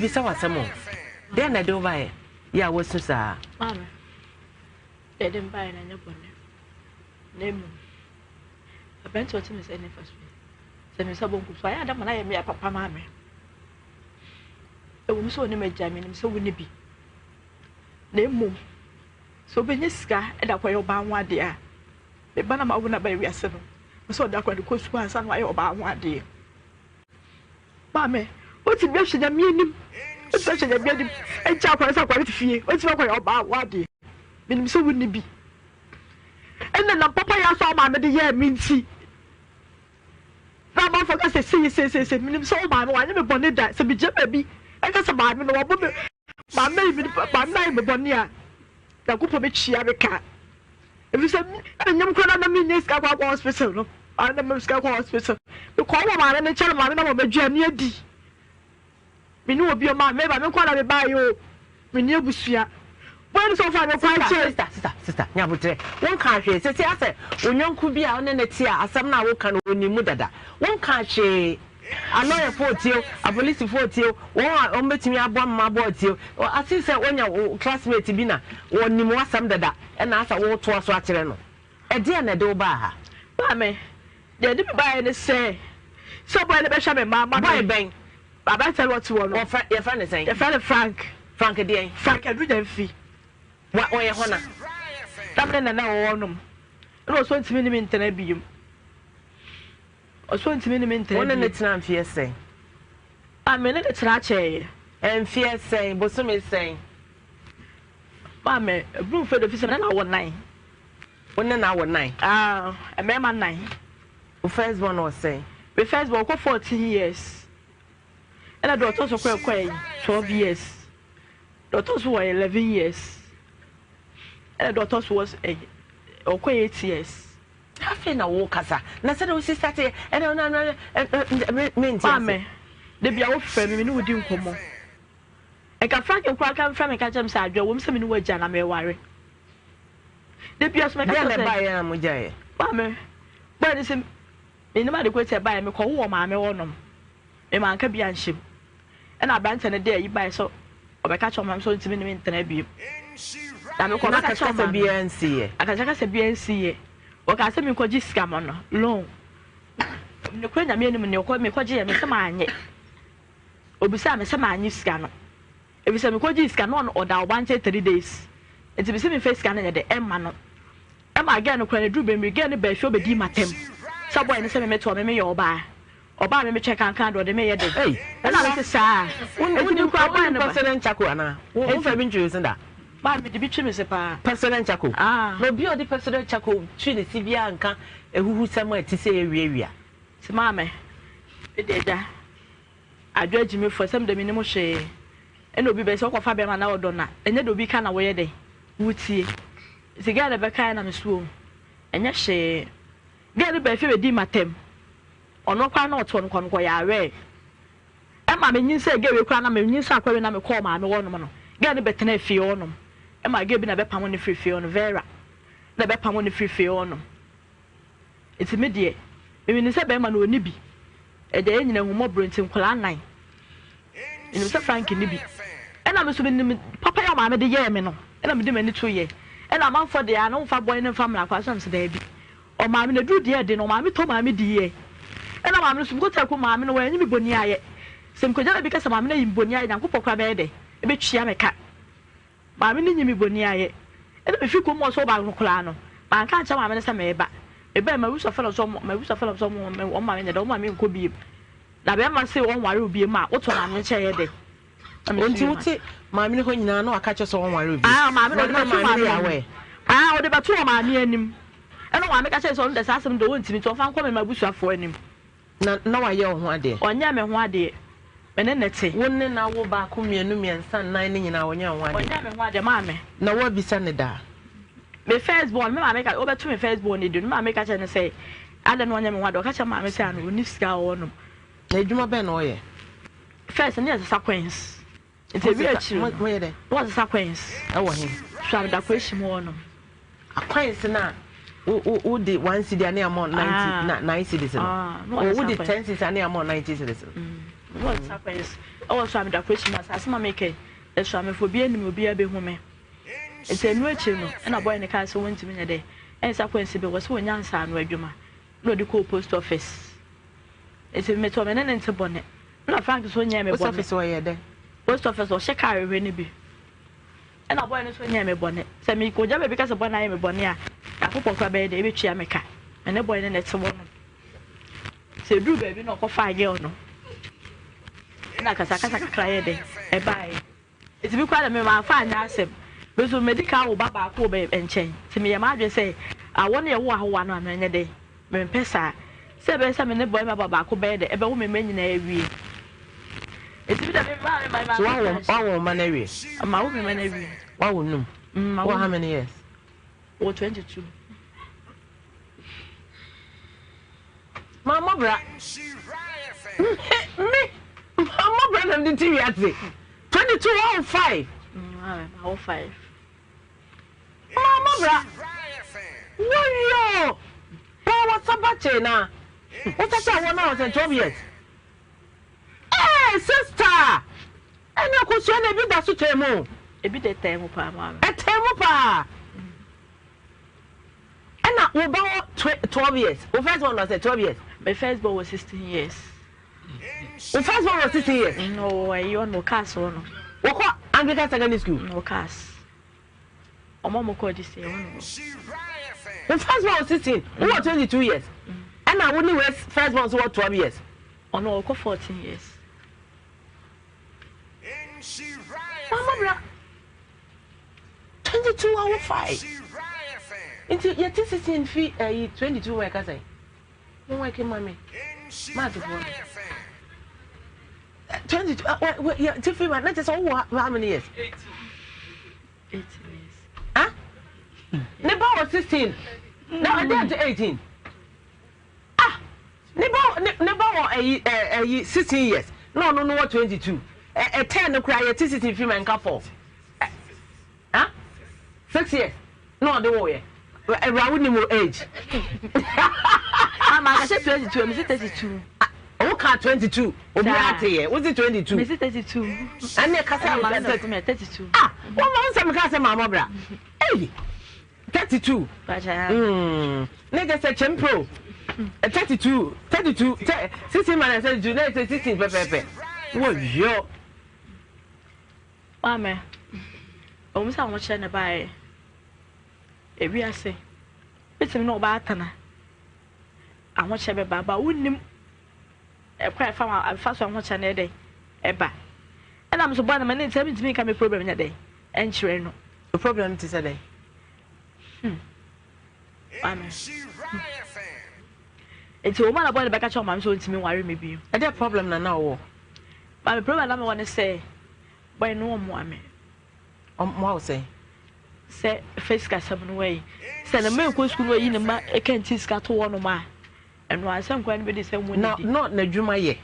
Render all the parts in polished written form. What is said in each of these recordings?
Mebisa w'asɛm o. Dɛn na ɛde wo baeɛ yɛ a woasu saa? Maame, deɛ ɛde me baeɛ no ɛnyɛ bɔne. Na mmom, aberanteɛ a ɔte me nsa nifa so yi, sɛ me nsa bonkum so ayɛ ada ma no ayɛ me papa maame. Ɛwɔ mu sɛ ɔne m'agya, menim sɛ wo ne bi. Na mmom, sɛ wobɛnya sika de akɔyɛ ɔbaa ho adeɛ a, me ba na mawo no aba wiase no, sɛ ɔde akɔ de kɔ sukuu ansa na wayɛ ɔbaa ho adeɛ. Maame, wotumi ahwɛ Nyame anim, wotumi ahwɛ Nyame anim, agya akwadaa sɛ akwadaa te fie, wotumi akɔyɛ ɔbaa ho adeɛ. Menim sɛ wonni bi. Ɛna nam papa yɛ asɔ maame de yɛɛ me nti. Na amanfoɔ ka sɛ sei sei sei sei, menim sɛ wo maame wanyɛ me bɔne da, sɛ megyina baabi ɛka sɛ maame no wabɔ me, maame yi maame no ayɛ me bɔne a, Nyankopɔn bɛtua me ka. Ɛfiri sɛ ɛna nyam koraa na menyɛ sika kɔ akɔ hospital no, maame na mɛ sika kɔ hospital. Mekɔ wɔ maame no nkyɛn, maame na ma m'aduane adi. Me ne obi ɔma me ba me nkɔ na me ba yi o. Me ne abusua. Bɔyɛ no sɛ ɔfa me kɔ akyɛ. Sister, sister, sister, nyabotrɛ. Wonka hwee. Sɛsi asɛ onyɔnko bi a ɔne ne te a asɛm no a woka no onim mu dada. Wonka hwee. Alɔyɛfoɔ tie o, apolisifoɔ tie o, wɔn a wɔbɛtumi aboa mma aboa tie o. Ase sɛ woanya wo classmate bi na wɔnim w'asɛm dada ɛna asa wotoa so akyerɛ no. Ɛdeɛn na ɛde wo baa ha? Maame, deɛ ɛde me baeɛ ne sɛ, sɛ bɔyɛ no bɛhwɛ me mma ama me. Bɔyɛ bɛn? Aberanteɛ no ɔte hɔ no. Wɔfrɛ, yɛfrɛ no sɛn? Yɛfrɛ no Frank. Frank deɛn? Frank Adu-Gyamfi. Wa, ɔyɛ hɔna? Na me ne Nana wɔ hɔnom. Ɛna ɔsɛ ɔntumi ne me ntena biom. Ɔsɛ ɔntumi ne me ntena Wo ne biom. no tena mfeɛ sɛn? Maame, me ne no tena kyɛeɛ. Mfeɛ sɛn? Bosome sɛn? Maame, ɛboro mfeɛ du, ɛfiri sɛ me ne no awo nnan. Wo ne no awo nnan? Ah, mmarima nnan. Wo first born wɔ sɛn? Me first born ɔkɔ 14 years. Ɛna deɛ ɔtɔ so kɔ ɛkɔ ɛyi 12 years. Deɛ ɔtɔ so wɔ 11 years. Ɛna deɛ ɔtɔ so wɔ ɛyi ɔkɔ 8 years. Afei na wo kasa na sɛdeɛ wo sista te ɛna ɛna ɛna mente ase. Maame, da bi a wofrɛ me, me ne wo di nkɔmmɔ. Nka Frank koraa ka mfrɛ me ka kyerɛ me sɛ adwoa wom sɛ me ne wo agya na meware. Da bi a so mɛka Deɛ kyerɛ na sɛ ɛbaeɛ a mogyaeɛ? Maame, bɔɔ ne sɛ menim ade koro sɛ ɛbaeɛ mekɔwo wɔ maame hɔnom. Me manka bi anhyɛ mu. Ɛna aberanteɛ no de ayi baeɛ sɛ ɔbɛka kyerɛ ɔmaame sɛ ɔntumi ne me ntena bio. Na mekɔ Na ɔbɛka kyerɛ akasakasa ɔmaame. biara nsiiɛ? Akasakasa biara nsiiɛ. Wɔkaa sɛ menkɔgye sika ma no, loan. Nokorɛ Nyame anim ne mekɔgyeeɛ, me sɛ manyɛ. Obisaa me sɛ manye sika no. Ɛfiri sɛ mekɔgyee sika no, ɔda ɔba nkyɛn 3 days. Nti me sɛ memfa sika no nyɛ dɛ, ɛmma no. Ɛma girl no koraa no, ɛduru baabi, girl no baa fie ɔbɛdii m'atɛm. Sɛ boy no sɛ me metoɔ, me meyɛ ɔbaa. Ɔbaa me metwɛn kankan de ɔde me yɛ dɛ. Ei, Ɛna me se saa. Enti me kura boy wonim no ba. President Chako anaa? Womfa bi ntwi wo se da? Maa mede bi twi me se paa. President Chako? Ah. Na obi a ɔde President Chako twi ne se biara nka ahuhusɛm a ɛte sɛ awiawia. Nti maame, me de agya, adwo agyimifo, sɛ mede menim hwee. Ɛna obi bɛ sɛ wokɔfa bɛrima na ɔdɔ na ɛnyɛ de obi ka na woyɛ dɛ wotie. Nti girl no bɛkae na me so o, ɛnyɛ hwee. Girl no baa fie bɛdii m'atɛm. Ɔno koraa na ɔtoɔ no kɔ no kɔyɛ aware. Ɛma menyinsɛn girl wei koraa na menyinsɛn akɔwe na mekɔɔ maame hɔnom no. Girl no bɛtenaa fie hɔnom. Ɛma girl bi na bɛpamo no firi fie hɔ no, Vera na bɛpamo no firi fie hɔnom. Nti me deɛ, menim sɛ bɛrima no ɔnni bi. Agya yɛn nyinaa ahummɔborɔ nti nkwadaa nnan. Menim sɛ Frank nni bi. Ɛna me nso menim papa yi a maame de yɛɛ me no, ɛna mede m'ani to yɛ. Ɛna amanfoɔ deɛ a na wɔmfa bɔne no mfa mmra koraa so na mesɛ daabi. Ɔmaame no aduru deɛ ɛde no, ɔmaame tɔ maame diiɛ. Ɛna maame no nso mekɔtaa kurom maame no wanyi me bɔne ayɛ. Sɛ mekɔgya baabi ka sɛ maame no ayi me bɔne ayɛ, Nyankopɔn koraa bɛyɛ dɛ? Ɛbɛtua me ka. Maame no nyi me bɔne ayɛ. Ɛna mefiri kurom hɔ sɛ ɔba no koraa no, manka ankyerɛ maame no sɛ mereba. Mebae, m'abusuafoɔ na sɛ m'abusuafoɔ na sɛ wɔn ma menyɛ dɛ, wɔn ma menkɔ biem. Na bɛrima se ɔnware wo biem a, wotɔ maame no nkyɛn yɛ dɛ? Na me Nti so wote maame no hɔ nyinaa na waka kyerɛ sɛ ɔnware wo biem? Ah, maame no Na ɔde na bɛto maame no maame yɛ anim. aware? Ah, ɔde bɛto wɔ maame anim. Ɛna maame ka kyerɛ sɛ ɔno deɛ saa asɛm no deɛ ɔntumi nti ɔmfa nkɔ me m'abusuafoɔ anim. Na na wayɛ wo ho adeɛ? Ɔnyɛɛ me ho adeɛ. Me ne no te. Wo ne no awo baako, mmienu, mmiɛnsa, nnan no nyinaa ɔnyɛɛ wo ho adeɛ? Ɔnyɛɛ me ho adeɛ, maame. Na woabisa no daa? Me first born, me maame ka, ɔbɛto me first born no din no, me maame ka kyerɛ no sɛ, adɛn na ɔnyɛ me ho adeɛ? Ɔka kyerɛ maame sɛ ano, ɔnni sika a ɔwɔ nom. Na adwuma bɛn na ɔyɛ? First, ne yɛ sesa coins. Nti ebi akyiri no, moyɛ dɛ? Na wɔsesa coins. Ɛwɔ he? So abedakɔ ehyi mu hɔ nom. Coins na wo de 1 cedi ane amɔ 90 na 9 cedis no. Ah, Wo de 10 cedis ane amɔ 90 cedis no. Na wɔsesa coins. Ɛwɔ Suame Dakorakyi mu asase ma mekɛ. Suamefo obiara nim obiara bɛhu me. Nti ɛno akyiri no ɛna boy no kaa sɛ wɔntumi nyɛ dɛ ɛnsa kwansi bɛ wɔ sɛ wɔnya nsaano adwuma na ɔde kɔɔ post office. Nti metɔ me ne ne nte bɔne. Ɛna Frank nso nyɛɛ me bɔne. Post office ɔyɛ dɛ? Post office ɔhyɛ kaa hwehwɛ no bi. Ɛna boy no nso nyɛɛ me bɔne. Sɛ mekɔgya baabi ka sɛ boy no ayɛ me bɔne a, Nyankopɔn koraa bɛyɛ dɛ ɛbɛtua me ka. Me ne boy no na ɛte hɔ nom. Sɛ ɛduru baabi na ɔkɔfaa girl no, ɛna kasakasa kakra yɛ dɛ ɛbaeɛ. Nti me koraa deɛ me mamfa anyɛ asɛm. Me nso madi kan awo ba baako wɔ bɛ nkyɛn. Nti meyɛ m'adwene sɛ awɔ no yɛwo ahowa no a menyɛ dɛn? Mempɛ saa. Sɛ ɛbɛyɛ sɛ me ne barima ba baako bɛyɛ dɛ ɛbɛwo me mma nyinaa awie. Nti me deɛ me mma me mma So woawo woawo wo mma no awie? Mawo me mma no awie. Woawo num? Mm, mawo. Wowɔ how many years? Wɔ 22. Mammɔ bra. Me me mammɔ bra na mede te wiase. 22 woawo 5. Mawo 5. Mammɔ bra. Wɔyɔ. Paa wɔsaba kyee na. Wosasa wɔ na wɔsɛ 12 years. Ee sister. Ɛna kosua na ebi da so tɛn mu. Ebi de tɛn mu paa maame. Ɛtɛn mu paa. Ɛna wo ba wɔ 12 years. Wo first born was 12 years. My first born was 16 years. Wo first born was 16 years. No, ɛyɛ ɔno cars wɔ no. Wɔkɔ Anglican secondary school. No cars. Ɔmo ɔmo kɔ this year wɔn wɔ. Wo first born was 16. Wo wɔ 22 years. Ɛna wo ne wo first born so wɔ 12 years. Ɔno ɔkɔ 14 years. Mama bra. 22 awo 5 nti yɛte 16 fi ɛyi 22 wɔ ɛka sɛn mo wɔ ɛke ma me maate foɔ no 22 wɔ yɛ ti fi ma na kyɛ sɛ wowɔ how many years 18 years ah ne ba wɔ 16 na ɔde ante 18 ah ne ba ne ba wɔ ɛyi ɛyi 16 years na ɔno no wɔ 22 ɛ ɛ 10 no koraa yɛte 16 fi ma nka 4 Ah 6 years na ɔde wo yɛ awura wo nim wo age. Mama akasɛ 22 mesi 32. Wo ka 22 obi ate yɛ wo si 22. Mesi 32. Ɛne kasa wo 32. Ah wo ma nsɛm ka sɛ maama bra. Ei 32. Mm. Ne kyɛ sɛ kyɛmpro 32 32 16 minus 32 na ɛsɛ 16 pɛpɛpɛ. Wo yɔ. Maame, ɛwom sɛ ahokyerɛ na ɛbaeɛ, ewiase bɛtumi ne ɔbaa atena, ahokyerɛ bɛba, ba wonnim ɛkwan ɛfa ɛfa so ahokyerɛ no yɛ dɛn ɛba. Ɛna me so bɔ na m'ani nsɛ mentumi nka me problem nyɛ dɛn ɛnkyerɛ no. O problem te sɛ dɛn? Maame. Nti wɔn a na bɔ ne bɛka kyerɛ maame sɛ ɔntumi nware me bio. Ɛdɛ problem na na ɔwɔ? Maame problem na mewɔ ne sɛ bɔyɛ no ɔmmoa me. Ɔmmoa wo sɛn? Sɛ fɛ sikasɛm no wɔyi sɛ ne mma ɛkɔ sukuu no wɔyi ne mma ɛkɛnti sika to hɔ nom a ɛno a sɛ nkwa no bɛdi sɛ mu nidi. Na n'adwuma yɛ?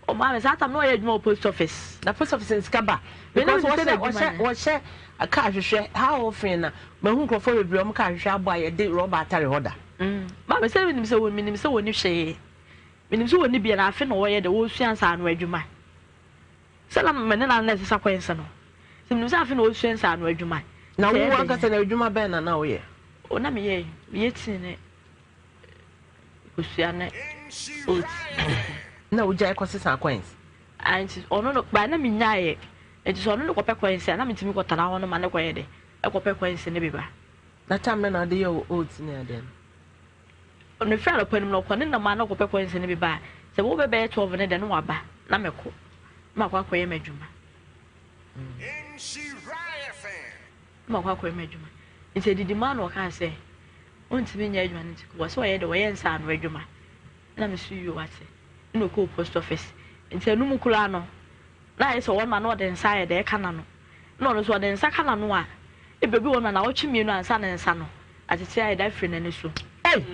Ɔmaa me saa tam na ɔyɛ adwuma wɔ post office. Na post office nsika ba. Because wɔhyɛ wɔhyɛ wɔhyɛ kaa hwehwɛ how often na mahu nkurɔfoɔ bebree wɔn kaa hwehwɛ abɔ a yɛde rɔba atare hɔ da. Maame sɛ menim sɛ menim sɛ wɔni hwee. Menim sɛ wɔni bia na afe na wɔyɛ dɛ wɔresua nsaano adwuma. Sɛ na me ne na na ɛsesa kwan no. Sɛ menim sɛ afe na wɔresua nsaano adwuma. Na wo ankasa na adwuma bɛn na na woyɛ? O na meyɛ meyɛ tii ne kosua ne oats. Na wogyae kɔsesa coins? Ah, nti ɔno no ba na menyaeɛ. Nti sɛ ɔno no kɔpɛ coins a na metumi kɔtena hɔ no ma ne kɔyɛ dɛ ɛkɔpɛ coins ne bi ba. Na tam bɛ na wode yɛ wo oats ne adeɛ no? Ɔno firi anɔpa no mu no ɔkɔ ne nam a na ɔkɔpɛ coins no bi ba a, sɛ wo bɛbɛyɛ 12 ne dɛ na waba na mɛkɔ na makɔ akɔyɛ m'adwuma. Na makɔ akɔyɛ m'adwuma. Nti adidi mu a na ɔkaa sɛ ɔntumi nyɛ adwuma no nti wɔ sɛ ɔyɛ dɛ ɔyɛ nsaano adwuma. Na me so yio wate. Ɛna ɔkɔɔ post office. Nti ɛno mu koraa no na ayɛ sɛ wɔn ma na ɔde nsa ayɛ dɛ ɛka n'ano. Na ɔno nso ɔde nsa ka n'ano a, ebi obi wɔ no a naawɔtwe mmienu ansa ne nsa no atete ayɛ dɛ afiri n'ani so. Ei!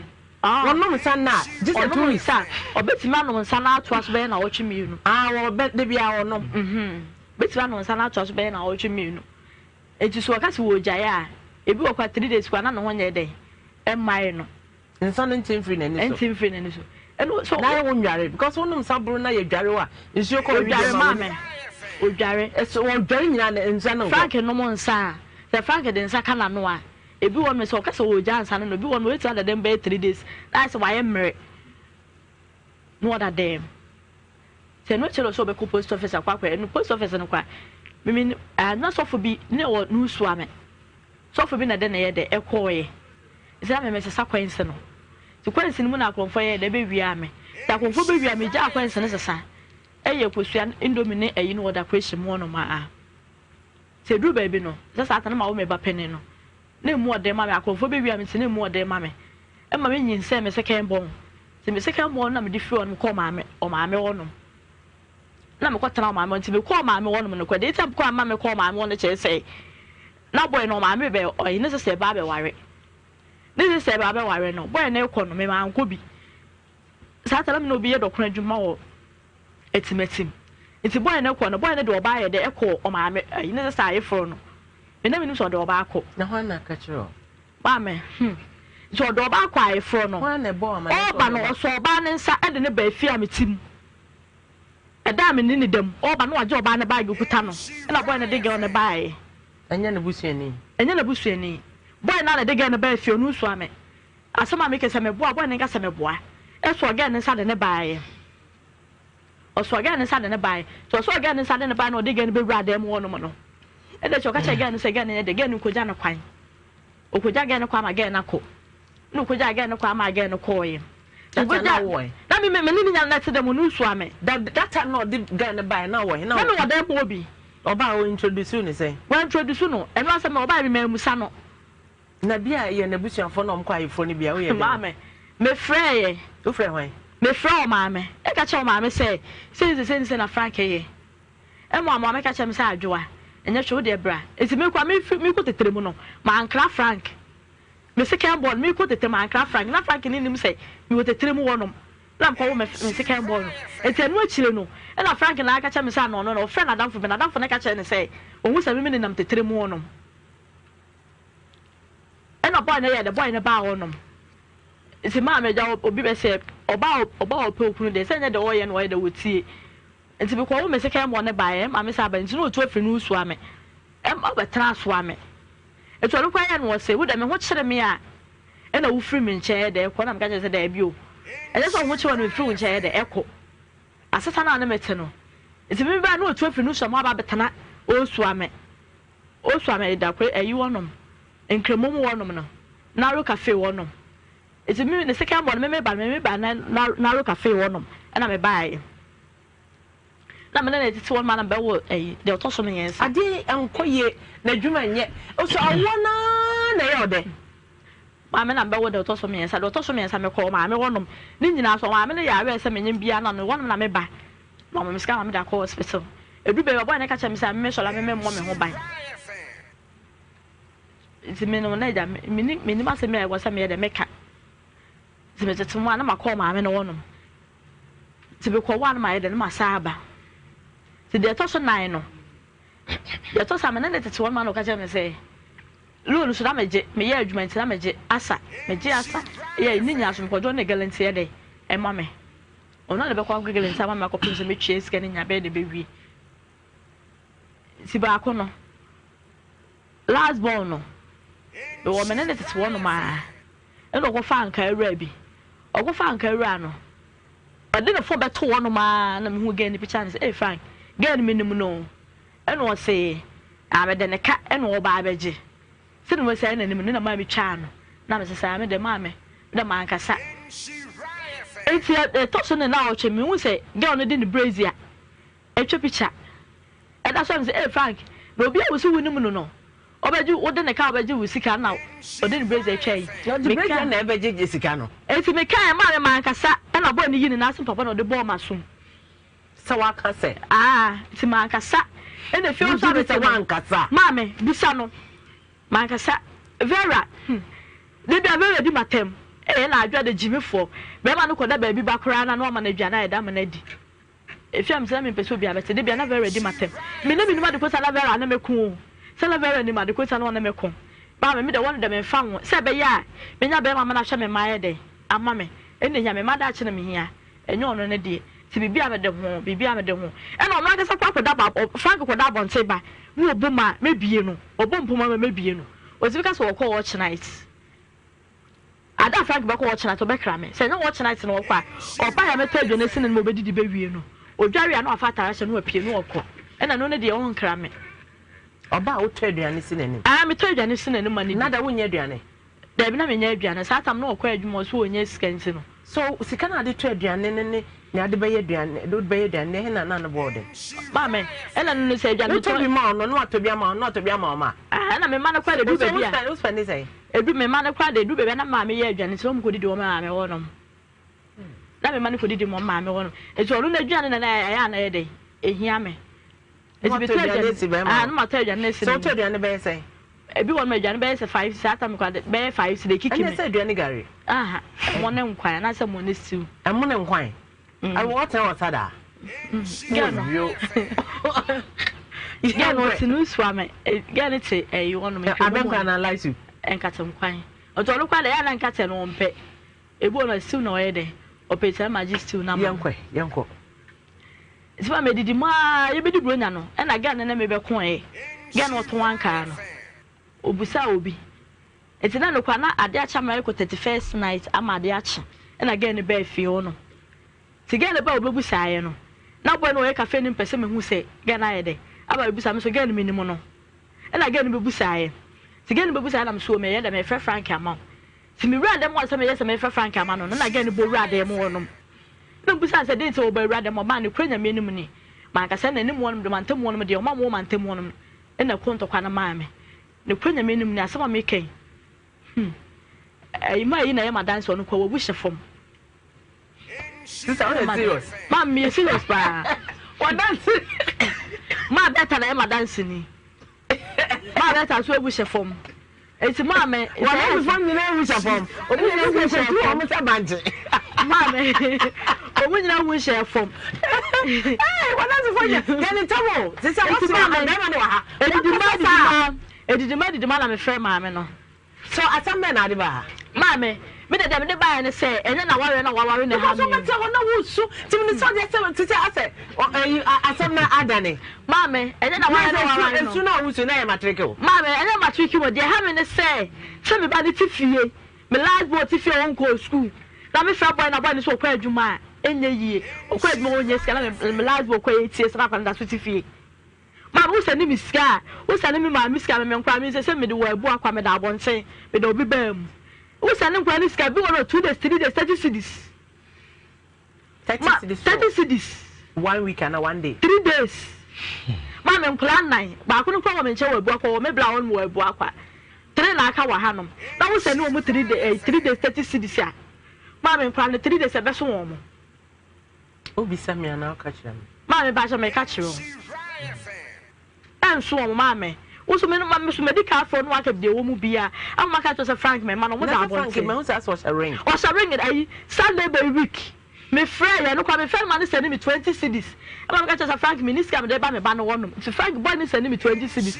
Wɔnom nsa nnɛ a, gye sɛ 2 weeks. Ɔnom nsa a, ɔbɛtumi anom nsa no atoa so bɛyɛ naawɔtwe mmienu. Ah, wɔbɛ, da biara ɔnom. Mhm. Bɛtumi anom nsa no atoa so bɛyɛ naawɔtwe mmienu. Enti sɛ ɔka sɛ wɔregyae a, ebi wɔ koraa 3 days koraa na ne ho nyɛ dɛn, ɛmmae no. Nsa no nte mfiri n'ani so. Ɛnte mfiri n'ani so. Ɛna so Na ayɛ wo nnware because wonom nsa boro na yɛdware wo a nsuo kɔ wo Odware wedeɛ ma maa wo. me. Odware. Ɛso wɔdware nyinaa na nsa no nkɔ. Frank nom nsa a, sɛ Frank de nsa ka n'ano a, ebi wɔ nom sɛ ɔka sɛ ɔregya nsa no no, ebi wɔ nom obetumi ada dɛm bɛyɛ 3 days na ayɛ sɛ wayɛ mmerɛ na ɔda dɛm. Sɛ ɛno kyerɛ sɛ ɔbɛkɔ post office akɔ akɔyɛ no, post office no kɔ a, mimi na sɔfo bi ne wɔ ne usua me. Sɔfo bi na de ne yɛ dɛ ɛkɔɔyɛ. Sɛ na mɛmɛ sesa coins no. Nti coins no mu na akorɔmfoɔ yɛ dɛ bɛwia me. Nti akorɔmfoɔ bɛwia me gyaa coins no sesa. Ɛyɛ kosua, indomie ne ɛyi no wɔ decoration mu hɔnom a. Sɛ ɛduru baabi no, sɛ saa ta no ma wo me ba panin no. Na emu ɔden ma me, akorɔmfoɔ bɛwia me nti na emu ɔden ma me. Ɛma me nyinsɛn me second born. Nti me second born na mede firi hɔnom kɔɔ maame, ɔmaame hɔnom. Na mekɔtena ɔmaame hɔ. Nti mekɔɔ maame hɔnom no kɔ. Deɛ nti a mekɔɔ ama mekɔɔ maame hɔ no kyerɛ sɛ na boy no ɔmaame bɛ ɔyɛ ne sɛ ba abɛware. Ne sɛ ba abɛware no, boy no rekɔ no, me mankɔ bi. Saa ta na me na obi yɛ dɔkono adwuma wɔ Atimatim. Nti boy no kɔ no, boy no de ɔbaa yɛ dɛ ɛkɔ ɔmaame ɛyi ne sɛ ayeforɔ no. Me na menim sɛ ɔde ɔbaa kɔ. Na hwan na aka kyerɛ wo? Maame, Nti ɔde ɔbaa kɔ ayeforɔ no. Hwan na ɛbɔɔ amanneɛ sɛ Ɔreba ɔde no, ɔbaa? ɔsɔ ɔbaa no nsa de no baa fie a mete mu. Ɛda a me ne no da mu, ɔreba no wagye ɔbaa no bag okuta no. Ɛna boy no de girl no baeɛ. Ɛnyɛ ne busuani? Ɛnyɛ n'abusuani. Boy no a na ɛde girl no baa fie, ɔno nsua me. Asɛm a meka sɛ meboa, boy no nka sɛ meboa. Ɛsɔɔ girl no nsa de no baeɛ. Ɔsɔɔ girl no nsa de no baeɛ. Nti ɔsɔɔ girl no nsa de no baeɛ na ɔde girl no bɛwura dan mu hɔnom no. Ɛna akyi ɔka kyerɛɛ girl no sɛ girl no nyɛ dɛ, girl no nkɔgya no kwan. Ɔkɔgya girl no kwan ma girl no akɔ. Ɛna ɔkɔgyaa girl no kwan maa girl no kɔɔeɛ. That time na Ɔkɔgya wowɔ he? Na me me ne ne nya no te dɛm, ɔno nsua me. That that time na ɔde girl no baeɛ na wowɔ he? Na Na mewɔ dan mu hɔ bi. Ɔbaa a ɔintroduce wo ne sɛn? Wantroduce no, ɛno ara sɛ me ɔbaeɛ me mammusa no. Na bi a yɛ n'abusuafoɔ na wɔkɔ ayeforɔ no bi a, woyɛ dɛn? Maame, mefrɛeɛ. Wofrɛɛ hwan? Mefrɛɛ ɔmaame, ɛka kyerɛɛ ɔmaame sɛ sei ne sei ne sei na Frank yɛ. Ɛma ɔmaame ka kyerɛɛ me sɛ Adwoa, ɛnyɛ hwee, wo deɛ bra. Nti me koraa mefiri mekɔ tɛtɛrɛ mu no, mankra Frank. Me second born, mekɔ tɛtɛrɛ mu mankra Frank. Na Frank nnim sɛ mewɔ tɛtɛrɛ mu hɔnom. Na mekɔwo me me second born no. Nti ɛno akyire no, ɛna Frank na aka kyerɛ me sɛ ano ɔno no, ɔfrɛɛ n'adamfo bi, n'adamfo no ka kyerɛɛ no sɛ ɔhu sɛ me menenam tɛtɛrɛ mu hɔnom. Ɛna boy no yɛɛ dɛ, boy no baa hɔnom. Nti maa me agya obi bɛ sɛ ɔbaa ɔbaa ɔpɛ okunu deɛ sɛ nyɛ deɛ ɔyɛ no ɔyɛ dɛ wɔtie. Nti mekɔ wo me second born no baeɛ, maame sɛ aba nti na ɔtu afiri no soa me. Ɛma ɔbɛtena soa me. Nti ɔno koraa yɛ no ɔse wo deɛ me ho kyere me a ɛna wofiri me nkyɛn yɛ dɛ ɛkɔ, na meka kyerɛ sɛ daabi o. Ɛnyɛ sɛ wo ho kyere wo na mefiri wo nkyɛn yɛ dɛ ɛkɔ. Asesa no a ne mete no. Nti me baeɛ na ɔtu afiri no soa me aba abɛtena ɔresoa me. Osua me da kor ayi hɔnom, Nkramomu hɔnom no, Naro Cafe hɔnom. Ntsi me ne second born me meba no, me meba na Naro Cafe hɔnom na me bae. Na me ne no tsetse hɔnom a na mebɛwo ayi deɛ ɔtɔ so mmiɛnsa. Adeɛ yi nkɔ yie, n'adwuma nyɛ. Nso awoɔ no ara na ɛyɛ ɔdɛ. Maame na mebɛwo deɛ ɔtɔ so mmiɛnsa. Deɛ ɔtɔ so mmiɛnsa mekɔɔ maame hɔnom. Ne nyinaa so maame no yɛ aware sɛ menyem biara na no hɔnom na meba. Na ɔma me sika ma mede akɔ hospital. Edu baabi a ɔbɔe no ka kyerɛ me sɛ me sɔre a me memmɔ me ho ban. Nti me no na agya menni mennim asɛm bi a ɛwɔ sɛ meyɛ dɛ meka. Nti metete mu a na makɔ maame no hɔnom. Nti mekɔ hɔ a na mayɛ dɛ na masan aba. Nti deɛ ɛtɔ so nan no, deɛ ɛtɔ so a me ne ne tete hɔ no ma na ɔka kyerɛ me sɛ loan so na megye meyɛ adwuma nti na megye asa megye asa yɛ ne nyinaa so mekɔdwo ne gɛlɛ nti yɛ dɛ ɛma me. Ɔno na bɛkɔ akɔgɛlɛ nti ama me akɔpem sɛ mɛtua sika no nyinaa bɛyɛ dɛ bɛwie. Nti baako no, last born no, mewɔ me ne ne tete hɔnom ara, ɛna ɔkɔfa ankaa awura bi. Ɔkɔfa ankaa awura no, ɔde ne phone bɛto hɔnom ara na mehu girl no picture no sɛ, hey Frank, girl no menim no o. Ɛna ɔse, ah mede ne ka ɛna ɔba abɛgye. Sɛdeɛ masi ayɛ n'anim no na maa metwaa no, na mese saa me deɛ maame, me deɛ mankasa. Enti ɛtɔ so ne nnawɔtwe mehu sɛ girl no de ne brazier atwa picture. Ɛda so a mese ee Frank, na obi a wo se wonim no no, ɔbɛgye wode ne ka ɔbɛgye wo sika na ɔde ne brazier atwa yi. Na ɔde brazier na ɛbɛgye sika no. Enti mekaeɛ maame mankasa ɛna boy no yi ne nan ase mpaboa na ɔde bɔɔ m'asom. Sɛ waka sɛ. Aa, nti mankasa. Ɛna efie hɔ nso Wogye di sɛ abɛte no. woankasa? Maame, bisa no. Mankasa. Vera, hmm. Da bi a Vera di m'atɛm. Ee, ɛna Adwoa de gyimifoɔ. Bɛrima no kɔda baabi ba koraa na na wama no aduane ayɛ dɛ ama no adi. Efie a mete na mempɛ sɛ obiara bɛte. Da bi a na Vera di m'atɛm. Me na menim ade kosi a na Vera ne me ko o. Sɛ na Vera nim ade kosi a na ɔne me ko. Maame, me deɛ wɔn deɛ memfa ho. Sɛ ɛbɛyɛ a menya bɛrima ama no ahwɛ me mma ayɛ dɛn ama me. Ɛna ehia me, mma daakye na mehia, ɛnyɛ ɔno ne deɛ. Nti biribi a mede ho, biribi a mede ho. Ɛna ɔno ankasa koraa kɔda ba, Frank kɔda abɔnten ba, na ɔbɔ mu a, mɛbie no. Ɔbɔ mpoma ma mɛbie no. Ɔtumi ka sɛ ɔkɔ watch night. Ada a Frank bɛkɔ watch night, ɔbɛkra me. Sɛ ɛnyɛ watch night na ɔkɔ a, ɔba yɛ a mɛtɔ aduane asi n'anim a ɔbɛdidi bɛwie no. Ɔdware a na wafa atare ahyɛ na wapue na ɔkɔ. Ɛna ɛno ne deɛ ɔnkra me. Ɔba a wotɔ aduane si n'anim? Aane, metɔ aduane si n'anim ma no di. Nada wonyɛ aduane? Dabi na menyɛ aduane saa tam no ɔkɔ adwuma ɔso ɔnya sika nti no. So sika no a ade tɔ aduane no ne nea ade bɛyɛ aduane de bɛyɛ aduane no ɛhe na na ne boɔ den? Maame ɛna no no sɛ aduane tɔ. Wotɔ bi ma ɔno na watɔ bi ama ɔno na watɔ bi ama ɔma. Ah ɛna me mma no koraa de edu baabi a. Wo spend sɛn? Edu me mma no koraa de edu baabi a na maame yɛ aduane nti na wɔn kɔ didi wɔn maame hɔ nom. Na me mma no kɔ didi wɔn maame hɔ nom nti ɔno n'aduane na na ɛyɛ a na ɛyɛ dɛn ehia me. Nti metɔ aduane ah na matɔ aduane no esi. So wotɔ aduane bɛyɛ sɛn? Ebi wɔ no aduane bɛyɛ sɛ five saa tam kora bɛyɛ five cedi ekiki mi. Ɛna sɛ aduane gari. Aha ɛmo ne nkwan anaasɛ ɛmo ne stew. Ɛmo ne nkwan. Ɛwɔ ɔtɛn wɔ sada. Gɛn no. Gɛn no ɔte ne nsu ame gɛn no te ɛyi hɔ nom. Abɛnkwan na light soup. Nkate nkwan. Ɔtɔ ɔno kora de ɛyɛ na nkate no ɔmpɛ. Ebi wɔ no stew na ɔyɛ dɛ ɔpɛ tia ma gye stew na ma. Yɛnkɔ yɛnkɔ. Ntsi ma medidi mu ara yebedi Buronya no nna girl no ne me bɛko ɛ, girl no ɔtɔn ankaa no obisaa obi ntsi na nokwa na ade akye ama yɛkɔ 31st night ama ade akye nna girl no baa fie hɔ nom ntsi girl no baa obebusaeɛ no na boy no ɔyɛ cafe no mpɛ sɛ mehu sɛ girl no ayɛ dɛ aba bebusa me so girl no menim no nna girl no bebusaeɛ ntsi girl no bebusaeɛ na me so meyɛ dɛ mefrɛ Frank ama wo ntsi mewura dɛm hɔ sɛ meyɛ sɛ mefrɛ Frank ama no no na girl no bɔ wura dɛm hɔ nom. Na obisaa no sɛ, Dɛn nti na wɔbɔ Awurade dɛm? Ɔmaa nokorɛ Nyame anim ni, mankasa na anim hɔnom de, mantam hɔnom deɛ, ɔma mowɔ mantam hɔnom no na ɛko ntɔkwa no maa me. Nokorɛ Nyame anim ni, asɛm a meka yi, hmm, ɛyi maa yi na ɛyɛ m'adanse, ɔno koraa wawu hyɛ fam. Sister, woyɛ serious? Maa meyɛ serious paa. Wadanse. Maa Bertha na ɛyɛ m'adanse ni. Maa Bertha nso awu hyɛ fam. Eti maame. Wɔn fam nyinaa ewu hyɛ fam. Wɔn nyinaa ewu hyɛ fam. Wɔn sɛ bankye. Maame wɔn nyinaa ewu hyɛ fam. Ee wɔn asefo yɛ yɛ ne ntam o. Sisi a wɔsi maame bɛrima ne wɔ ha. Edidima edidima edidima edidima na mefrɛ maame no. So asɛm bɛn na ade baa ha? Maame, me de deɛ mede baeɛ ne sɛ, ɛnyɛ n'awareɛ na waware na ɛha me o. Because wobɛte hɔ na woresu, nti menim sɛ ɔde asɛm te sɛ asɛ ɛyi asɛm no adane. Maame, ɛnyɛ n'awareɛ na waware no. Esu no a wosu no ɛyɛ matreke o. Maame, ɛnyɛ matreke o, deɛ ɛha me ne sɛ, sɛ me ba no te fie, me last born te fie a ɔnkɔɔ sukuu, na mefrɛ boy na boy no sɛ ɔkɔ adwuma a, ɛnyɛ yie, ɔkɔ adwuma a ɔnnya sika na me last born kɔ eight years na akwadaa no da so te fie. Maame wo sɛne me sika a wo sɛne me maame sika me me nkora me nsɛ sɛ mede wɔ abu akwa meda abɔnten meda obi baa mu wo sɛne nkora ne sika bi wɔ no 2 days 3 days 30 cedis 30 ma cedis 30 cedis one week ana one day 3 days ma me nkora nnan baako no kora wɔ me nkyɛn wɔ abu akwa wɔ me bla wɔn wɔ abu akwa 3 na aka wɔ hanom na wo sɛne wɔn 3 days 3 days 30 cedis a ma me nkora no 3 days ɛbɛso wɔn mo. Wobisa me anaa woka kyerɛ me? Maame mpakyɛ meka kyerɛ wo. Ɛnso wɔn maame. Wo so me me so medi ka afɔ no waka deɛ wɔ mu bia. Ama maka kyerɛ sɛ Frank mɛma no wɔn da Na sɛ Frank abɔnten. mahu sɛ asɛ ɔhyɛ ring. Ɔhyɛ ring ayi Sunday bɛ week. Me frɛ yɛ no kwa me frɛ no ma no sɛne me 20 cedis. Ɛma meka kyerɛ sɛ Frank me ni sika mede ba me ba no hɔ nom. Nti Frank boy no sɛne me 20 cedis.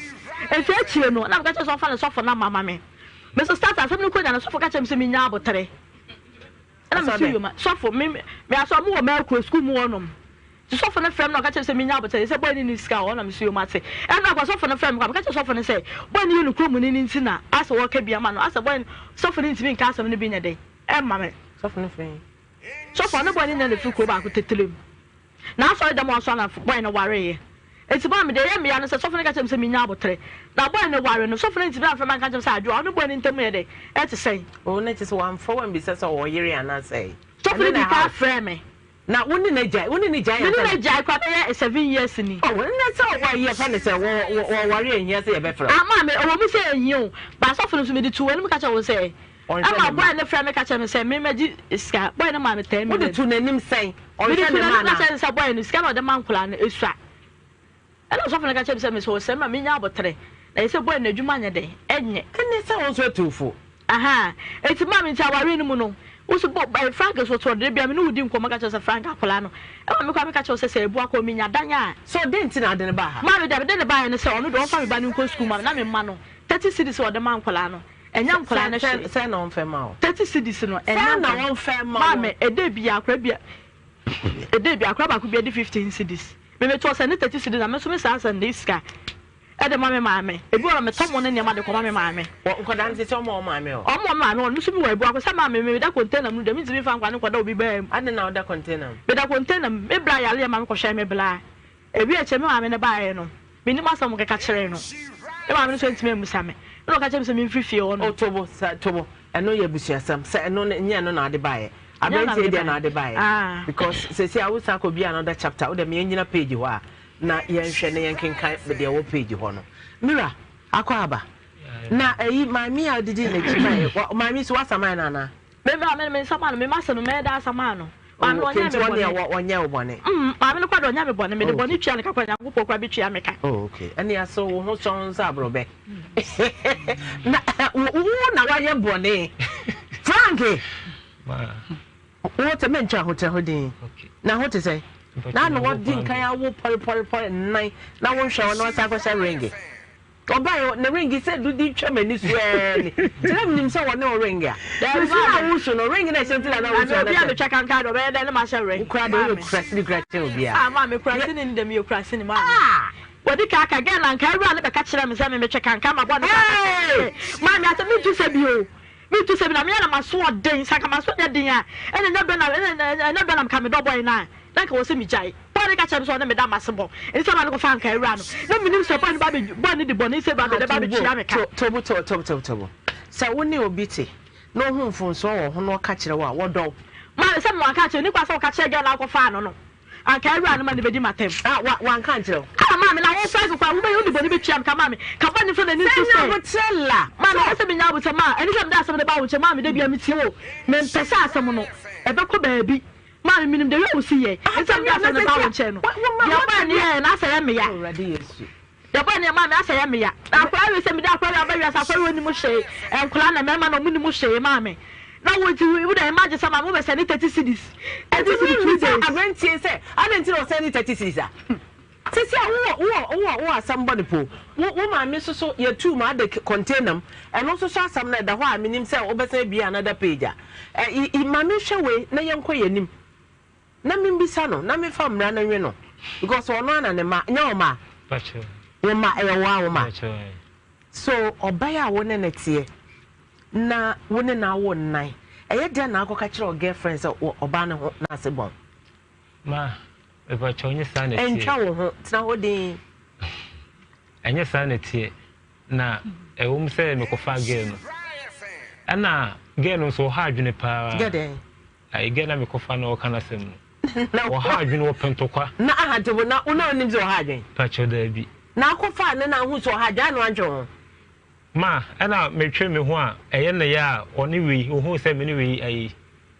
Nti akyire no na meka kyerɛ sɛ ɔmfa ne sɔfo number ma me. Me so start asɛm no kɔ nya no sɔfo ka kyerɛ me sɛ me nya abotere. Ɛna me si yoma sɔfo me me asɔ mo wɔ mɛkuro sukuu mu hɔnom nti sɔfo no frɛ me na ɔka kyerɛ me sɛ menya abotare sɛ bɔyɛ ne ne sika wɔ hɔ na me si yoma te ɛna akɔ sɔfo no frɛ me kɔ meka kyerɛ sɔfo no sɛ bɔyɛ no yɛ no kurom ni ne nti na asɛ wɔka bi ama no asɛ bɔyɛ sɔfo no ntumi nka asɛm no bi nyɛ den ɛmma me sɔfo no frɛ sɔfo ɔne bɔyɛ no nyɛ no firi kuro baako tetire mu. N'asɔre dɛm a ɔsɔre na bɔy no wareeɛ. Enti maa me deɛ ɛyɛ meya no sɛ sɔfo no ka kyerɛ me sɛ mennya aboterɛ. Na bɔy no ware no, sɔfo no antumi amfrɛ me anka ankyerɛ me sɛ Adwoa, ɔne bɔy no ntam yɛ dɛn? Ɛte sɛn? Oh, na kyerɛ sɛ wamfrɛ wo ammisa sɛ ɔwɔ yere anaasɛ Sɔfo ɛno no na dii ɛha kan wo? frɛɛ me. Na wo ne no agyae? Wo ne no gyae Me ne ansa no na. agyae koraa bɛyɛ 7 years ni. Oh, ɛnna sɛ ɔwɔ ayi yɛfrɛ no sɛ wɔ wɔ wɔware a ɛnhia sɛ yɛbɛfrɛ wo. Ah, maame, ɛwɔ mu sɛ ɛnhia o, but sɔfo no nso mede too w'anim ka kyerɛɛ wo sɛ Ɔnhwɛ Ɛma ne mma. boy no frɛ me ka kyerɛ me sɛ me mɛgye sika. Boy no maa me 10 million. Wode to n'anim sɛn? Mede Ɔnhwɛ to ne mma n'anim ka anaa? kyerɛ no sɛ boy no sika na ɔde ma nkwadaa no esua. Ɛna ɔsɔfo no ka kyerɛ me sɛ mesɛ ɔsɛe ma menya abotere. Na ɛsɛ boy no adwuma nyɛ dɛn? Ɛnyɛ. Ɛne sɛ wo nso atu wo fo. Ahaa. Enti maa me nti awareɛ no mu no, wo so bɔ eh, Frank so to ɔde bia me ne wo di nkɔmmɔ ka kyerɛ sɛ Frank akwadaa no. Ɛma me koraa meka kyerɛ wo sɛ sɛ ebu akɔ menya dan a. So dɛn nti na ade no baa ha? Maame deɛ mede no baeɛ ne sɛ ɔno deɛ ɔmfa me ba no nkɔ sukuu ma me na me mma no 30 cedis a ɔde ma nkwadaa no. Ɛnyɛ nkwadaa no hwee. Sɛn na wɔmfɛ ma wo? 30 cedis no ɛnyɛ Sɛn na wɔmfɛ ma wo? Maame, ɛdɛ bi akora bi ɛdɛ bi akora baako bi ɛde 15 cedis. Me me tɔ sɛ ne 30 cedis na me nso me saa sɛ ne sika ɛde ma me maame. Ebi wɔ na me tɔ mo ne nneɛma de kɔ ma me maame. Wɔ nkwadaa no sisi ɔmo wɔ maame hɔ. Ɔmo wɔ maame hɔ. Nso mi wɔ ebu akɔ sɛ maame me da container mu deɛ mi ntumi fa nkwa ne nkɔda obi bɛɛ mu. Adi na ɔda container mu. Me da container mu. Me bla yare yɛ maame kɔhwɛ me bla. Ewi akyire me maame no baeɛ no, mennim asɛm a wɔkeka kyerɛɛ no. Me maame no nso antumi ammisa me. Ɛnna ɔka kyerɛɛ me sɛ memfiri fie hɔ nom. Oh, Tobo, sɛ, Tobo, ɛno yɛ abusuasɛm. Sɛ ɛno no, nyɛ ɛno na wode baeɛ. Nyɛ ɛno na Aberanteɛ yi mede deɛ na baeɛ. wode baeɛ. Ah. Because seesei a wosan kɔ bi another chapter, wode ma yɛnnyina page hɔ a, na yɛnhwɛ na yɛnkenkan deɛ ɛwɔ page hɔ no. Mira, akɔ aba. Na ɛyi, maame a wodidi n'akyi baeɛ, wa, maame yi so woasaman no anaa? Me ba, me me nsa ma no, me ma sɛ no mɛyɛ dɛ asa ma no. Maame no Oh, okay, ɔnyɛ nti me wɔn deɛ bɔne. wɔ wɔnyɛ wo bɔne. Mm, maame no kora deɛ ɔnyɛ me bɔne, mede Oh, bɔne okay. tua ne ka kora Nyankopɔn kora bɛtua me ka. Oh, okay. Ɛne aso wo ho sɔn sɛ aborɔbɛ. Na wo wo na wayɛ bɔne. Frank! Ma. Wo te mentwa ho kyerɛ ho din. Okay. Na ho te sɛ? Mpakyɛ Na me na ho wɔdi paa nkan deɛ. awo pɔrepɔrepɔre nnan na wonhwɛ wɔn na wɔsan akɔhyɛ ringe. Ɔbae ne ring sɛ du di twa m'ani so ɛɛ ni. Nti na menim sɛ wɔne wo ring a. Daabi Susu na maame. wosu no ring na ɛhyɛ nti na na wosu Maame obi a anasɛ. metwa kankan de ɔbɛyɛ dɛn na mahyɛ ring. Wokura de woyɛ Maame. kurasini kura kyɛn obiara. Ah maame kurasini ni deɛ meyɛ kurasini maame. Ah! Wɔde ka aka girl anka awura no bɛka kyerɛ me sɛ me metwe kankan ma bɔ ne ka aka kyerɛ me Hey! sɛ maame asɛ mentu sɛ bi o. Mentu sɛ bi na meyɛ na maso ɔden sɛ anka maso nyɛ den a ɛna ɛnyɛ bɛ na ɛna ɛnyɛ bɛ na nka medɔ bɔe no a na anka wɔ sɛ megyae. Boy no ka kyerɛ me sɛ ɔne me da m'ase bɔ nti sɛ ma no kɔfa anka awura no na menim sɛ boy no ba bɛ boy no de bɔne sɛ ba bɛ ba bɛtua me ka. Tobo tobo tobo tobo tobo. Sɛ wo ne obi te na ohu mfomsoɔ wɔ wo ho na ɔka kyerɛ wo a, wɔdɔ wo. Maame sɛ me wanka ankyerɛ wo, ni kwan sɛ woka kyerɛ girl no a wokɔfaa no no. Anka awura no ma no bɛdi m'atɛm. Ah wa wanka ankyerɛ wo. Ah maame na wo Frank koraa wobɛyɛ wode bɔne bɛtua me ka maame ka bɔne mfa m'ani Sɛ nso nya sɛ. aboterɛ la. Maame Sɛ. ɛsɛ sɛ menya aboterɛ maa ɛne sɛ mede asɛm no ba wo nkyɛn maame da biara metie wo mempɛ sɛ asɛm no ɛbɛkɔ baabi maame menim the way a wosi yɛ ɛne sɛ mede asɛm no ba wo nkyɛn no deɛ ɔbaa ne yɛɛ no asɛ yɛ meya Awurade Yesu. deɛ ɔbaa ne yɛ maame asɛ yɛ meya na akwadaa wei sɛ mede akwadaa wei aba wiase akwadaa wei nim hwee nkwadaa na mmarima na ɔmo nim hwee maame na wo nti wo dɛ imagine sɛ maame wobɛsɛ ne 30 cedis 30 Nti cedis 2 memmisa days. aberanteɛ sɛ adɛn nti na ɔsɛn ne 30 cedis a? Sisi a wowɔ wowɔ wowɔ wowɔ asɛm bɔ ne po. Wo wo maame nso so yɛtuu mu ade container mu. Ɛno nso so asɛm no ɛda hɔ a menim sɛ wobɛsan abue another page a. Ɛ i i ma menhwɛ wei na yɛnkɔ yɛn anim. Na membisa no na memfa mmara no nwe no because ɔno ara na ne mma nyɛ wo mma? Pakyɛ. Wo mma ɛyɛ wo ara wo mma? Pakyɛ ɛɛ. So ɔbaa a wo ne no teɛ na wo ne no awo nnan ɛyɛ dɛn na akɔka kyerɛ wo girlfriend sɛ ɔbaa no ho n'ase bɔn? Ma, mepakyɛw nyɛ saa na ɛteɛ. Ɛntwa wo ho, tena hɔ dinn. Ɛnyɛ saa na ɛteɛ. Na ɛwom sɛ mekɔfaa girl no. Ɛna girl no nso ɔha adwene paa. Girl dɛn? Ayi girl na mekɔfa no ɔka n'asɛm no. Ɔha adwene ɔpɛ ntɔkwa. Na aha nti wo na wo na onim sɛ ɔha adwene? Pakyɛw daabi. Na akɔfaa no na ahu sɛ ɔha adwene ana wantwe wo ho? Ma ɛna metwe me ho a ɛyɛ ne ya a ɔne wei ohuu sɛ me ne wei ayi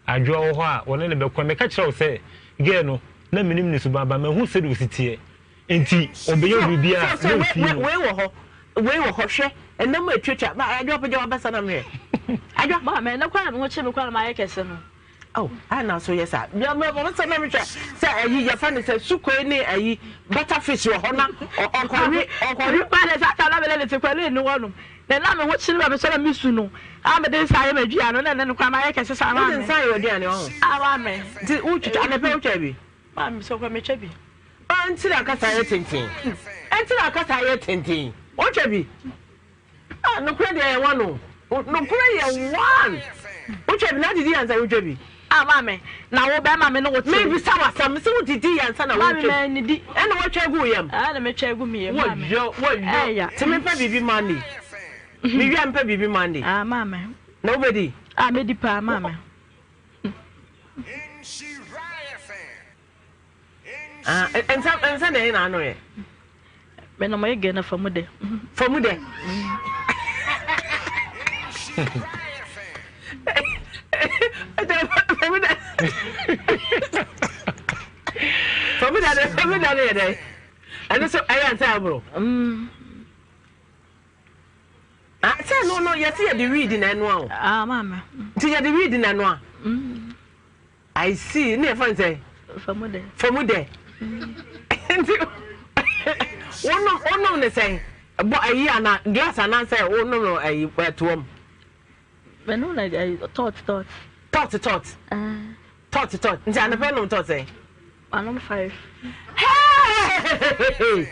Adwoa wɔ hɔ a ɔne no bɛko a meka kyerɛ wo sɛ girl no na menim ne suban but mahu sɛdeɛ ɔsi teɛ nti ɔbɛyɛ So biribi so a so na wei ɔfii wei no. wei wɔ hɔ wei wɔ hɔ hwɛ ɛnam a etuatua ba Adwoa pagya w'abasa na mehwɛ Adwoa. Maame ɛnɛ koraa na me ho kye me koraa na mayɛ kɛse no. Oh, a na so yɛ saa. Bia me ɔmo sɛ na mehwɛ sɛ ayi yɛfa ne sɛ sukoi ne ayi butterfish wɔ hɔ na ɔkɔwe ɔkɔwe. Ba de saa na mede ne te kwale ne wɔnom. Na na me ho kyere me sɛ na mesu no. A mede nsa ayɛ m'aduane no na ɛnɛ no koraa mayɛ kɛse saa Wode maame. nsa ayɛ w'aduane ɔho? Ah maame. Nti wotwitwa anɔpɛ wotwa bi? Maame sɛ kɔ metwa bi. Ah nti na kasa yɛ tenten. Nti na kasa yɛ tenten. Wotwa bi? Ah nokorɛ deɛ yɛ one o. Nokorɛ yɛ one. Wotwa bi na adidi ansa wotwa bi. Ah maame na wo bɛrima me ne wo te. Mebisa wo asɛm sɛ wodidi ansa na wotwa bi. Maame mannidi. Ɛna watwa agu wo yam. Ɛna metwa agu me yam maame. Wɔyɔ wɔyɔ. Ɛya. Te mepɛ biribi Monday. Mewia mepɛ biribi Monday. Ah maame. Na wobɛdi? Ah medi paa maame. Ah, nsa nsa na ɛyɛ na ano yɛ. Mɛ na mo yɛ gɛ na fa mu dɛ. Fa mu dɛ. Fa mu dɛ. Fa mu dɛ fa mu dɛ no yɛ dɛ. Ɛno so ɛyɛ nsa aburo. Ah, sɛ no no yɛsi yɛde weed na ɛnoa o. Ah, maame. Nti yɛde weed na ɛnoa. I see. Ne yɛfa no sɛ? Famu dɛ. Famu dɛ. Nti wonom wonom ne sɛn? Bɔ ayi ana glass anaasɛ wonom no ayi ɛtoa mu? Mɛnom na ɛyi tɔɔt tɔɔt. Tɔɔt tɔɔt. Tɔɔt tɔɔt nti anɔpɛ nom tɔɔt sɛn? Manom five. Hey!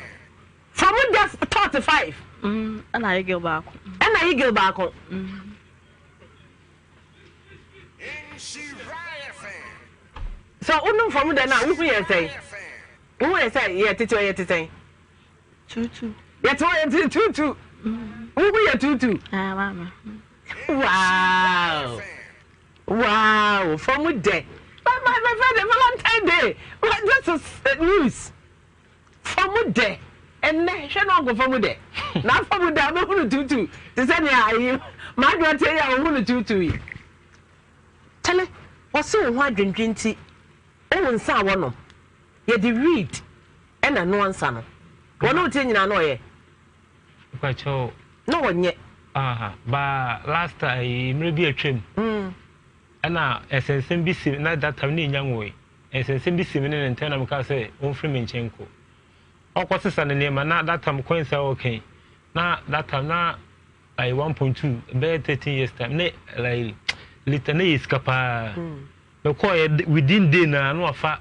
Fa mu da tɔɔt five. Ɛna eagle baako. Ɛna eagle baako. So wonom fa mu da no a wohu yɛn sɛn? Wohu yɛn sɛ yɛ tete yɛ te sɛn? Tutu. Yɛ te hɔ yɛ te tutu. Wohu yɛ tutu. Ah, mama. Wow. Wow. Fa mu dɛ. My my my friend, Valentine Day. This is news. Fa mu dɛ. Ɛnnɛ, hwɛ na ɔnkɔ fa mu dɛ. Na fa mu dɛ a, wobɛhu no tuutuu te sɛ nea ayi m'adwoa te yi a ɔhu no tuutuu yi. Kyale, wɔse wo ho adwendwen nti, wowo nsa a wɔnom. Yɛde weed ɛna ɛnoa nsa no. Wɔne wo te nyinaa na ɔyɛ? Mpakyɛw. Na ɔnyɛ. Aha, ba last ayi mmerɛ bi atwam. Ɛna ɛsɛnsɛm bi si na that time na enya nwoe. Nsɛnsɛm bi sii me ne no ntam na mekaa sɛ ɔmfiri me nkyɛn nkɔ. Ɔkɔsesa ne nneɛma na that time coins a ɔka yi na that time na ayi 1.2 bɛyɛ 13 years time ne like lita na yɛ sika paa. Mekɔɔyɛ within day na na wafa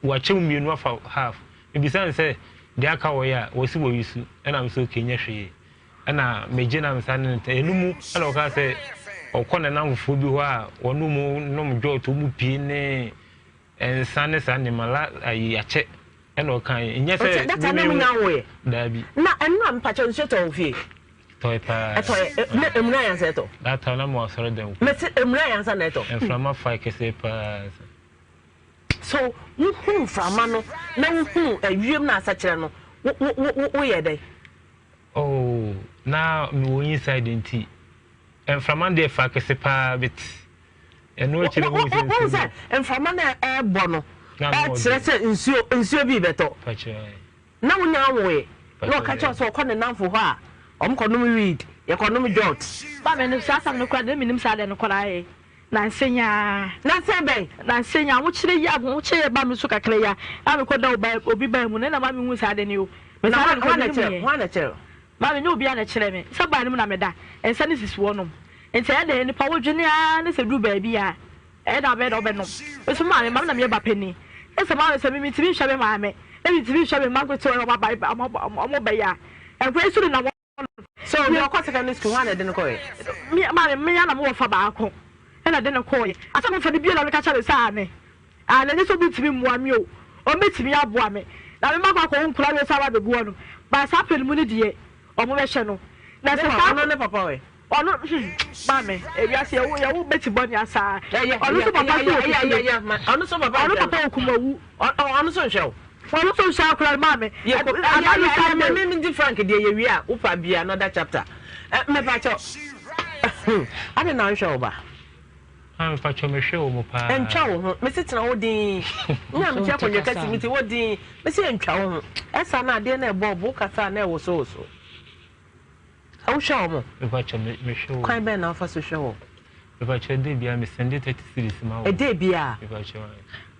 wakyɛ mu mmienu afa half. Mebisa no sɛ deɛ aka wɔyɛ a wɔsi wɔ yusu ɛna me sɛ okay nyɛ hwee. Ɛna megye na mesa ne no tɛ ɛno mu ɛna ɔkaa sɛ ɔkɔ ne namfofoɔ bi hɔ a wɔne mu nom jɔt wɔn pie ne nsa ne saa nneɛma la ayi akyɛ ɛna ɔka yi nyɛ sɛ data na mu nya woyɛ daabi na ɛno a mpakyɛ nsuo tɔ wo fie tɔe paa ɛtɔe na emuna yansa ɛtɔ data na mo asɔre dɛm mɛsi emuna yansa na ɛtɔ mframa fa kɛseɛ paa so wohu mframa no na wohu ewiem na asakyerɛ no wo wo wo woyɛ dɛn. Oh na mewɔ inside nti mframa no deɛ fa kɛse paa but ɛno akyi no wohu sɛ nsuo sɛ mframa no ɛrebɔ no ɛkyerɛ sɛ nsuo nsuo bi bɛtɔ na wonya awoe na ɔka kyerɛ sɛ ɔkɔ ne namfo hɔ a ɔmo kɔ nom weed yɛkɔ nom jot. Ba me no saa asɛm no koraa deɛ menim saa deɛ no koraa yɛ nansa yi ara. Nansa bɛn? Nansa yi ahokyerɛ yi ahokyerɛ yɛ ba me so kakra yi a a mekɔ da obi ban mu no ɛna ma mehu saa deɛ no yi o. Me saa deɛ no koraa menim yɛ. Hwan na kyerɛ? Maame nyɛ obiara na ɛkyerɛ me sɛ ban no mu na meda nsa no sisi hɔ nom nti ɛyɛ dɛ nipa wodwene ara ne sɛ duru baabi a ɛyɛ dɛ abɛyɛ dɛ wobɛnom nso maame maame na meyɛ ba panin ɛsɛ maame sɛ me mentumi nhwɛ me maame na mentumi nhwɛ me mma nketewa ɔmo aba ɔmo bɛyɛ a nkwa yi so de na wɔn So obi ɔkɔ secondary school hwan na ɛde no kɔɛ? Me maame me ara na mewɔ fa baako ɛna ɛde no kɔɛ. Asɛ me fa no bio na meka kyerɛ no sɛ aane aane ɛnyɛ sɛ obi ntumi mmoa me o ɔmbɛtumi aboa me na me mma akɔ akɔwo nkwadaa wei sɛ aba abɛgu hɔ nom but saa pɛ no mu no deɛ ɔmo bɛhwɛ no na sɛ saa ɔno ne papa wɛ? Ɔno hmm maame ewiase yɛwo yɛwo bɛti bɔ nea saa ɔno nso papa so wɔ kufie ɔno nso papa ɔno papa wɔ kumawu ɔno nso nhwɛ o. Ɔno nso nhwɛ akora no maame. Yɛ kɔ ɛyɛ ɛyɛ maame mi di Frank deɛ yɛ wie a wopa bia another chapter ɛ mɛpa kyɛw adi na nhwɛ wo ba. Maame pa kyɛw mehwɛ wɔ mu paa. Ntwa wo ho mesi tena hɔ din nya mete akonnwa kɛse mete hɔ din mesi ntwa wo ho ɛsa na adeɛ na ɛbɔ ɔbo kasa na ɛwɔ so wɔ so. Wohwɛ wɔn? Mepakyɛ me mehwɛ wɔn. Kwan bɛn na wofa so hwɛ wɔn? Mepakyɛ day biara me sɛnde 30 cedis ma wɔn. Day biara? Mepakyɛ.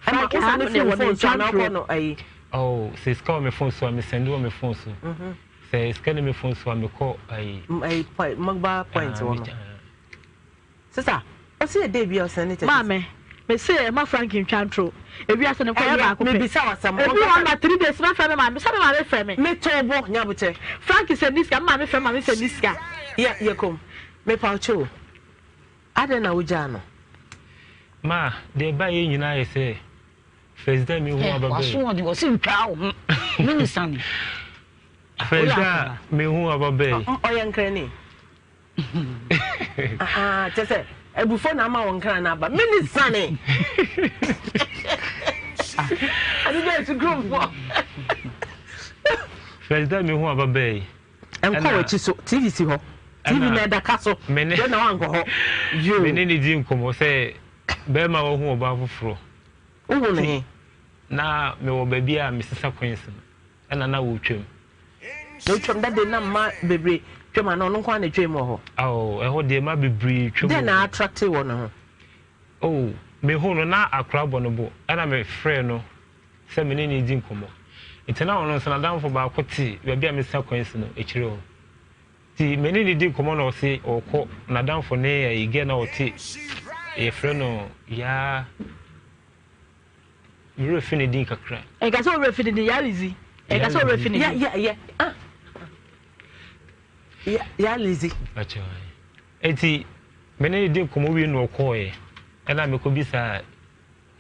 Ɛma wo sɛnde fi wo phone so anaa wokɔ no ayi? Oh, sɛ sika wɔ me phone so a me sɛnde wɔ me phone so. Sɛ sika ni me phone so a mekɔ ayi. Ayi point mobile point wɔ no. Sista, ɔsi yɛ day biara ɔsɛnde 30. Maame, me se ɛma Frank ntwa ntoro. Ewiase no nkɔyɛ baako pɛ. Mebisa wo asɛm. Ebi wɔ hɔ na 3 days mɛfrɛ me maame sɛ me maame frɛ me. Meto bo nyabokyɛ. Frank sɛ ni sika, me maame frɛ me maame sɛ ni sika. Yɛ yɛ kom. Mepa wo kyɛw. Adɛn na wogyaa no? Ma, deɛ ɛbaeɛ nyinaa yɛ sɛ first day mehu Ɛ aba bɛɛ. waso ɔde ɔsi ntwaa wo ho mini sane. First day a mehu aba bɛɛ. Ɔyɛ nkrani. Ahaa kyɛ sɛ abufuo na ama wo nkran no aba. Mini sane. Ade dɛ sukuufoɔ. First day mehu aba bɛɛ yi. Nkɔ w'akyi so TV si hɔ. TV na ɛda ka so. Dɛn na wankɔ hɔ. Yoo. Me ne ne di nkɔmmɔ sɛ bɛrima wahu ɔbaa foforɔ. Wohu ne he? Na mewɔ baabi a mesesa coins no ɛna na wɔretwam. Na otwam dade na mma bebree twam anaa ɔno nko ara na etwam wɔ hɔ? Oh, ɛhɔ deɛ mma bebree twam wɔ hɔ. Dɛn na attracte wɔ ne ho? Oh, mehuu no na akora bɔ ne bo ɛna mefrɛɛ no sɛ me ne no redi nkɔmmɔ. Nti na ɔno nso n'adamfo baako te baabi a mesesa coins no akyire hɔ. Nti me ne no di nkɔmmɔ na ɔse ɔkɔ n'adamfo ne ayi girl no a ɔte yɛfrɛ no yaa me werɛ fi ne din kakra. Ɛnka sɛ wo werɛ fi ne din yaa Lizzy ɛnka sɛ wo werɛ fi ne din. Ya ya ah ya yaa Lizzy. Akyɛ nti me ne no di nkɔmmɔ wie na ɔkɔɔɛ ɛna mekɔ bisa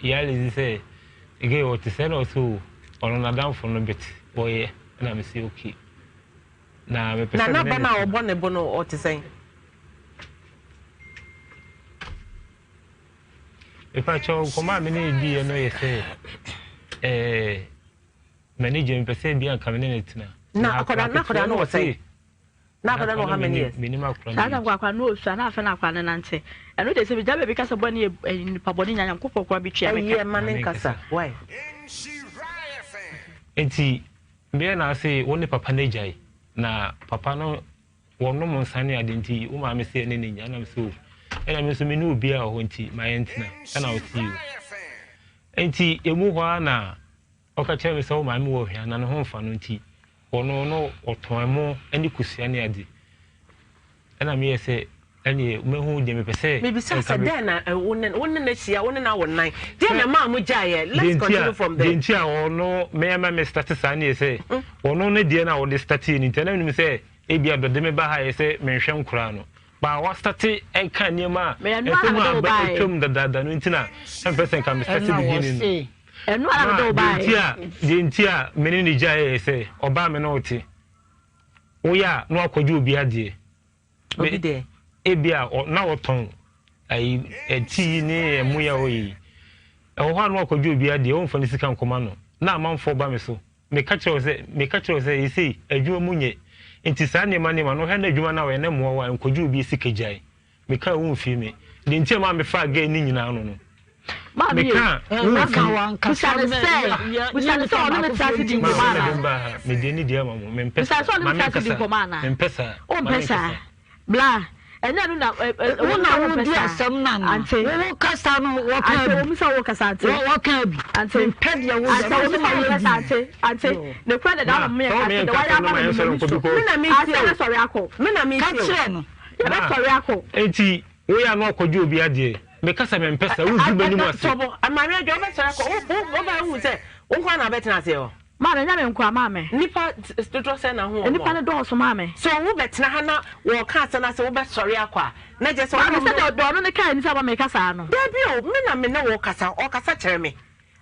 Yaa Lizzy sɛ girl ɔte sɛ ɛna ɔse o ɔno n'adamfo no but ɔyɛ ɛna mese okay. Na mepɛ Na sɛ me ne n'aba no no a tena. ɔbɔ ne bo no, ɔte sɛn? Mepakyɛw, nkɔmmɔ a me ne no diiɛ no yɛ sɛ, ɛɛ, m'ani gye, mepɛ sɛ ebia anka me ne no tena. Na Na akwadaa akwadaa na akwadaa ketewa no no wɔ sɛn? ɔse, Na na akwadaa no akwadaa wɔ how no many menim years? menim akwadaa no Saa na age. akwadaa no ɔsua na afei na akwadaa no nante. Ɛno deɛ sɛ megya baabi ka sɛ bɔne yɛ eh, nipa bɔne nya Nyankopɔn koraa bɛtua me ka. Ɛyɛ ma ne Maame nkasa. nkasa. Why? Enti, bɛyɛ na ase wo ne papa no agyae. Na papa no wɔnom nsa ne ade nti wo maame sɛ ɛne ne nya ɛna mesɛ o ɛna me nso me ne obiara wɔ hɔ nti ma yɛntena ɛna ɔsi o nti emu hɔ ara na ɔka kyerɛ me sɛ wo maame wɔ hwea na ne ho mfa no nti ɔno no ɔtɔn ɛmo ne kosua ne ade Ɛna meyɛ sɛ ɛneɛ mɛhu deɛ mepɛ sɛ Mebisa nka sɛ me. dɛn na wo ne wo ne no ahyia wo ne no awo nnan deɛn na Sɛ ɛmaa mo gyaeɛ deɛ let's nti continue a from deɛ there. nti a ɔno me ama me starte saa ne yɛ sɛ ɔno ne deɛ no a ɔde starteɛ no nti na menim sɛ ebia dɔde me ba ha yɛ sɛ menhwɛ nkoraa no ba wa starte ɛka nneɛma a Meyɛ ɛno ara nsɛm na a mede wo aba baeɛ. atwam dadaada no nti na ɛmpɛ sɛ nka me starte Ɛna beginning no. wɔse. Ɛno ara na Ma mede wo deɛ baeɛ. nti a deɛ nti a me ne no gyaeɛ yɛ sɛ ɔbaa me ne ɔte Woyɛ a na wakɔgye obi adeɛ. Obi deɛ? Ebi a na ɔtɔn ayi tea ne ɛmo yi a ɔyɛ yi. Ɛwɔ hɔ a na wakɔgye obi adeɛ, ɔmfa ne sika nkɔma no. Na amanfoɔ ba me so. Meka kyerɛ wo sɛ, meka kyerɛ wo sɛ seesei adwuma mu nyɛ. Nti saa nneɛma nneɛma no, wohwɛ na adwuma no a ɔyɛ no mmoa wo a, nkɔgye obi sika gyae. Meka a womfii me. Deɛ nti a ɛmaa mefaa girl no nyinaa no no. Maame Meka a Eh, waka womfii. wankasa Bisa ne mɛ sɛ, yɛ yɛ bisa nyɛ ne sɛ nipa ɔne ne baako tra fo ase di nti Ma nkɔmmɔ me na anaa? de mbaa ha. Mede anidie ama mo. Mempɛ Bisa saa. sɛ ɔne Ma ne tra ase di menkasa. nkɔmmɔ anaa? Mempɛ saa. Ma Wompɛ menkasa. saa? Bla, ɛnyɛ ɛno na ɛ ɛ Wo ɛwɔ mu na sɛ wompɛ wodi saa. asɛm no anaa? Ante. Wo wo kasa no wɔka Ante, bi. ɛwɔ mu sɛ wokasa ante. Wɔ wɔka bi. Ante. Mempɛ deɛ woyɛ. Ante, ɛwɔ mu Mese sɛ mayɛ wompɛ saa din. ante. Ante, ne kura dada Ma, ama mo yɛ sɛ ka wo ante, deɛ meɛnka wayɛ asɛm ama no ma me no yɛnsɔre m'ani nkɔ sɔ. Me because na Ante, metie o. yɛbɛsɔre akɔ. Me na Ka metie o. kyerɛ no. Ma, Yɛbɛsɔre akɔ. enti woyɛ a na wakɔgye obi adeɛ. Meka sɛ mempɛ saa, wogu m'anim ase. Tɔbo, Maame Adwoa, wobɛsɔre akɔ. Wo wo wobaa wohu sɛ wo nko ara na wobɛtena aseɛ hɔ. Maame, ɛnyɛ me nko ara, maame. Nnipa dodoɔ sɛn na ho wɔ Nnipa hɔ? no dɔɔso, maame. So wobɛtena ha na wɔreka asɛm na sɛ wobɛsɔre akɔ a, na kyerɛ sɛ Maame, ɔno sɛ deɛ ɔno ne kae ne sɛ ama meka saa no. Dabi o, me na me ne wo kasa, ɔkasa kyerɛ me.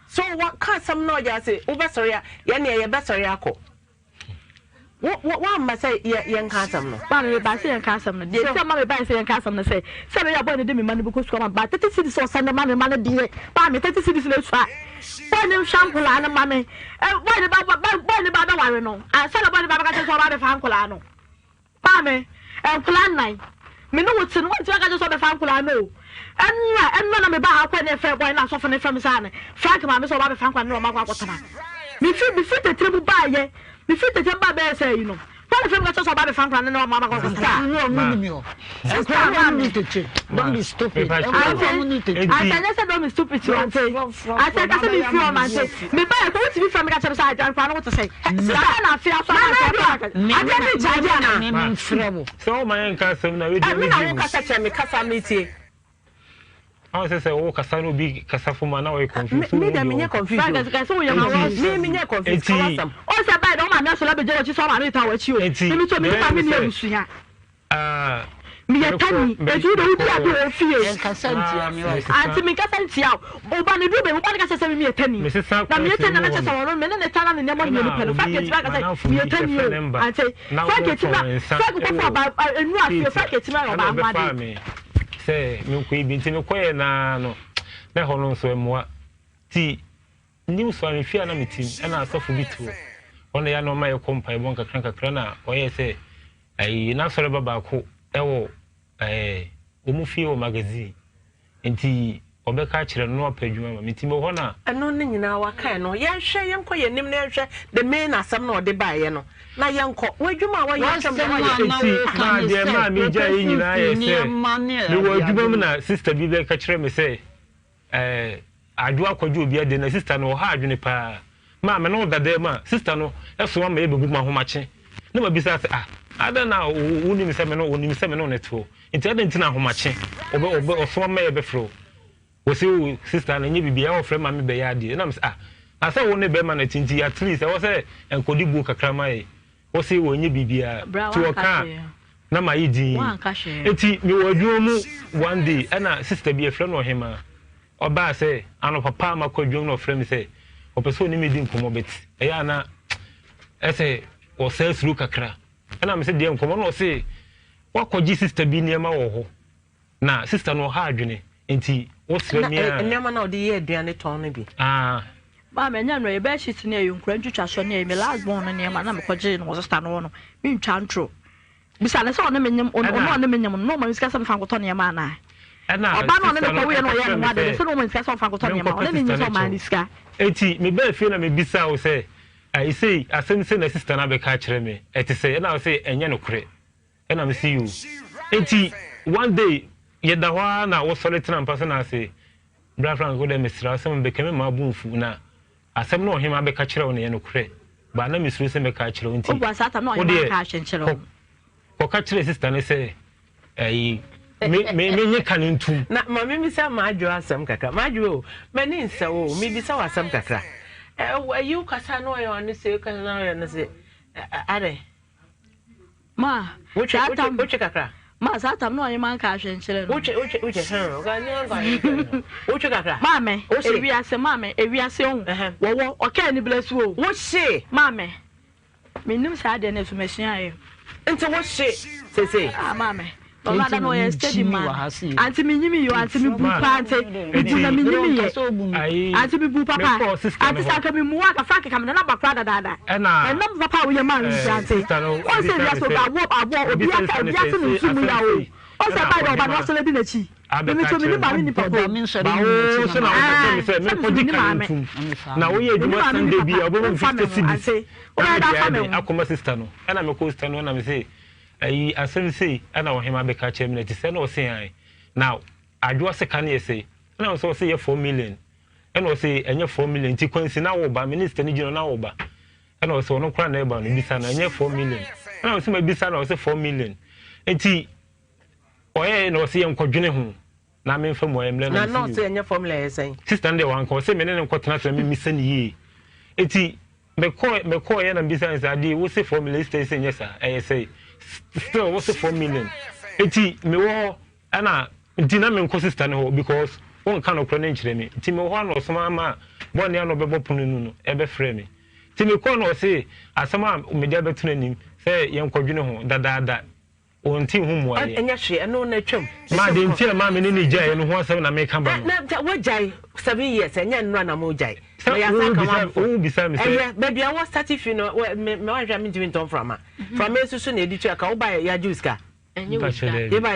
So wɔka asɛm na ɔgye ase, wobɛsɔre a, yɛn deɛ yɛbɛsɔre akɔ. Wo, wo, woamma sɛ yɛ, yɛnka asɛm no. Maame, mebae sɛ yɛnka asɛm no. Deɛ nti a ɛma mebae sɛ yɛnka asɛm no sɛ, sɛ ɛbɛyɛ a boy no de me mma no bɛkɔ sukuu ama me. But 30 cedis a ɔsɛnde ma me mma no deɛ, maame, 30 cedis no asua. Boy no nhwɛ nkwadaa no mma me. Ɛ, boy no ba, ba, boy no ba bɛware no. Ansa na boy no ba bɛka kyerɛ sɛ ɔba abɛfa nkwadaa no. Maame, nkwadaa nnan. Me ne wo te no, woantumi anka kyerɛ sɛ ɔbɛfa nkwadaa no o. Ɛnora, ɛnora na mebaa ha kɔe na yɛfrɛɛ boy no na asɔfo no frɛ me sɛ ane, Frank maame sɛ ɔba abɛfa nkwadaa no na ɔma akɔ akɔtena. Mefiri, mefiri tɛtrɛ mu baeɛ, mefiri tɛtrɛ mu baa bɛyɛ sɛ ayi no, boy no frɛ me ka kyerɛ sɛ ɔba abɛfa nkwadaa no na ɔma akɔ akɔtena. Wo a Ma, wonni mi hɔ. Sister Nkwadaa no maame. nni tete. ma, Don't be stupid. mepa kyɛw. Nkwadaa Ante, no nni tete. Enti, ante ɛnyɛ sɛ don't be stupid o, ante, ante ɛka sɛ Frɔfrɔfrɔ mefiri hɔ ma ante, mebaeɛ kɔ wotumi frɛ me ka kyerɛ me sɛ agya nkwadaa no wote sɛn? Saa na afe aso Maame ama Adwoa, ante, adeɛ no gyae anaa? Me ma, memfrɛ wo. sɛ woma yɛnka asɛm no a, wei deɛ Ɛ, me na medi mu. wokasa kyerɛ me, kasa metie. Ɔn sɛ sɛ wo kasa na obi kasa fom a na ɔyɛ Me, confused so me wohu deɛ deɛ menyɛ ɔka. confused Frank o. ɛsɛ sɛ woyɛ Enti ma Me, menyɛ confused, ka enti w'asɛm. O sɛ bɛyɛ dɛ wo maame asɔre abɛgya w'akyi sɛ wo maame retaa w'akyi o. enti Me nso me deɛ ne ɛyɛ maame ne nni sɛ abusua. ah Meyɛ mekɔ tani, me enti wo deɛ wodi ade mekɔ wɔ fie. Yɛnkasa na ntia me wai. mesesa Ante menkasa ntia wo. Wo ba no duru baabi wo ba no ka kyerɛ sɛ me meyɛ tani. mesesa Na meyɛ kɔɔte tani na mu na hɔ kyerɛ sɛ no ɔno me ne ne tana ne nneɛma ɛna mmienu pɛ no. Frank obi atumi aka sɛ m'adamfo meyɛ bi tani ɛfrɛ o. ne mba Ante na Frank wɔtɔn atumi a nsa Frank kɔfa ɛwɔ ɔbaa nnuru afie Keeti Frank atumi ayɛ ɛna ɔbaa ho ɔbɛfaa adeɛ. me sɛ menkɔ yi bi nti mekɔyɛ naa no na ɛhɔ no nso ɛmmoa ti New so a mefie a na mete mu ɛna asɔfo bi te hɔ ɔna yɛ a na ɔma yɛkɔ mpaebɔ nkakra nkakra na ɔyɛɛ sɛ ayi n'asɔre ba baako ɛwɔ ɛɛ wɔn fie wɔ magazine nti ɔbɛka akyerɛ no na wapɛ adwuma ma me nti mewɔ hɔ na Ɛno ne nyinaa waka ɛno yɛnhwɛ yɛnkɔ yɛn anim na yɛnhwɛ the main asɛm na ɔde baeɛ no na yɛnkɔ w'adwuma a wayɛ atwam W'asɛm na wayɛ. a na Enti woka maa ne deɛ sɛ maa megyaeɛ nyinaa pɛpɛ yɛ sunsum sɛ nneɛma ne mewɔ adwuma adeade mu no. na sister bi bɛka kyerɛ me sɛ Ɛɛ Adwo akɔgye obi ade na sister no ɔha adwene paa. Maa me ne wo da dan mu a sister no soma ma yɛbɛbu m'ahomakye na mabisa sɛ ah Adɛn na wonim sɛ me ne onim sɛ me ne wo ne toɔ nti adɛn nti na ahomakye ɔbɛ ɔbɛ ɔsoma ma yɛbɛfrɛ wo? Wɔse oh sister no ɛnyɛ biribiara ɔfrɛ ma me bɛyɛ adeɛ ɛna mese ah na sɛ wo ne bɛrima no te nti at least ɛwɔ sɛ nkɔdi buo kakra ma yɛ. Wɔse oh ɛnyɛ biribiara Bra nti wanka wɔka a hwee. na mayɛ dinn. Wanka hwee. Nti mewɔ adwuma mu one day ɛna sister bi yɛfrɛ no Ɔhemaa ɔbaa sɛ anɔpa paa makɔ adwuma mu na ɔfrɛ me sɛ ɔpɛ sɛ ɔne me di nkɔmmɔ but ɛyɛ a na ɛsɛ ɔsan suro kakra ɛna mese deɛ nkɔmmɔ na ɔse wakɔgye sister bi nneɛma wɔ hɔ na sister no ɔha adwene nti wosrɛ me a nneɛma na ɔde yɛ aduane tɔn no bi. Ah. Maame ɛnyɛ no ɛyɛ sheet ne ɛyɛ nkura ntwitwa so ne ɛyɛ me last born no nneɛma na mekɔgye no wɔ sister no hɔ no mentwa ntoro bisa ne sɛ ɔne me nyem ɔno ɔne me nyem no na ɔma me sika sɛ mefa nkɔtɔ nneɛma anaa Ɛna ɔba no ɔne sister me no kɔweɛ na ɛka ɔyɛ kyerɛ ne me ho adeɛ sɛ sɛ na ɔma me sika sɛ ɔmfa nkɔtɔ nneɛma menkɔpɛ ɔne ne sister nyem no sɛ ɔmaa kyɛw. ne sika. Enti mebaa fie na mebisaa wo sɛ, Ai sei, asɛm sei na sister no abɛka akyerɛ me, ɛte sɛn? Ɛna wose ɛnyɛ nokorɛ. Ɛna mese yoo. Enti one day yɛda hɔ ara na wosɔre tena mpa so na ase, Bra Frank wo deɛ mesrɛ wo sɛ mebɛka me mma bo mfu na asɛm no ɔhemaa bɛka kyerɛ wo no ɛyɛ nokorɛ but na mesuro sɛ mɛka akyerɛ wo nti Wobua saa tam na wo ɔhemaa deɛ nka ahwɛ nkyerɛ kɔ wo. kɔka kyerɛ sister no sɛ ɛyi me me menye ka no ntum. Na ma memmisa m'adwo asɛm kakra. M'adwo o, m'ani nsɛ wo o, mebisa wo asɛm kakra. Ɛ ayi wo kasa na ɔyɛ ɔno se, kasa na ɔyɛ ɔno se, adɛn? Ma, Wotwe, saa wotwe, tam, wotwe kakra. ma saa tam na ɔhemaa nka ahwɛ nkyerɛ no. Wotwe, wotwe, wotwe, hmm, ɔka ne nka ahwɛ nkyerɛ no. Wotwe kakra. Maame, Wose. ewiase, maame, ewiase ohu, Ɛhɛn. wɔwɔ, ɔkaa anibere so o. Wose. Maame, Mennim saa adeɛ no so masuaeɛ. Nti wo hye sesei. Ah maame ɔno ada no ɔyɛ steady man ante me nyimi yɛ ante me bu paa ante me bu na me nyimi yɛ ante me bu papa ante sɛ anka me mu anka frank ka me nana ba kora dadaada ɛnam papa a woyɛ maa me nti ante ɔn sɛ wiase obi aboɔ aboɔ obi aka obi ate ne nsu mu ya o ɔn sɛ ɛbaa dɛ ɔba no wasɔre di n'akyi. Abɛka Mimi kyerɛ me maame me. nipa Ba wo so na woka kyerɛ me sɛ menkɔgye ka no ntom. Na woyɛ adwuma Sunday bi a wobɛma me 50 cedis na mede ayɛ dɛn akɔma sister no. Ɛna mekɔɔ sister no hɔ na mese ayi asɛm sei ɛna ɔhemaa bɛka kyerɛ me na ɛte sɛ na ɔse ae. Na adwoa sika no yɛ sei. Ɛna ɔse ɔse yɛ 4 million. Ɛna ɔse ɛnyɛ 4 million nti kwansi na woba me ne sister no gyina hɔ na woba. Ɛna ɔse ɔno koraa na ɛba no bisa no ɛnyɛ 4 million. Ɛna ɔse mabisa no ɔse 4 million. Nti Ɔyɛɛ na ɔse yɛnkɔdwene ho na memfa mmuaeɛ mmrɛ na Na na mese ɔse ɛnyɛ formula ɛyɛ sɛn? Sister no deɛ wanka, ɔse me ne no nkɔtena ase na memmisa no yie. Enti mekɔɔ mekɔeɛ na mebisa no sɛ adeɛ wose formula sister yi se nyɛ saa, ɛyɛ sɛn? Still wose 4 million. Enti mewɔ hɔ ɛna nti na menkɔ sister no hɔ because wonka nokorɛ no nkyerɛ me. Nti mewɔ hɔ a na ɔsoma ma bɔne a na ɔbɛbɔ pono no mu no ɛbɛfrɛ me. Nti mekɔɔ na ɔse asɛm a mede abɛto n'anim sɛ yɛnkɔdwene ho dadaada. Ɔnte ho mmuaeɛ. Ɛnyɛ hwee, ɛno na atwam. Ma deɛ nti a ɛmaa me ne no gyaeɛ no ho asɛm na meka ba no. Na woagyae 7 years, ɛnyɛ nnora na mogyae. Sɛ wobisa me sɛ. Ɛyɛ baabi a wɔ start fi no, mewahwɛ a mentumi ntɔ mframa. Mframa nso so na yɛde tua ka, woba yɛagye wo sika. Yɛba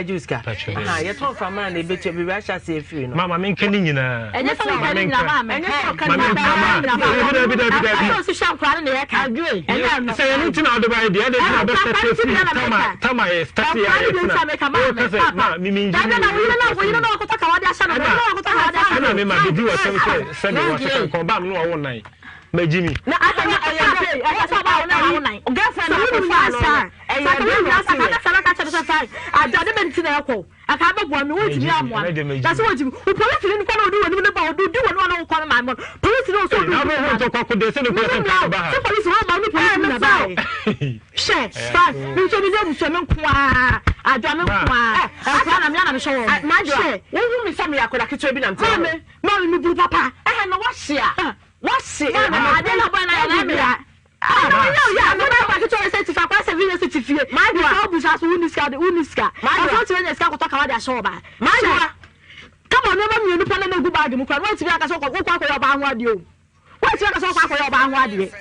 yɛgye wo sika. Yɛtɔ mframa na ɛbɛtua baabi ahyɛ aseɛ firi no. Mama menka ne nyinaa. Ɛnyɛ sɛ woka ne nyinaa maame. Ɛnyɛ sɛ woka ne nyinaa. Dabi dabi dabi dabi. Ɛsɛ osisi nkora no na yɛka. Ɛnyɛ no. Sɛ yɛn ti na ɔde ba yɛ deɛ ɛde ti na ɔbɛ sɛ firi tama tama yɛ start yɛ ayɛ tena. Ɔka sɛ ma mi mi ngyi mi. Ɛna mi ma bibi wɔ sɛm sɛ sɛbi wɔ sɛ nkɔn ba mi no ɔwɔ nan. Ma gyi mi. Na asa na ɛyɛ dɛ ɛyɛ sɛ ɔba wo na wo nan. Girlfriend na akɔfa no no. Ɛyɛ dɛ na ɔsi yɛ. Ade bɛ nti na ɛkɔ. Aka abɛboa me, wontumi ammoa me. Na sɛ wontumi, wo polisini no kɔ na odi w'anim no ba, odi w'anim a na wokɔ no maame no. Polisini no nso odi w'anim ma no. Menim na sɛ polisi hɔ ma ne polisi na baeɛ. Hwɛ, fa, me nso meyɛ abusua me nko ara, adwoa me nko ara, nkora na mea na mehwɛ wɔn. Madwoa, wohu me sɛ meyɛ akwadaa ketewa bi na mete hɔ. Maame, maame meburu papa. Ɛhɛ na wahye a, wahye. Maame, adeɛ na bɔyɛ na yɛ na mea. Ah, na ɔyɛ ɔyɛ a, na ɔba ketewa sɛ tifa kwa sɛ village ti fie. Madwoa. Nfa obusa so wonni sika de wonni sika. Madwoa. Ɔsɛ wotumi anya sika kɔtɔ kawa de ahyɛ ɔbaa. Madwoa. Kama nneɛma mmienu pɛ na na egu baagi mu kora no wontumi aka sɛ wokɔ akɔyɛ ɔbaa ho adeɛ o. Wontumi aka sɛ wokɔ akɔyɛ ɔbaa ho adeɛ.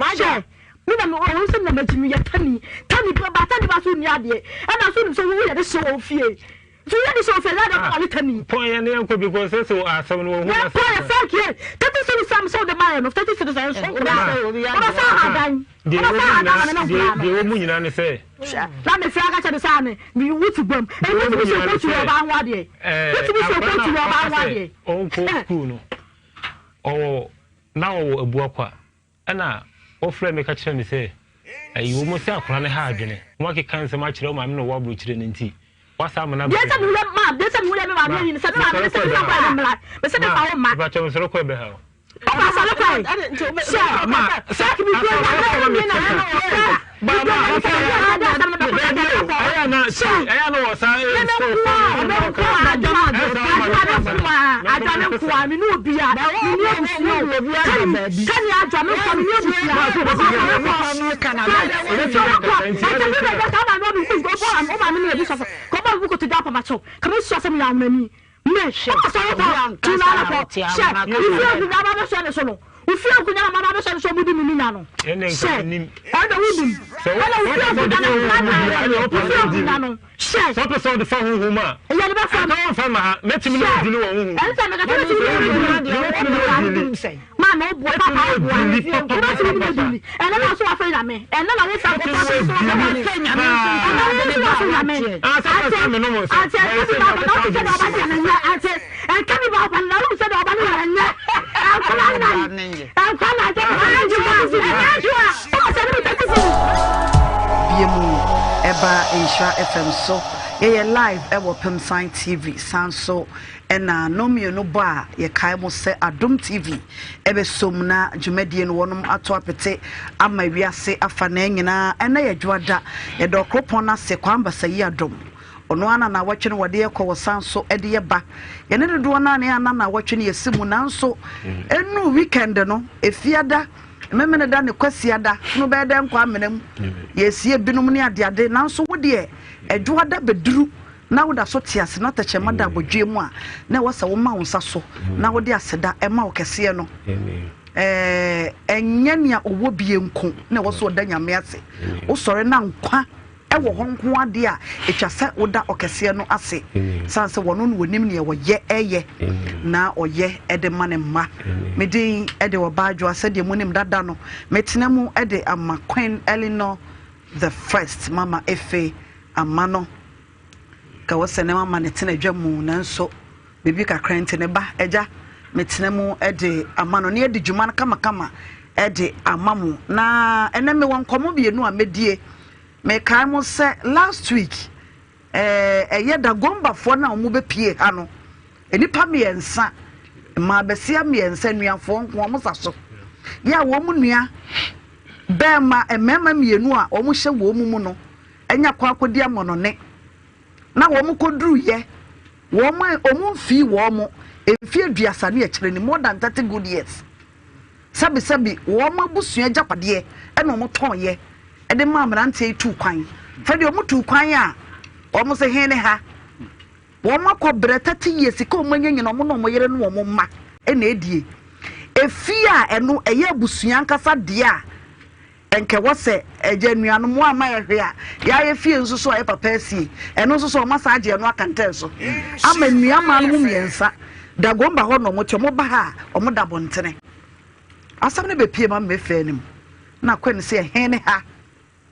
Madwoa. Hwɛ, me na me ɔwɔ sɛ me na m'akyi meyɛ tani tani ba tani ba so nni adeɛ ɛna so nim sɛ woyɛ de hyɛ wɔ fie. Nti woyɛ de hyɛ wɔ fie ɛyɛ adeɛ ɔbɛware tani. Pɔn yɛn ne yɛn kɔ because sɛ sɛ asɛm no wɔn ho Yɛn kɔ yɛ fɛn kie 30 cedis am sɛ wode mayɛ no 30 cedis ɛnso wode sɛ ahadan wode sɛ ahadan na ne ne nkora no. Deɛ ɛwɔ mu nyinaa ne sɛ. Na me fira ka kyerɛ ne sɛ ane me wo ti guam ɛyi wotumi hyɛ kootu wɔ ɔbaa ho adeɛ wotumi hyɛ kootu wɔ ɔbaa ho adeɛ. Ɔnkɔ sukuu no ɔwɔ na ɔwɔ Abuakwa ɛna ɔfrɛ me ka kyerɛ me sɛ. Ayi wɔn sɛ akwadaa no ha adwene. Wɔn akeka nsɛm akyerɛ wo maame na ɔwɔ aburokyire no nti, woasan ama no aba Deɛ sɛ fie. mehuyɛ ma deɛ sɛ mehuyɛ me maame Ma, ayi no sɛ me maame mesɔre no sɛ kɔ me ɛbɛha maame wo. mmla me sɛ Ma, mefa wo mma. mepakyɛ mesɔre kɔ ɛbɛha wo. Ɔba asɔre kɔ Ɛne nti wobɛ hyɛ Ma, sɛ sɛ bi asɔre na kɔ ma mi na mete na ka. Ba ma, bi na asɛm no bɛkɔ Dabi o, ɛyɛ na ɛyɛ na wɔ saa ne sɛ nkoa ɔfɔ ne nkoa adwa adwa ne nkoa adwa ne nkoa me ne obia me ne abusua o kani kani adwa me nkoa me ne abusua Ɛnna nka menim. Sɛ wo wopɛ sɛ ɔde fa honhom mu di a, ɛnna wopɛ sɛ ɔdi mu. Sɛ wopɛ sɛ ɔde fa honhom mu a, ɛnka wɔmfa mma ha. Mɛtumi ne wo adili wɔ honhom mu. Mɛtumi ne wo adili. Mɛtumi ne wo adili papapapapa. Mɛtumi ne wo adili paa. Ah, sɛ wopɛ sɛ menom nsa, bɛyɛ sɛ nea Bie mu ɛba Nhyira FM so. Yɛyɛ live ɛwɔ Pemsan TV san so ɛna no mmienu bɔ a yɛkae mo sɛ Adom TV ɛbɛsom na dwumadie no wɔnom ato apete ama wiase afa na nyinaa. Ɛnɛ yɛ dwoada, yɛda Ɔkoropɔn no ase Kwame Basayi Adom. Ɔno ara na naawɔtwe no wɔde yɛ kɔ wɔsan so de yɛ ba. Yɛne dodoɔ no ara na yɛ ana naawɔtwe no yɛsi mu nanso ɛnuu weekend no, Efiada, Memeneda ne Kwasiada no bɛyɛ dɛ nkɔ amena mu. Yɛsie binom ne adeade nanso wo deɛ Ɛdwoada bɛduru na woda so te ase na tɛkyerɛma da abɔdweɛ mu a na ɛwɔ sɛ woma wo nsa so na wode aseda ma wo kɛseɛ no. Ɛnyɛ nea ɔwɔ bie nko na ɛwɔ sɛ ɔda Nyame ase. Wosɔre na nkwa wɔ hɔ nko ara deɛ a, ɛtwa sɛ woda ɔkɛseɛ no ase, sane sɛ wɔno na ɔnim neɛ ɔyɛ ɛyɛ na ɔyɛ de ma ne mma. Me din de Ɔbaa Adwoa, sɛdeɛ monim dada no, metena mu de ama Queen Eleanor the First, Mama Efe ama no. Ka wɔ sɛ ne mama ne tena dwa mu, nanso biribi kakra nti ne ba agya metena mu de ama no ne adi dwuma no kamakama de ama mo. Na ɛnɛ mewɔ nkɔmmɔ mmienu a mɛdie. Mekae mo sɛ last week ɛyɛ Dagombafoɔ no a wɔbɛpie ha no, nnipa mmiɛnsa, mmaa bɛsia mmiɛnsa, nnuafoɔ nko wɔn sa so. Yɛ a wɔn nua bɛrima mmarima mmienu a wɔhyɛ wɔn mu no anya kɔ akɔdi amɔnɔne na wɔn kɔduruyɛ wɔn a wɔn mfii wɔn mfie aduasa ne akyire ni, more than 30 good years, sɛbisɛbi wɔn abusua agyapadeɛ ɛna wɔn tɔnyɛ ɛde maa mmeranteɛ yi tuu kwan. Fɛ deɛ wɔn tuu kwan a wɔn sɛ he ne ha wɔn akɔ brɛ 30 years, sika wɔn anya nyina wɔn ne wɔn yere ne wɔn mma ɛna edie. Efie a ɛno ɛyɛ abusua ankasa deɛ a Nka ɛwɔ sɛ agya nuanom mo amma yɛ hwee a, yɛayɛ fie nso so a yɛ papa asie, ɛno nso so ɔma saa agye ɛno akantɛn so ama nua maa no mu mmiɛnsa. Dagomba hɔ na ɔmo te, ɔmo ba ha a ɔmo da abɔntene. Asɛm no bɛpie ma mmɛfɛ anim na akɔ ne sɛ ɛhe ne ha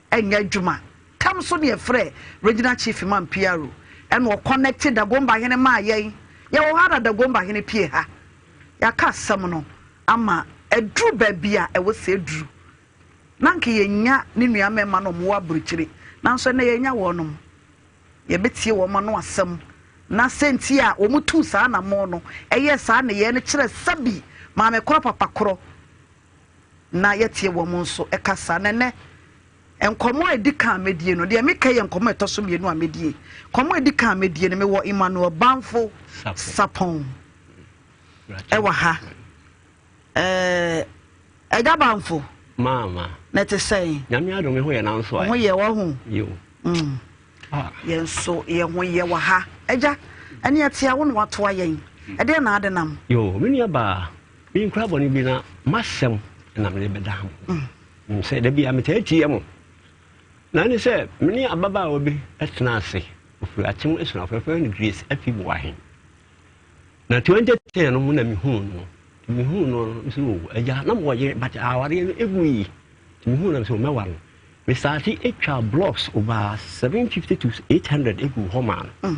ɛnyɛ adwuma. Tam so ne yɛfrɛ regional chief man PRO ɛna ɔconnecte Dagomba hene maa yɛn. Yɛwɔ hɔ ara na Dagomba hene pie ha. Yɛaka asɛm no ama aduru baabi a ɛwɔ sɛ ɛduru. Na anka yɛnya ne nua mmarima no a wɔwɔ aburokyire, nanso ɛnnɛ yɛnnya wɔnom. Yɛbɛtie wɔn ano asɛm, na sɛ nti a wɔtuu saa anammɔn no, ɛyɛɛ saa nneyɛɛ no kyerɛ sɛbi maame korɔ papa korɔ, na yɛatie wɔn nso kasa. Na ɛnnɛ, nkɔmmɔ a ɛdi kan a mɛdie no, deɛ meka yɛ nkɔmmɔ a ɛtɔ so mmienu a mɛdie. Nkɔmmɔ a ɛdi kan a mɛdie no, mewɔ Emmanuel Banfo Sapɔn ɛwɔ ha. Ɛɛ, Agya Banfo. Maama. Na ɛte sɛn? Nyame adom me ho yɛ nanso ayɛ. Ho yɛ wɔ ho. Yo. Ah. Yɛn nso yɛn ho yɛ wɔ ha. Agya, ɛne ɛte a wo na watoa yɛn. Ɛdeɛn na ade nam? Yo, me nua baa, me nkura bɔne bi na m'asɛm na mede bɛda mo. Sɛ da bi a metaa tie mo. Na ɛne sɛ me ne ababaawa bi tena ase, ofiri Akyem Asuafo, yɛfrɛ no Grace Afi Boahen. Na 2010 no mu na mehuu no. Nti mehuu no no, mesɛ o agya, na mewɔ yere but awareɛ no ɛgui. Nti mehuu no mesɛ o mɛwa no. Me starte atwa blocks over 750 to 800 ɛgu hɔ maa no.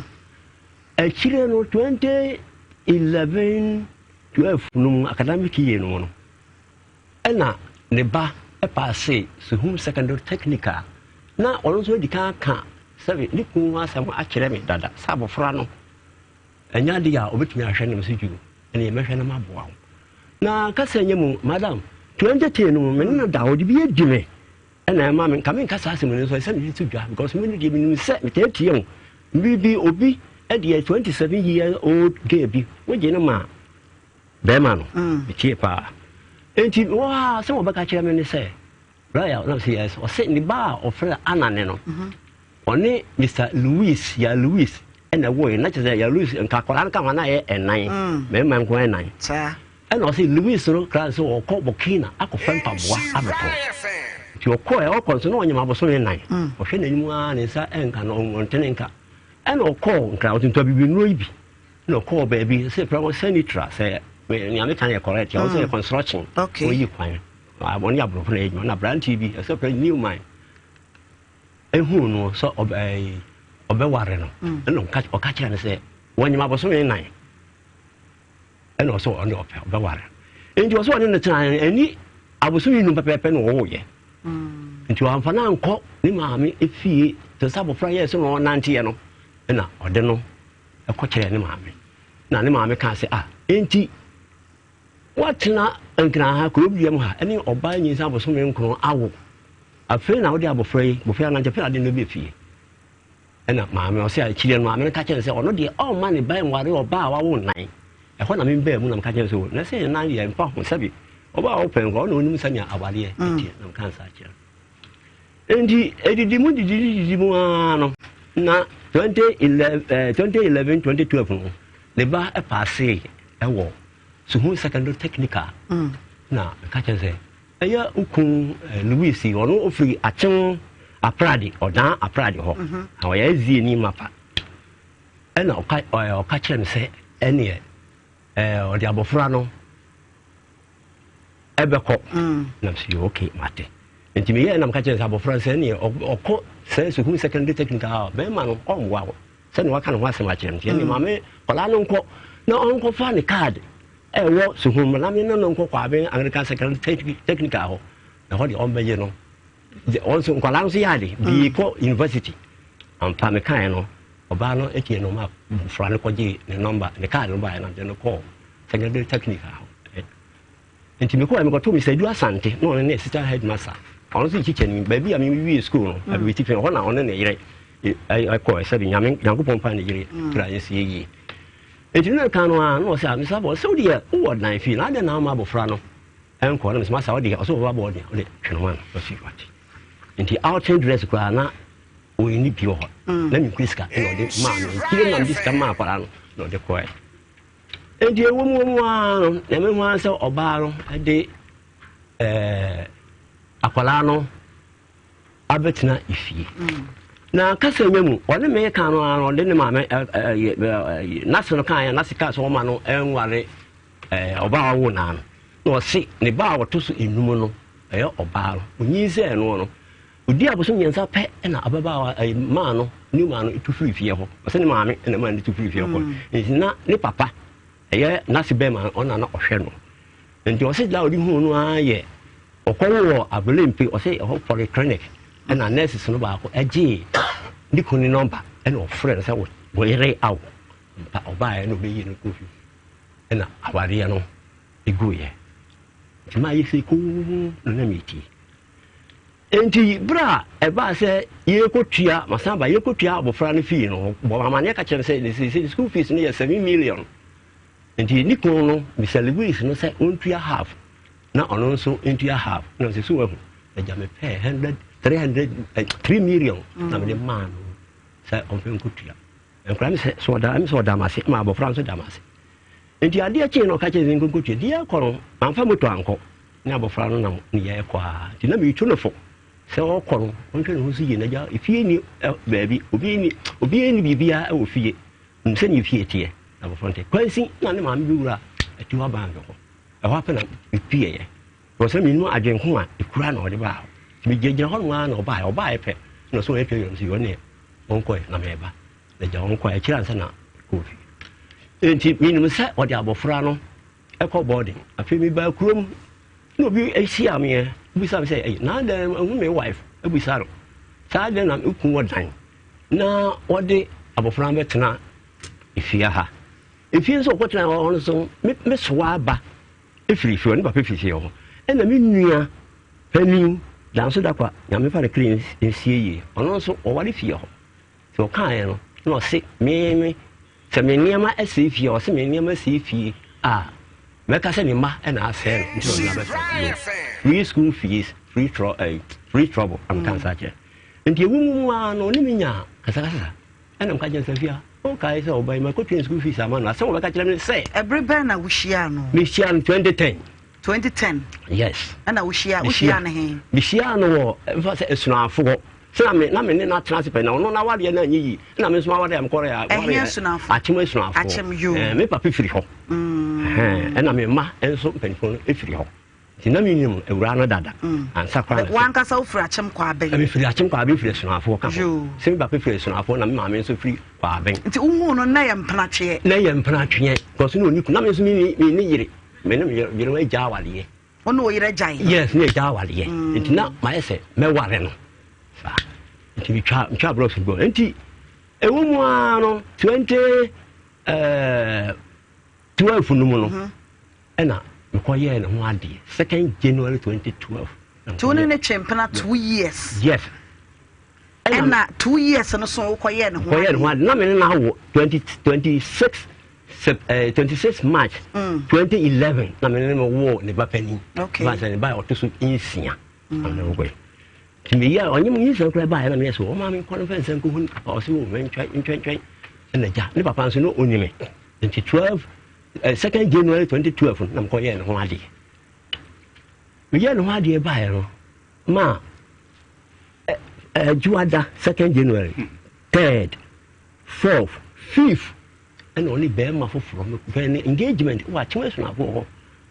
Akyire no 2011 12 no mu academic year no mu no ɛna ne ba. paasee Suhum Secondary Technical. Na ɔno nso adi kan aka sɛbe ne kunu ho asɛm akyerɛ me dada sɛ abɔfra no ɛnyɛ adeɛ a ɔbɛtumi ahwɛ no. Mese dwoo, ɛneɛ mɛhwɛ na maboa wo. Na kasa nyɛ mu, madam, 2010 no mu me ne no da ɔde bi adi me ɛna ɛma me nka menka saa asɛm no nso ɛsɛ mede to dwa because me no deɛ menim sɛ metaa tie wo biribi obi ɛdeɛ 27 year old girl bi wogye no ma bɛrima no metie paa enti wɔ ha sɛ wɔbɛka kyerɛ me ne sɛ Royal na ɔsɛ yes ɔsɛ ne ba a ɔfrɛ Anane no ɔne Mr Louis ya Louis ɛna ɛwɔ yɛ na kyerɛ sɛ ya Louis nka akwadaa no ka ho na yɛ ɛnan mmarima nko ɛnan ɛna ɔsɛ Louis no kra sɛ ɔkɔ Burkina akɔfɛ mpaboa abɛtɔ nti ɔkɔ ɛ ɔkɔ nso na ɔnyam abosome nan ɔhwɛ n'anim ara ne nsa ɛnka no ɔntene nka ɛna ɔkɔɔ nkra ɔtontɔ bibinuro yi bi na ɔkɔɔ baabi sɛ pɛrɛ wɔ sanitra sɛ nea meka yɛ correct ɔsɛ yɛ construction ɔyi kwan. Wɔne aborɔfo na ɛyɛ adwuma na aberanteɛ bi ɛsɛ pɛ Newman ehuu no sɛ ɔbɛ ɔbɛware no mm. ɛna ɔka ɔka kyerɛ no sɛ wɔnyim abosome nan ɛna ɔsɛ ɔne ɔpɛ ɔbɛware nti ɔsɛ ɔne no tena ɛni abosome num pɛpɛɛpɛ na ɔwɔ yɛ mm. nti ɔamfa no ankɔ ne maame efie te sɛ abɔfra yɛ sɛ na ɔnanteɛ no ɛna ɔde no ɛkɔ kyerɛ ne maame na ne maame kaa sɛ ah enti Woatena Nkran ha, kuro dua mu ha, ne ɔbaa nyinsɛn abosome nkron awo. Afei na wode abɔfra yi, abɔfra yi anante, afei na ade no bɛ fie. Ɛna maame ɔsɛ akyire no maame no ka kyerɛ no sɛ ɔno deɛ ɔmma ne ba nware ɔbaa a wawo nnan. Ɛhɔ na membaa mu na meka kyerɛ no sɛ na sɛ nnan deɛ mfa ho sɛbi ɔbaa a wopɛ nka ɔna onim sɛnea awareɛ ɛteɛ na meka nsa akyerɛ no. Enti edidi mu didi didi mu ara no na 2011 2011 2012 no ne ba paasee ɛwɔ Suhun Secondary Technical mm. na meka kyerɛ sɛ ɛyɛ ukun eh, Louis ɔno ofiri Akyem Aprade ɔdan Aprade hɔ mhm. na ɔyɛ azie ni mapa ɛna ɔka ɔka kyerɛ no sɛ ɛneɛ ɔde abɔfra no ɛbɛkɔ na msi yɛ okay mate nti meyɛɛ na meka kyerɛ sɛ abɔfra no sɛ ɛneɛ ɔkɔ sɛ sukuu secondary technical a bɛrima no ɔmmoa wo sɛne waka ne ho asɛm akyerɛ no nti ɛneɛ maame kɔlaa no nkɔ na ɔnkɔfa ne card ɛwɔ sukuu mu na me ne no nkɔ Kwaben Anglican secondary technical hɔ na hɔ deɛ ɔmbɛgye no wɔn nso nkwadaa no nso yɛ ade bii kɔ university ampa mekaeɛ no ɔbaa no tie no ma abɔfra no kɔgye ne nɔmba ne card no baeɛ na mede no kɔɔ secondary technical hɔ nti mekɔɛ mekɔto Mr. Adu Asante na ɔno ne assistant headmaster ɔno nso kyikyɛ ni baabi a mewie school no mm. abibiti fɛ hɔ na ɔne ne yere ɛkɔɛ sɛbi nyame nyankopɔn pa ne yere mm. kura yɛ sie yie nti ne ka no a na ɔsɛ a mesa bɔ sɛ wodeɛ wowɔ dan fie na adɛn na ama abɔfra no ɛnkɔ na mesɛ masa wodeɛ ɔsɛ wɔba bɔ ɔdeɛ wode twene ma no ɔsi wate nti outing dress koraa na ɔnni bi wɔ hɔ mm. na mekura sika na ɔde maa me nkyire na mede sika maa akwadaa no na ɔde kɔɛ nti ɛwɔ mu wɔ mu ara no na mehu ara sɛ ɔbaa no de ɛɛ akwadaa no abɛtena efie mm. na kasa nya mu ɔne me ka no ara ɔde ne maame ɛɛ ɛɛ n'ase no kan yɛ n'ase kaa sɛ ɔma no ɛnware ɛɛ ɔbaa ɔwo naa no na ɔse ne ba a ɔto so enum no ɛyɛ ɔbaa no onyinsɛn no no Odii abosom mmiɛnsa pɛ na ababaawa ɛyi maa no new maa no tu firi fie hɔ. Ɔsɛ ne maame na maa no tu firi fie hɔ. Mm. Nti na ne papa ɛyɛ n'ase bɛrima no ɔna na ɔhwɛ no. Nti ɔsɛ da ɔde hu no ara yɛ ɔkɔwo wɔ Abelempe ɔsɛ ɛhɔ polyclinic ɛna nurses no baako ɛgyee ne kunu ne nɔmba ɛna ɔfrɛ no sɛ wɔyere awo mpa ɔbaeɛ na ɔbɛyi no kɔ fie ɛna awareɛ no ɛguiɛ. Nti maa yɛ sɛ komm na na metie. Enti bere a ɛbaa sɛ yɛrekɔtua, masan aba, yɛrekɔtua abɔfra no fii no, wɔbɔɔ me amanneɛ ka kyerɛɛ me sɛ ne seesei ne school fees no yɛ 7 million. Enti ne kunu no, Mr. Lewis no sɛ ɔntua half na ɔno nso ntua half. Na ɔsɛ so wahu, agya mepɛɛ hundred, three hundred, eh, 3 million na mede maa no sɛ ɔmfa nkɔtua. Nkwadaa no sɛ, so ɔda, ɛm sɛ ɔda m'ase, ma abɔfra nso da m'ase. Nti adeɛ kyee na ɔka kyerɛ sɛ nkonkotua deɛ ɛkɔ no, mamfa moto ankɔ. Ne abɔfra no nam ne yɛ ɛkɔ a, nti na metu no fo sɛ ɔkɔ no, ɔnhwɛ ne ho so yie na gya efie ni baabi, obi ni, obi ni biribiara wɔ fie. Nim sɛ ne fie teɛ. Na abɔfra no te kwansi na ne maame bi wura atiwa bank hɔ. Ɛhɔ apɛ na mepieɛ. Wɔ sɛ menim adwenko a ɛkura na ɔde baa hɔ. Nti megyinagyina hɔ nom ara na ɔbaeɛ. Ɔbaeɛ pɛ na ɔsɛ ɔyɛ twɛ yɔm sɛ ɔne ɔnkɔɛ na mɛba. Na gya ɔnkɔɛ akyiri ansa na kɔɔ fie. Nti menim sɛ ɔde abɔfra no ɛkɔ boarding. Afei mebaa kurom na obi ahyia meɛ. Obisa me sɛ, ɛyi, na adɛn ɛhu me wife? Ebisa no. Saa adɛn na me kun wɔ dan na wɔde abɔfra no bɛtena efie ha. Efie nso ɔkɔtena hɔ no nso, me me soa aba efiri fie hɔ, ne papa firi fie hɔ. Ɛna me nua panin, Danso Dakwa, Nyame fa ne kra nsie yie, ɔno nso ɔware fie hɔ. Nti ɔkaeɛ no, na ɔse me me sɛ me nneɛma ɛsɛe fie a, ɔse me nneɛma sɛe fie a, mɛka sɛ ne mma na asɛe no, nti na ɔde no abɛtena fie. Free school fees, free, tro eh, free trouble, na meka nsa kyerɛ. Nti ɛwɔ mu mu ara no, ɔne me nyaa kasakasa. Ɛna meka kyerɛ no sɛ, Afia, wokae sɛ ɔba yi, makɔtua school fees ama no. Asɛm a ɔbɛka kyerɛ me ne sɛ. Ɛbere bɛn na wohyiaa no? Mehyiaa no 2010. 2010? Yes. Ɛna wohyia, wohyiaa no he? Mehyiaa no wɔ, mfa sɛ Asunafo hɔ. Sɛ na me, na me ne no atena ase pɛ, na ɔno n'awareɛ no anyɛ yie. Ɛna me nso m'awareɛ a mekɔrɛ a, Ɛhe Asunafo? Akyem Asunafo. Akyem, yoo. Ɛɛ, me papa firi hɔ. Ɛhɛn, ɛna me mma nso mpanimfoɔ no firi hɔ. Nti na menim awuraa no dada ansa koraa na sɛ. W'ankasa wofiri Akyem Kwaabɛn? Mefiri Akyem Kwaabɛn firi Asunafoɔ ka ho. Sɛ me papa firi Asunafoɔ na me maame nso firi Kwaabɛn. Nti wohuu no na yɛ mpenatweɛ? Na yɛ mpenatweɛ because na ɔnni kunu. Na me nso menni menni yere. Me ne me yere no agya awareɛ. Wo ne wo yere agyae? Yes, ne agya awareɛ. Nti na mayɛ sɛ mɛware no saa. Nti metwa metwa blocks gu hɔ. Nti ɛwɔ mu ara no 20 eh, 12 no mu no ɛna mekɔyɛɛ ne ho adeɛ second January 2012. Nti wo ne ne twe mpena 2 years? Yes. Ɛna 2 years no so wokɔyɛɛ ne ho adeɛ? Kɔyɛɛ ne ho adeɛ na me ne no awo 20 26 26 March 2011 na me ne no woo ne ba panin. Okay. Ba sɛ ne ba a ɔto so nsia. Na me ne no kɔɛ. Nti meyɛ ɔnye me nyinsɛn koraa baeɛ na meyɛ sɛ ɔma me nkɔ no mfa nsa nkɔhu ne papa ɔse o mentwɛn ntwɛntwɛn ɛna gya ne papa nso no ɔni me nti 12 second January 2012 na mekɔyɛɛ ne ho adeɛ. Meyɛɛ ne ho adeɛ baeɛ no ma adwuada second January third fourth fifth ɛna ɔne bɛrima foforɔ mekɔyɛ ne engagement wɔ Akyem Asunafoɔ hɔ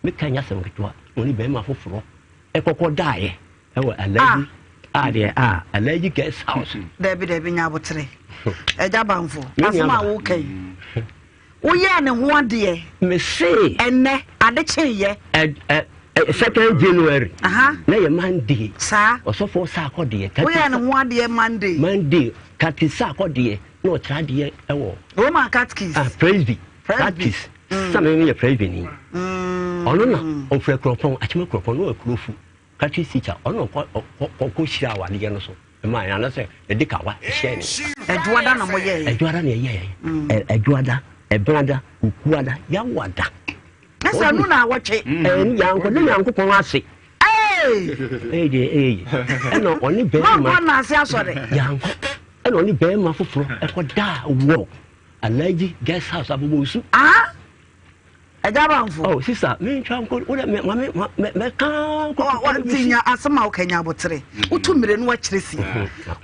meka nyɛ asɛm ketewa ɔne bɛrima foforɔ ɛkɔkɔ daeɛ ɛwɔ Alaji adeɛ a Alaji guest house. Dabi dabi nya abotere ɛgya banfo asɛm a woka yi woyɛɛ ne ho adeɛ. Mese. Ɛnɛ ade kyeeyɛ. Second January. Na yɛ Monday. Saa. Ɔsɔfoɔ saakɔ deɛ. Woyɛɛ ne ho adeɛ Monday. Monday kati saakɔ deɛ na ɔkyerɛ adeɛ ɛwɔ. Roman Catechies. Ah Presby. Presby. Sɛ me yɛ Presby ni. Ɔno na ɔfiri Akuropɔn Akyem Akuropɔn na ɔyɛ Kurofu Catechies teacher ɔno na ɔkɔ ɔkɔ hyira awadeɛ no so. Ɛmaa yɛn anasɛ yɛde kawa hyɛɛ ne nsa. Ɛdwoada na moyɛeɛ. Ɛdwoada na yɛyɛeɛ. Ɛdwoada, Ɛbenada, Wukuada, Yawada. Na sɛ ɛno na awɔtwe. Ɛn yankɔ ne Nyankopɔn ase. Ɛyɛ deɛ ɛyɛ yi. Ɛna ɔne bɛrima. Mankɔ naase asɔre. Yankɔ. Ɛna ɔne bɛrima foforɔ ɛkɔ daa wɔ Alhaji guest house Abobosu. Ah! Ɛgya banfo. Oh sister, me ntwa nko, wo dɛ me ma me ma me me ka nko. Oh, wa ti nya asɛm a woka nya abotere. Wotu mmire no akyerɛ si.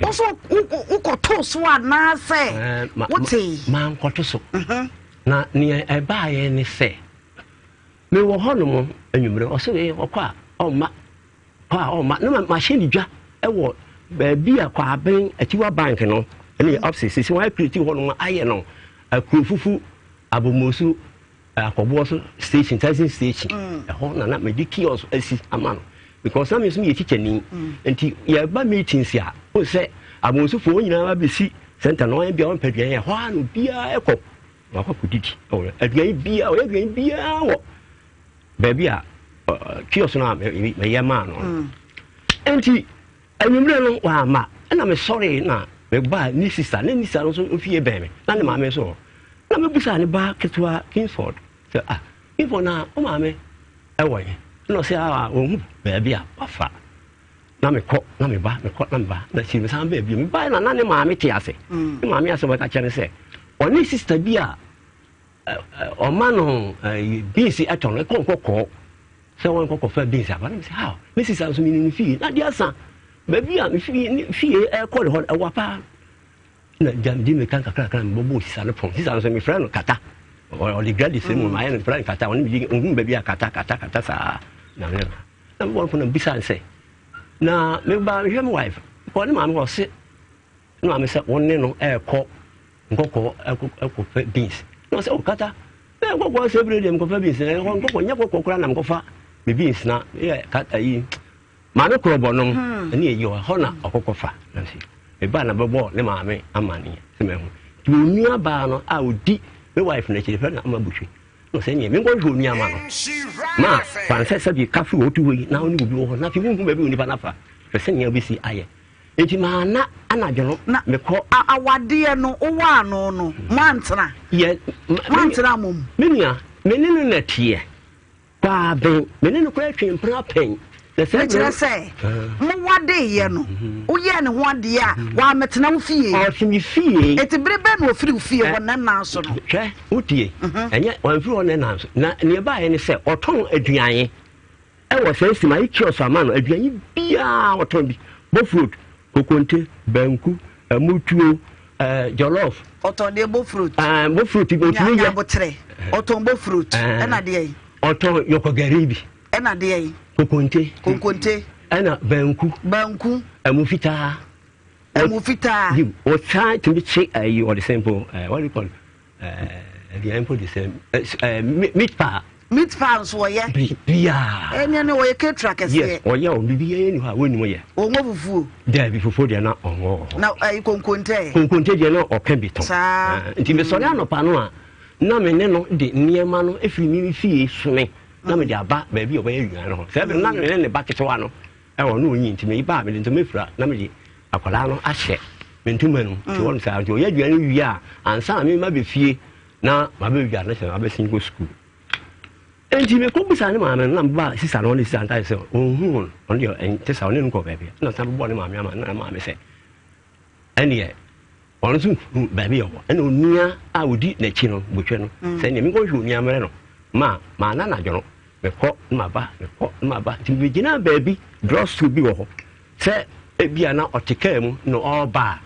Wo so wokɔtoo so anaasɛ wote? Ma nkɔto so. Na nea ɛbaeɛ ne sɛ mewɔ hɔ nom anwummerɛ ɔsɛ wei ɔkɔ a ɔmma kɔ a ɔmma na mahyɛ ne dwa wɔ baabi a Kwaben Atiwa Bank no ɛne opposite sisi wɔn akiriti hɔ nom ayɛ no akuro fufu Abomosu Akɔboɔ so station taxi station ɛhɔ na na mede kiosk asi ama no because na me nso meyɛ tikyani nti yɛba meetings a wohu sɛ Abomosufoɔ wɔn nyinaa bɛsi center no wɔn bia wɔmpɛ aduane ɛhɔ a na obiara ɛkɔ wakɔ akɔdidi ɛwɔ aduane biara ɔyɛ aduane biara wɔ baabi a kiosk no a meyɛ maa no nti Anwummerɛ no wamma, ɛna mesɔree na mebaa ne sista, na ne sista no nso fie bɛn me, na ne maame nso wɔ hɔ. Na mebisaa ne ba ketewa Kingsford sɛ, ah, Kingsford na wo maame ɛwɔ he? Ɛna ɔsɛ ah, ɔnhu baabi a wafa. Na mekɔ, na meba, mekɔ, na meba, na akyiri mesan baa bio. Mebaeɛ na na ne maame te ase. Ne maame asɛm a ɔka kyerɛ ne sɛ, ɔne sista bi a ɔma no beans ɛtɔ no ɛkɔ nkɔkɔɔ sɛ wɔn nkɔkɔfa beans aba na mi sɛ how me sisa nso mi nim fie na adeɛ asa baabi a me fie fie ɛkɔ ne hɔ ɛwa paa na gya mi di mi kan kakrakra mi bɔbɔ sisa no pɔn sisa no nso mi frɛ no kata ɔde gya de sɛ mu ma ayɛ no frɛ no kata ɔne mi di ohun baabi a kata kata kata saa na mi na mi bɔ no pɔn na mi bisa nsɛ na mi ba mi hwɛ mi wife kɔ ne maame hɔ ɔse ne maame sɛ wɔn ne no ɛɛkɔ. Nkɔkɔɔ ɛkɔfɛ beans na ɔsɛ ɔkata ɛ nkɔkɔɔ sɛ ebire deɛ nkɔfɛ beans na ɛhɔ nkɔkɔɔ nyɛ kɔkɔɔ koraa na nkɔfa me beans na yɛ kata yi. Maame korɔbɔ nom ɛne ɛyi hɔ hɔ na ɔkɔkɔ fa na si meba na bɛbɔ ne maame amaneɛ sɛ mahu nti onua baa no a ɔdi me wife no akyiri fɛ na ama butwe na ɔsɛ neɛ menkɔhwɛ onua ma no ma kwan sɛ sɛbi kafe wɔ wotu hɔ yi na wo ne obi wɔ hɔ na afei wonhu baabi onipa no afa hwɛ sɛnea wobɛsi ayɛ nti maana anadwo no na mekɔ awadeɛ no wowɔ ano no moantena yɛ moantena mom me nua me ne no na teɛ Kwaaben, me ne no koraa twee mpena pɛn. Na saa Mekyerɛ berɛ no. sɛ, mowadeeɛ no, woyɛɛ ne ho adeɛ a, wammɛtena wo fie. Ɔte me fie. Enti bere bɛn na ɔfiri wo fie hɔ ne nnan so no? Hwɛ, wotie, ɛnyɛ, wamfiri hɔ ne nnan so. Na nea ɛbaeɛ ne sɛ, ɔtɔn aduane wɔ saa sima yi kiosk ama no, aduane biara ɔtɔn bi, bofrot, kokonte, banku, ɛmutuo, ɛɛ jollof. Ɔtɔn deɛ bofrot. Ɛɛ bofrot bi otumi yɛ. Nyabotrɛ ɔtɔn bofrot ɛna deɛ yi. Ɔtɔn yɔkɔgari bi. Ɛna deɛ yi. Kokonte. Konkonte. Ɛna banku. Banku. Ɛmu fitaa. Ɛmu fitaa. Yiw ɔsan tumi kye ɛyi ɔde sɛn po ɛɛ what do you call it. Aduane mpo de sɛ meat pie. Meat pie nso ɔyɛ. Biribiara. Ɛnneɛ ne ɔyɛ ketra kɛseɛ. Yes ɔyɛ o biribiara ni hɔ a wɔnnim yɛ. Ɔnwɔ fufuo. Daabi fufuo deɛ na ɔnwɔ wɔ hɔ. Na ɛyi konkonte. Konkonte deɛ na ɔka bi tɔn. Saa. Nti mesɔre anɔpa no a na me ne no de nneɛma no efiri me fie some na mede aba baabi a ɔbɛyɛ aduane no hɔ. Sɛ ɛbɛn na me ne ne ba ketewa no Ɛwɔ no onyin nti meyi ba a mede ntoma fira na mede akwadaa no ahyɛ me ntoma no nti wɔn saa nti ɔyɛ aduane no wie a ansa na mema bɛ fie na mabɛdwa no sɛ mabɛsen kɔ sukuu nti mekɔ bisa ne maame no na meba sisa no ɔne sisa ntae sɛ ɔnhu no ɔno deɛ ɛnte sa ɔne no kɔ baabi na san bɛbɔ ne maame ama na maame sɛ ɛneɛ Ɔno nso hu baabi a ɔwɔ. Ɛna onua a odi n'akyi no, Botwe no, mm. sɛ nea menkɔhwɛ onua mmerɛ no, ma maana anadwo no, mekɔ na maba, mekɔ na maba. Nti megyinaa baabi, drugstore bi wɔ hɔ, sɛ ebia na ɔte kaa mu na ɔreba a,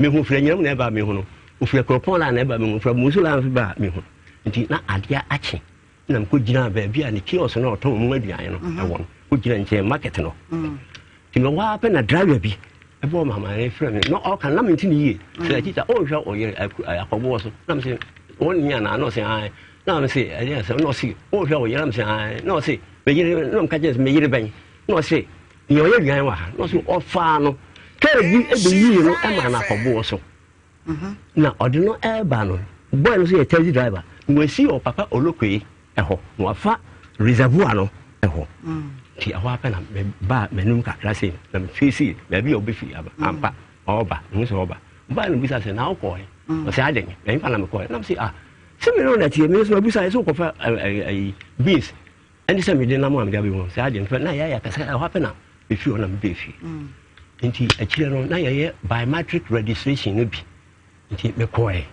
mehu firi anyinam na ɛba a mehu no, ofiri akuropɔn la na ɛba a mehu, ofiri amusu la nso ba a mehu. Nti na adeɛ akye na mekɔgyinaa baabi a ne kiosk no a ɔtɔn mu aduane no mhm. ɛwɔ no, kɔgyina nkyɛn market no. Mm. Nti mewɔ hɔ ara pɛ na driver bi bɔɔ me amanneɛ frɛ me na ɔka na mente ne yie sɛ mm. tikya ɔnhwɛ ɔyere akɔboɔ so na mese wɔn ni anaa na ɔse ae na mese ɛdeɛ sɛ na ɔse ɔnhwɛ ɔyere na mese ae na ɔse meyere na meka kyerɛ sɛ meyere bɛn na ɔse nea ɔyɛ aduan wɔ ha na ɔse ɔfaa no kaa bi bɛyii no ma no akɔboɔ so mhm. na ɔde no ɛreba no bɔɔ no so yɛ taxi driver na wɔasi ɔpapa olokoe Ɛhɔ, na wafa reservoir no ɛhɔ. Nti ɛhɔ ara pɛ na mebaa m'anim kakra sei na mefeesi baabi a ɔbɛfiri aba. Ampa, ɔreba, mehu sɛ ɔreba. Ɔbaa na obisa sɛ, na wokɔɔ he? Ɔsɛ adɛn? Ɛhefa na mekɔɔ he? Na mese, ah, sɛ me ne wo na ɛteɛ, me nso mabisa sɛ wokɔfa ayi beans ɛne sɛ mede nam a mede abɛhu sɛ adɛn fɛ na yɛayɛ akasa ɛhɔ ara pɛ na mefiri hɔ na mebɛɛ fie. Nti akyire no na yɛyɛ biometric registration no bi. Nti mekɔɛ.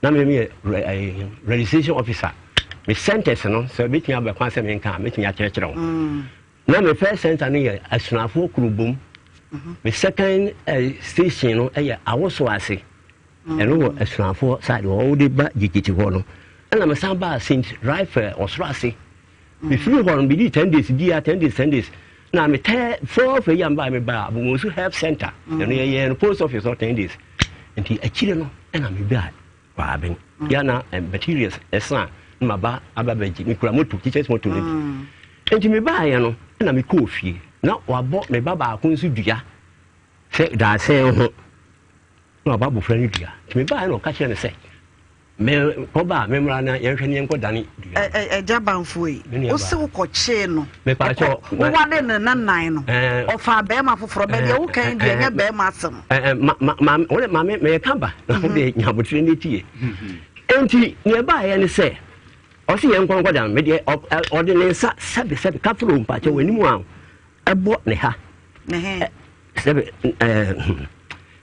Na me meyɛ registration officer. Me centers no sɛ bɛtumi aba kwan sɛ menka a mɛtumi akyerɛkyerɛ wo. Mm. Na me first center no yɛ Asunafoɔ Kurobom. Mm-hmm. Me second uh, station no yɛ Awoso ase. Mm. Ɛno wɔ Asunafoɔ side hɔ wode ba Gyegyeti hɔ no. Ɛna mesan baa St. Raphael ɔsoro ase. Mefiri hɔ no medii 10 days biara 10 days 10 days na me tɛ fourth year mbaa me baa Abomosu health center mm. ɛno yɛyɛ no post office hɔ 10 days nti akyire no ɛna me baa Kwaaben mm. ya na eh, materials ɛsa na ma ba aba bɛgye mekura moto teachers moto no bi mm. nti me baayɛ no ɛna mekɔɔ fie na wabɔ me ba baako nso dua sɛ daasɛn ho na wabɔ abɔfra no dua nti me baayɛ na ɔka kyerɛ no sɛ Me kɔ ba a, me mmra na yɛnhwɛ ne yɛnkɔ dane dua. Ɛgya banfoɔ yi, wo se wokɔ kyee no, ɛkɔ, wowade ne na nan no, ɔfaa bɛrima foforɔ, bɛ deɛ woka yi deɛ ɛnyɛ bɛrima asɛm. Wode maame meyɛka ba, na wode nyabotere ne tie. Enti, nea ɛbaeɛ ne sɛ, ɔse yɛnkɔ nkɔ dan, medeɛ ɔde ne nsa sɛbe sɛbe kafro mpakyɛ wɔ anim a ɛbɔ ne ha. Sɛbe ɛɛ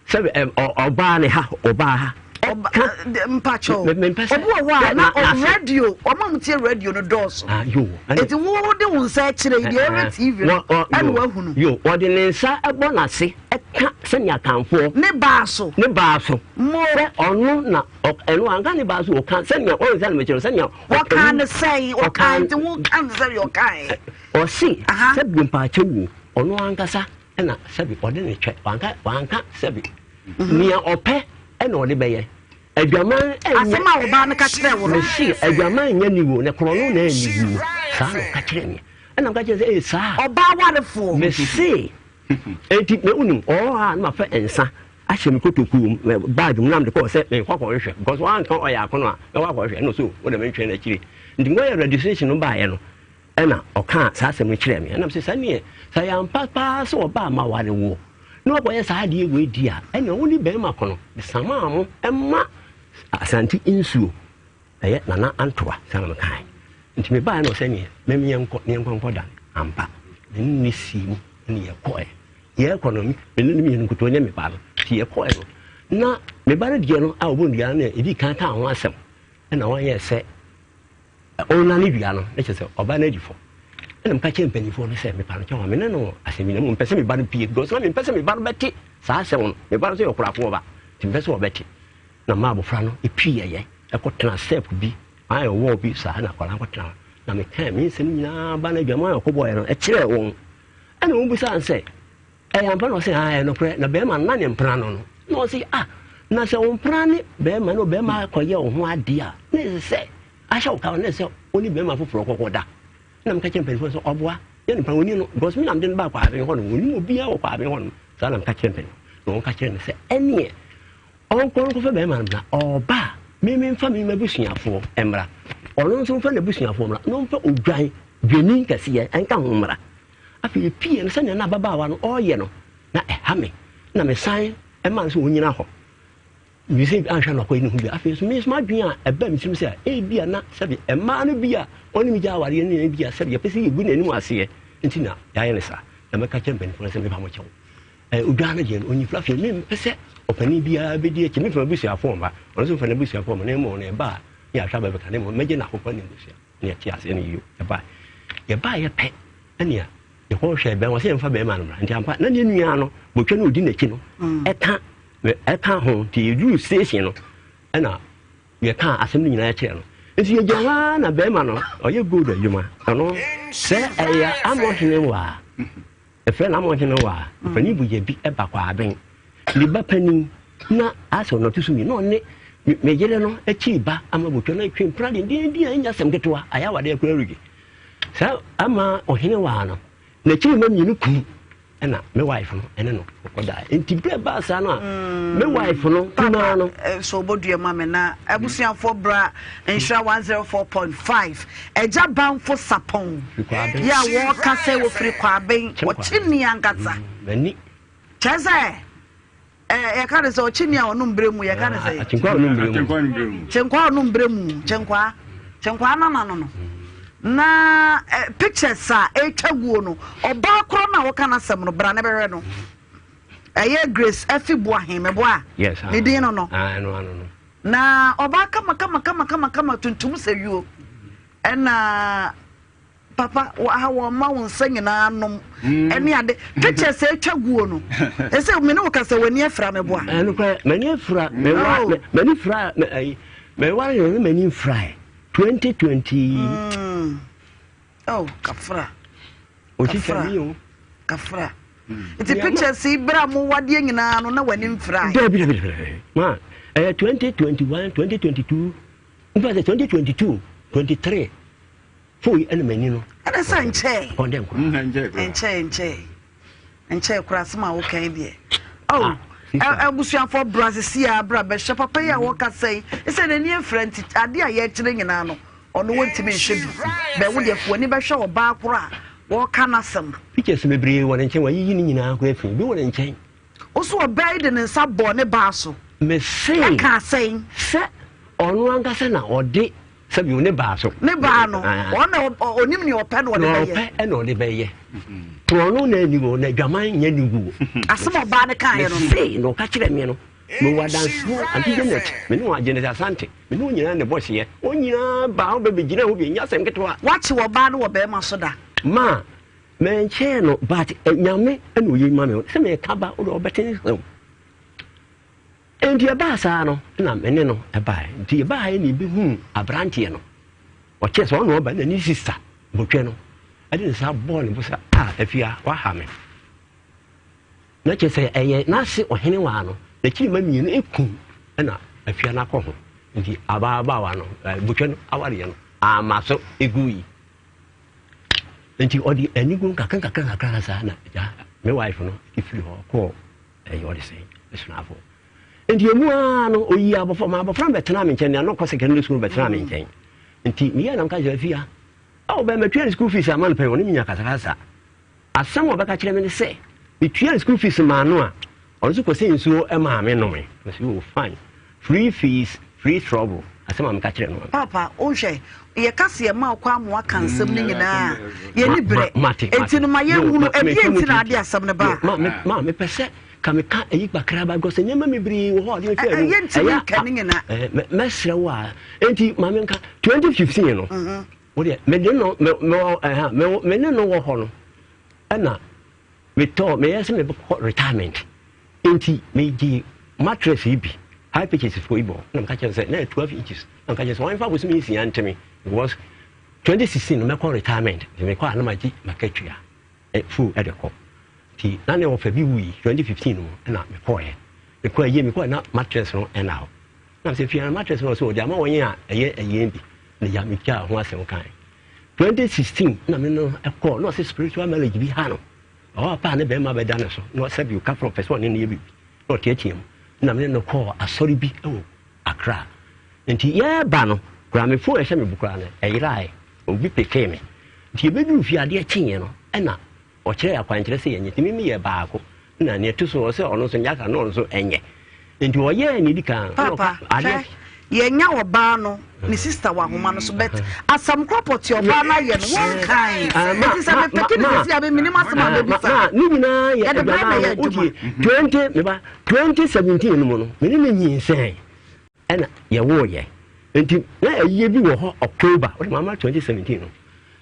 sɛbe ɛ ɔbaa ne ha ɔbaa ha. Ɔka mpakyɛw obi wɔ hɔ a na radio wɔn a wɔtie radio no dɔɔso. Ah, yo. Eti wo de wo nsa akyerɛ yi deɛ ɔhwɛ TV no ɛna wahunu. Yo, wɔde ne nsa ɛbɔ n'ase ɛka sɛnea akanfoɔ. Ne baa so. Ne baa so. Mo. Sɛ ɔno na ɛno anka ne baa so ɔka sɛnea ɔn sɛ na mekyerɛ sɛnea. Wɔka ne sɛn ɔka nti wo ka ne sɛnea ɔkae. Ɔse sɛbi mpaakyɛw o ɔno ankasa ɛna sɛbi ɔde ne twɛ wanka wanka sɛbi mhm. nea ɔpɛ ɛna ɔde bɛyɛ adwaman ɛnyɛ asɛm a ɔbaa no ka kyerɛ wo no mesi adwaman nyɛ niwo na korɔ no na ɛnyɛ wuo saa na ɔka kyerɛ me ɛna ɔka kyerɛ sɛ ee saa ɔbaa warefoɔ mesi. Enti me wonim ɔwɔ hɔ a na mafa nsa ahyɛ me kotokuo mu bag mu na mede kɔɔ sɛ mekɔ akɔhwehwɛ because wanka ɔyɛ akono a mɛkɔ akɔhwehwɛ ɛna ɔsɛ wo de mentwɛn akyire nti mekɔyɛ registration no baeɛ no ɛna ɔkaa saa asɛm no kyerɛɛ me ɛna mesɛ sɛ neɛ sɛ yɛ ampa paa sɛ ɔbaa ma ware woɔ na wakɔyɛ saa adeɛ wei di a ɛna wo ne bɛrima ko no mesamaa mo ɛma Asante nsuo Ɛyɛ Nana Antoa, saa na mekae. Nti mebaeɛ na ɔsɛ neɛ mem yɛnkɔ ne yɛnkɔ nkɔ dan. Ampa, me ne no sii mu ne yɛkɔɛ. Yɛkɔ no, me ne no mmienu nkutoo ne me ba no. Nti yɛkɔɛ no, na me ba no deɛ no a ɔbɔ nnua no na ɛdi kan kaa ho asɛm. Ɛna wanyɛ sɛ ɔnane dua no, na kyerɛ sɛ ɔba no adi fɔ. Ɛna meka kyerɛ mpanimfoɔ no sɛ mepa no kyɛw a me ne no asɛm bi na mmom mepɛ sɛ me ba no pie because na mempɛ sɛ me ba no bɛte saa asɛm no. Me ba no nso yɛ ɔkorafoɔ ba, nti mepɛ sɛ ɔbɛte. Na maa abɔfra no pueeɛ kɔtenaa step bi, ayɛ wall bi saa na akwadaa no kɔtena hɔ. Na mekaa me nsɛm nyinaa ba no adwaman a ɔkɔbɔeɛ no kyerɛɛ wɔn. Ɛna wɔn bisaa no sɛ, ɛyɛ ampa? Na ɔsɛ, ah, ɛyɛ nokorɛ. Na bɛrima no na ne mpena no no. Na ɔse, ah, na sɛ wo mpena ne bɛrima na ɔbɛrima akɔyɛ wo ho adeɛ a, na ɛsɛ sɛ ahyɛ wo ka na ɛsɛ sɛ wo ne bɛrima foforɔ kɔkɔ da. Na meka kyerɛ mpanimfoɔ sɛ ɔboa yɛ ne mpena ɔni no because me na mede no baa Kwaaben hɔ nom, ɔnim obiara wɔ Kwaaben hɔ nom. Saa na meka kyerɛ mpanimfoɔ. Na wɔn ka kyerɛ no sɛ ɛneɛ Ɔnkɔ nkɔfa bɛrima no mmra. Ɔba a, me memfa me m'abusuafoɔ mmra. Ɔno nso mfa n'abusuafoɔ mmra, na ɔmfa odwan dwanin kɛseɛ nka ho mmra. Afei yɛpieeɛ no, sɛdeɛ na ababaawa no ɔreyɛ no, na ɛha me. Na mesan maa no sɛ ɔnnyina hɔ. Mefiri sɛ anhwɛ na ɔkɔyɛ ne ho bi. Afei nso, me nso m'adwene a ɛbaa me tirim sɛ, ebia na sɛbe mmaa no bi a ɔne me gya awareɛ no ebia sɛbe yɛpɛ sɛ yɛgu n'anim aseɛ nti na yɛayɛ no saa. Na mɛka kyerɛ mpanimfoɔ no sɛ mepa mo kyɛw. Eh, odwan no deɛ no, ɔnyi firi afei mempɛ sɛ ɔpanin biara bɛdi akyi. Memfa m'abusuafoɔ mma, ɔno nso mfa n'abusuafoɔ mma, na mmom no ɛba a, ne yɛahwɛ aba bɛka, na mmom mɛgye n'akokɔ ne m'abusua. Ne yɛte aseɛ no yio. Ɛba yɛbaeɛ pɛ, ɛnea yɛkɔhwɛ bɛrima, ɔsɛ yɛmfa bɛrima no mmra. Nti ampa, na ne nua no, bɔtwa no ɔdi n'akyi no, ɛka ɛka ho. Nti yɛduru station no, ɛna yɛkaa asɛm no nyinaa kyerɛ no. Nti yɛgyina hɔ ara na bɛrima no, ɔyɛ gold adwuma, ɔno sɛ ɛyɛ amɔhene wɔ a, Efrɛ no Amonhene wɔ a, ɔpanin Bugya bi ba Kwaben. Ne ba panin na asɛ ɔno ɔto so mmienu na ɔne me yere no akyiri ba ama botwa no atwe mpena dendeenden a ɛnyɛ asɛm ketewa, ayɛ awadeɛ koraa redi. Saa ama ɔhene waa no, n'akyiri mma mmienu kum ɛna me wife no ɛne no kɔkɔdaa. Nti berɛ baa saa no a, me wife no kumaa no. So obodua ma me na abusuafoɔ bra Nhyira 104.5 Agya Banfo Sapɔn yi a wɔka sɛ wɔfiri Kwaben, ɔkyenni ankasa. Kyerɛ sɛ yɛka ne sɛ ɔkyenni a ɔnom berɛ mu, yɛka ne sɛ Kyenkwaa ɔnom berɛ mu. Kyenkwaa ɔnom berɛ mu, kyenkwaa, kyenkwaa nana no no. Na pictures a ɛretwa guo no, ɔbaa korɔ no a wɔka n'asɛm no, bra ne bɛhwɛ no. Ɛyɛ Grace Afi Boahen, meboa? Ne din no no. Na ɔbaa kama kama kama kama kama tuntum sɛ yuo ɛna papa wɔ ha wɔn ma wɔn nsa nyinaa nom mm. ɛne ade pictures atwa guo no ɛsɛ me ne wo kasa w'ani afira me boa. ɛno kora m'ani afira oh. m'ani fira ɛyi mɛware yɛn ne m'ani nfira 2020. Mm. Oh, kafra. Otwitwa mi o. Kafra. Nti pictures yi bere a mo wadeɛ nyinaa no na w'ani mfira. Dabi dabi dabi. Ma ɛyɛ 2021 2022 nfa sɛ 2022 23 fo yi ɛna m'ani no. Ɛna sɛ nkyɛɛ. Ɔndɛ nkora. Nkyɛɛ nkyɛɛ nkyɛɛ kora asɛm a wokan deɛ. Oh. Ah, abusuafoɔ bra sisi a bra bɛhwɛ papa yi a wɔkasa yi sɛ n'ani afira nti adeɛ a yɛkyerɛ nyinaa no Ɔno wɔntumi nhwɛ bi. Bɛ wo deɛ fa w'ani bɛhwɛ ɔbaa koro a wɔreka n'asɛm. Pictures bebree wɔ ne nkyɛn, wayiyi ne nyinaa koraa afiri mu, bi wɔ ne nkyɛn. Wo so ɔbaa yi de ne nsa bɔɔ ne baa so. Mese. Ɛkaa sɛn? Sɛ ɔno ankasa na ɔde sɛbi ne baa so. Ne baa no, ɔno na ɔnim nea ɔpɛ na ɔde bɛyɛ. Nea ɔpɛ na ɔde bɛyɛ. Korɔno na ani wɔ, na adwaman nyɛ ne wuo. Asɛm a ɔbaa no kaeɛ no. Mese na ɔka kyerɛ me no. Mewɔ adansefoɔ, Auntie Janet, me ne wɔn, Janet Asante, me ne wɔn nyinaa na ɛbɔ hyeɛ. Wɔn nyinaa baa hɔ bɛbɛgyina hɔ bi, ɛnyɛ asɛm ketewa. Woakye ɔbaa no wɔ bɛrima so da? Ma, menkyɛɛ no, but eh, Nyame na ɔyi ma me. Sɛ meka ba, wode ɔbɛte nsɛm. Enti ɛbaa saa no, na me ne no ɛbaeɛ. Nti ɛbaeɛ na ɛbɛhuu aberanteɛ no. Ɔkyerɛ sɛ ɔna ɔba na ne sista bɔtwɛ no ɛde ne nsa bɔɔ ne bo sɛ, ah, afia, waha me. Na kyerɛ sɛ ɛyɛ n'ase ɔhene waa no n'akyiri mma mmienu ekum ɛna afia no akɔ ho nti ababaawa no butwa no awareɛ no ama so egu yi nti ɔde anigu nkakra nkakra nkakra saa na gya. me wife no firi hɔ kɔɔ ɛyɛ ɔde sɛn asunafoɔ. Nti emu ara no oyi abɔfra ma abɔfra no bɛtena me nkyɛn nea na ɔkɔ secondary school bɛtena me nkyɛn. Nti meyɛ na meka kyerɛ afia awo bɛn matua ne school fees ama no pɛn ɔne me nya kasakasa. Asɛm a ɔbɛka kyerɛ me ne sɛ metua ne school fees maa no a ɔno nso kɔsɛ nsuo maa me nome. Mese oh fine, free fees free trouble asɛm a meka kyerɛ no. Paapa wonhwɛ yɛka se yɛma wo kwan ma woaka nsɛm no nyinaa a yɛni berɛ enti no ma yɛnhunu ɛdeɛn nti na ade asɛm no baa. Ma ma mepɛ sɛ ka meka ɛyi kakra ba because nneɛma bebree wɔ hɔ a ɔde mefɛ mu. Yɛntumi nka ne nyinaa. Mɛsrɛ wo a enti ma menka 2015 no wodeɛ mede no me ne no wɔ hɔ no ɛna Metɔɔ, meyɛɛ sɛ mebɛkɔ retirement nti megyee mattress yi bi, high pitches foɔ yi bɔ, na meka kyerɛ sɛ na yɛ 12 inches, na meka kyerɛ sɛ wɔmfa bosome nsia nte me because 2016 no mɛkɔ retirement, nti mekɔ a na magye makatua full ɛde kɔ. Nti na ne ɔfa bi wui 2015 no mu na mekɔɛ, mekɔɛ yie mekɔɛ na mattress no ɛna hɔ. Na sɛ fia mattress no ɔsɛ ɔde ama wɔn a ɛyɛ ɛyɛ bi, na ya metwaa ho asɛm kae. 2016 na me no ɛkɔɔ na ɔsɛ spiritual marriage bi ha no ɔwɔ apa ne bɛrima bɛda ne so na ɔsɛ bi ka frɔ pɛ sɛ ɔne no yɛ biribi na ɔteatea mu na me ne no kɔɔ asɔre bi wɔ Accra nti yɛreba no koraa me phone ɛhyɛ me bo koraa no ɛyeraeɛ obi pekee me nti yɛbɛduru fie adeɛ kyeeɛ no ɛna Ɔkyerɛɛ akwankyerɛ sɛ yɛnyɛ nti me meyɛɛ baako na nea ɛto so ɔsɛ ɔno nso nyɛ aka na ɔno nso ɛnyɛ nti ɔyɛɛ nea ɛdi kan ɛna Papa, ɔka adeɛ hwɛ, yɛnya ɔbaa no ne sister wɔ ahoma no so but asɛm korɔ pɔtee ɔbaa no ayɛ no wonkae Ah, ma nti sɛ ma ma mepeke no ma sɛsi a me menim asɛm a ah, ma mɛbisa. ma ne nyinaa yɛ Yɛde berɛ na adwaman ɛyɛ no adwuma. wotie 20 meba 2017 no mu no me ne no nyinsɛn Ɛna yɛwoo yɛ. Nti na ayie bi wɔ hɔ October, wode mama 2017 no,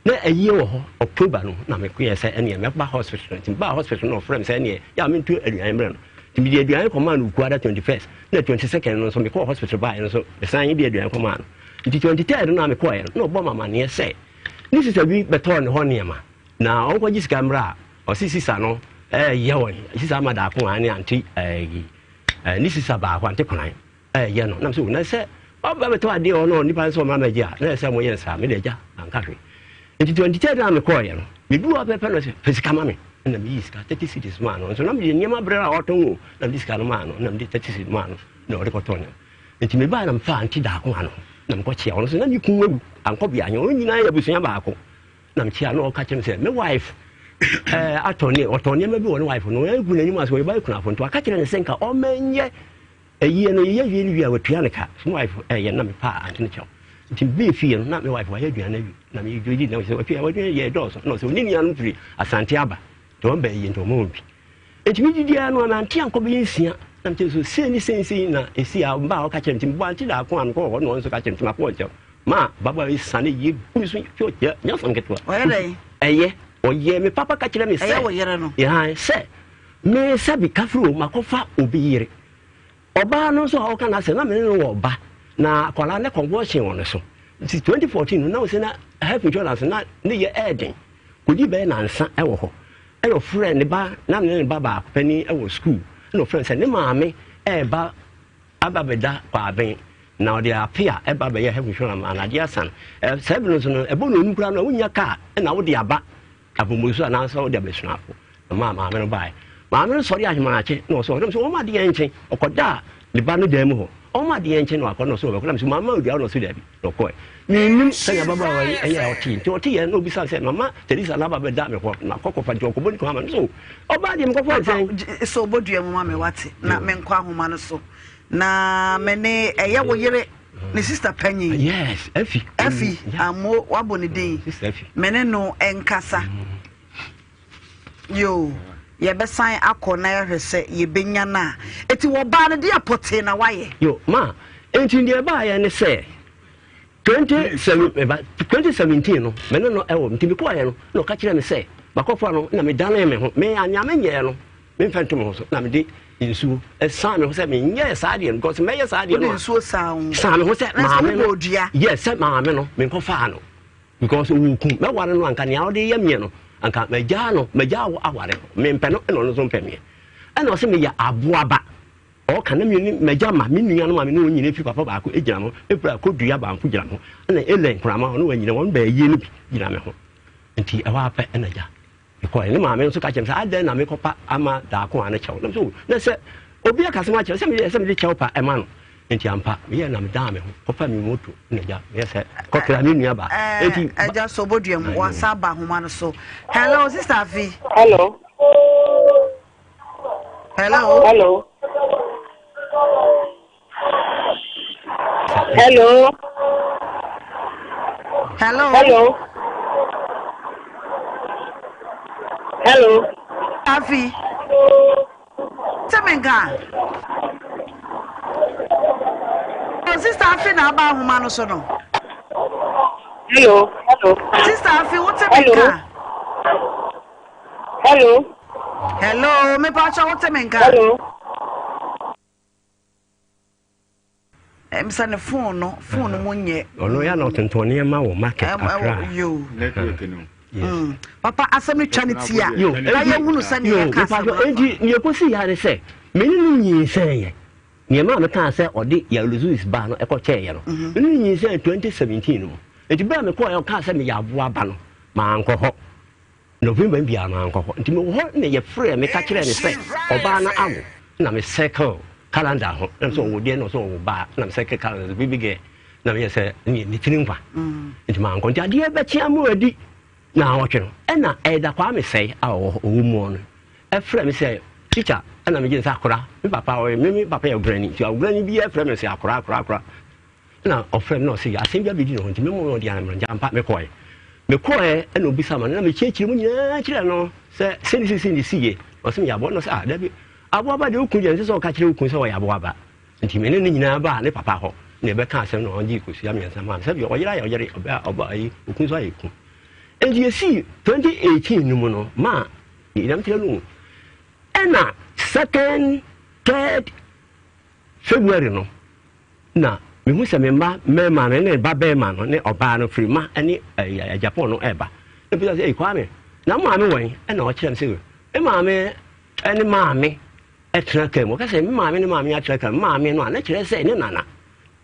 na ayie wɔ hɔ October no na mekɔyɛ sɛ ɛneɛ mɛba hospital. Nti mebaa hospital na ɔfrɛ me sɛ ɛneɛ yɛ a mentu aduane mmerɛ no. Nti mede aduane kɔmaa no Wukuada 21st, na 22nd no nso mekɔɔ hospital baeɛ no nso mesan de aduane kɔmaa no. Nti 23rd no a mekɔeɛ no na ɔbɔ me amaneɛ sɛ ne sista bi bɛtɔɔ ne hɔ nneɛma na ɔnkɔgye sika mmerɛ a ɔse sista no ɛyɛ wɔn, sista ama daako a ne ante ɛyi ne sista baako ante konan. Ɛyɛ no na mesɛ na sɛ ɔba bɛtɔ adeɛ wɔ no nipa nso ɔma mɛgye a na ɛsɛ mo yɛ nsaa mede agya manka hwee nti 23 na mekɔɔyɛ no medu hɔ pɛpɛ no sɛ fɛ sika ma me na meyi sika 30 cities maa no nso na mede nneɛma brɛ a ɔtɔn o na mede sika no maa no na mede 30 cities maa no na ɔde kɔtɔn no nti mebaa na mefaa nte daako ano na mekɔkyea ɔno so na ne kun awu ankɔ bea ɔno nyinaa yɛ abusua baako na mekyea na ɔka kyerɛ me sɛ me wife ɛɛ atɔ ne ɔtɔn nneɛma bi wɔ ne wife no ɔyɛ gu n'anim ase ɔyɛ ba kunafo nti waka kyerɛ ne sɛ nka ɔmɛnyɛ Ayie no yɛyɛ wie no wie a watua no ka so me wife ɛyɛ na me paa ante no kyɛw nti me bɛɛ fie no na me wife wayɛ aduane awie na me didi na sɛ watua waduane yɛ dɔɔso na ɔsɛ ɔne nuanom firi asante aba nti wɔn bɛɛ yie nti wɔn bi nti me didi ara no anante ankɔ bɛyɛ nsia na me kyerɛ so sei ne sei sei na esi a mba a ɔka kyerɛ nti mebɔ ante daako a mekɔ hɔ na ɔno nso ka kyerɛ nti makɔ nkyɛw ma baba yi sane yie gu me so yɛ nyɛ asɛm ketewa ɛyɛ ɔyɛ me papa ka kyerɛ me sɛ ɛyɛ wo yere no sɛ Me sɛbi kafiri o makɔfa obi yere. Ɔbaa no nso a ɔka n'asɛm na me ne no wɔ ba na akwadaa ne convulsion wɔ ne so. Nti 2014 no na ɔsɛ na health insurance na ne yɛ ɛɛden. Kɔdi bɛyɛ nansa ɛwɔ hɔ. Ɛna ɔfrɛ ne ba na me ne ne ba baako panin ɛwɔ school. Ɛna ɔfrɛ no sɛ ne maame ɛɛba aba bɛda Kwaben na ɔde ape a ɛba bɛyɛ health insurance ma no adeɛ asa no. Saa bi no nso no ɛbɔ na onum koraa no a wonnya kaa ɛna wode aba Abommusu anaasɛ wode abɛsuafo na maa maame no baeɛ. Maame no sɔre ahemakye na ɔsɛ ɔdɔm sɛ wɔn adeɛ nkye ɔkɔdaa ne ba no dan mu hɔ wɔn adeɛ nkye na wakɔ na ɔsɛ ɔbɛkɔ na mesɛ mama odua na ɔsɛ daabi na ɔkɔɛ menim sɛnea ababaawa yi ɛyɛ a ɔtee nti ɔte yɛ na obisa sɛ mama Teresa na aba bɛda me hɔ na kɔkɔfa nti ɔkɔbɔ ne kɔn ama no so ɔbaa deɛ mekɔfa nsɛn sɛ ɔbɔdua mu ma me wate na menkɔ ahoma no so na me ne ɛyɛ wo yere ne sista panyin. Yes, Efi. Efi, amo wabɔ ne din. Me ne no nkasa. Yo, yɛbɛsan akɔ na yɛahwɛ sɛ yɛbɛnya no a. Eti wɔbaa no deɛ pɔtee na wayɛ. Yo, ma, enti deɛ ɛbaayɛ ne sɛ 2017 no, me ne no ɛwɔ, nti mekɔɔyɛ no, na ɔka kyerɛ me sɛ, makɔfa no, na medanee me ho, me anea menyɛɛ no, Memfa nto me ho so na mede nsuo san me ho sɛ menyɛɛ saa deɛ no because mɛyɛ saa deɛ no a nsuo san wo san me ho sɛ maame no yes sɛ maame no menkɔfaa no because ɔwɔ kum mɛware no anka nea ɔde yɛ meɛ no anka magyaa no magyaa wo aware no mempɛ no ɛna ɔno nso mpɛ meɛ ɛna ɔsɛ meyɛ aboaba ɔka na mene magya ma me nua no ma me ne wɔn nyina firi papa baako gyina me ho ɛfiri akɔdua baako gyina me ho ɛna Ellen korama ɔne wɔn nyina wɔn bɛɛyie no bi gyina me ho nti ɛhɔ apɛ ɛna gya. Mekɔɛ ne maame nso ka kyerɛ me sɛ adɛn na mekɔpa ama daako a ne kyɛw. Na me sɛ na sɛ obi aka asɛm akyerɛ sɛ meyɛ sɛ mede kyɛw pa ɛma no. Nti ampa meyɛ na medaa me ho kɔfa me moto na agya meyɛ sɛ kɔkra me nua ba. Nti agya so obodua mu wasa aba ahoma no so. Hello, Sister Afi. Hello. Hello. Hello. Hello. Hello. Hello. Hello. Afi. Sɛ me nka. Oh, Sister Afi na aba ahoma no so no. Hello. Hello. Sister Afi, wote me nka. Hello. Hello, me pa kyɛ wote me nka. Hello. Sɛ ne phone no, phone no mu nyɛ. Ɔno ya na ɔtontɔn nneɛma wɔ market Accra. Yo. Network no. Mm. Papa asɛm no twa ne ti a. Na yɛhunu sɛ ne yɛka asɛm no. Enti nea ɛkɔsi ya ne sɛ me ne no nyinsɛn yɛ. Nea maa mekaa sɛ ɔde Yalozuis ba no ɛkɔkyɛeɛ no. Me ne no nyinsɛn 2017 no mu. Enti berɛ a mekɔɛ ɔkaa sɛ meyɛ aboa ba no, mankɔ hɔ. November no biara mankɔ hɔ. Nti mewɔ hɔ na yɛfrɛɛ me ka kyerɛɛ me sɛ ɔbaa no awo na me circle calendar ho na sɛ ɔwo deɛ na ɔsɛ ɔwo baa na me circle calendar baby girl na meyɛ sɛ ne ne tiri nkwa. Nti mankɔ. Nti adeɛ bɛkye ama adi na awɔtwe no ɛna Elder Kwame Sɛe a ɔwɔ hɔ ɔwɔ mu no ɛfrɛ me sɛ teacher ɛna megye no sɛ akora me papa ɔyɛ me me papa yɛ ɔgrani nti ɔgrani biara frɛ me sɛ akora akora akora. Ɛna ɔfrɛɛ me na ɔse asɛm bi abɛdi ne ho nti memmɔ me ɔde anammerɛ nti ampa mekɔɛ. Mekɔɛ ɛna ɔbisa ma no na mekyerɛkyerɛ mu nyinaa kyerɛ no sɛ sɛne sisi ne siiɛ. Ɔse meyɛ aboa na ɔse ah dabi aboa ba deɛ wo kun deɛ ɛnsɛ sɛ ɔka kyerɛ wo kun sɛ ɔyɛ aboa ba. Nti me ne no nyinaa baa ne papa hɔ na yɛbɛka asɛm na ɔgye kosua mmiɛnsa maa me sɛdeɛ ɔyere ayɛ ɔyere ɔbɛ ɔba ayi okun nso ayɛ kun. Nti yɛsii 2018 no mu no maa yɛnam kyerɛ no ɛna second third February no na mehu sɛ me mma mmarima no ne ba barima no ne ɔbaa no firi ma ne Japan no ɛreba. Na bisa sɛ, Kwame, na maame wɔ he? Ɛna ɔkyerɛ me sɛ, me maame ne maame ɛtena kaa mu. Ɔka sɛ, me maame ne maame atena kaa mu. Maame no a, na kyerɛ sɛ ne nana.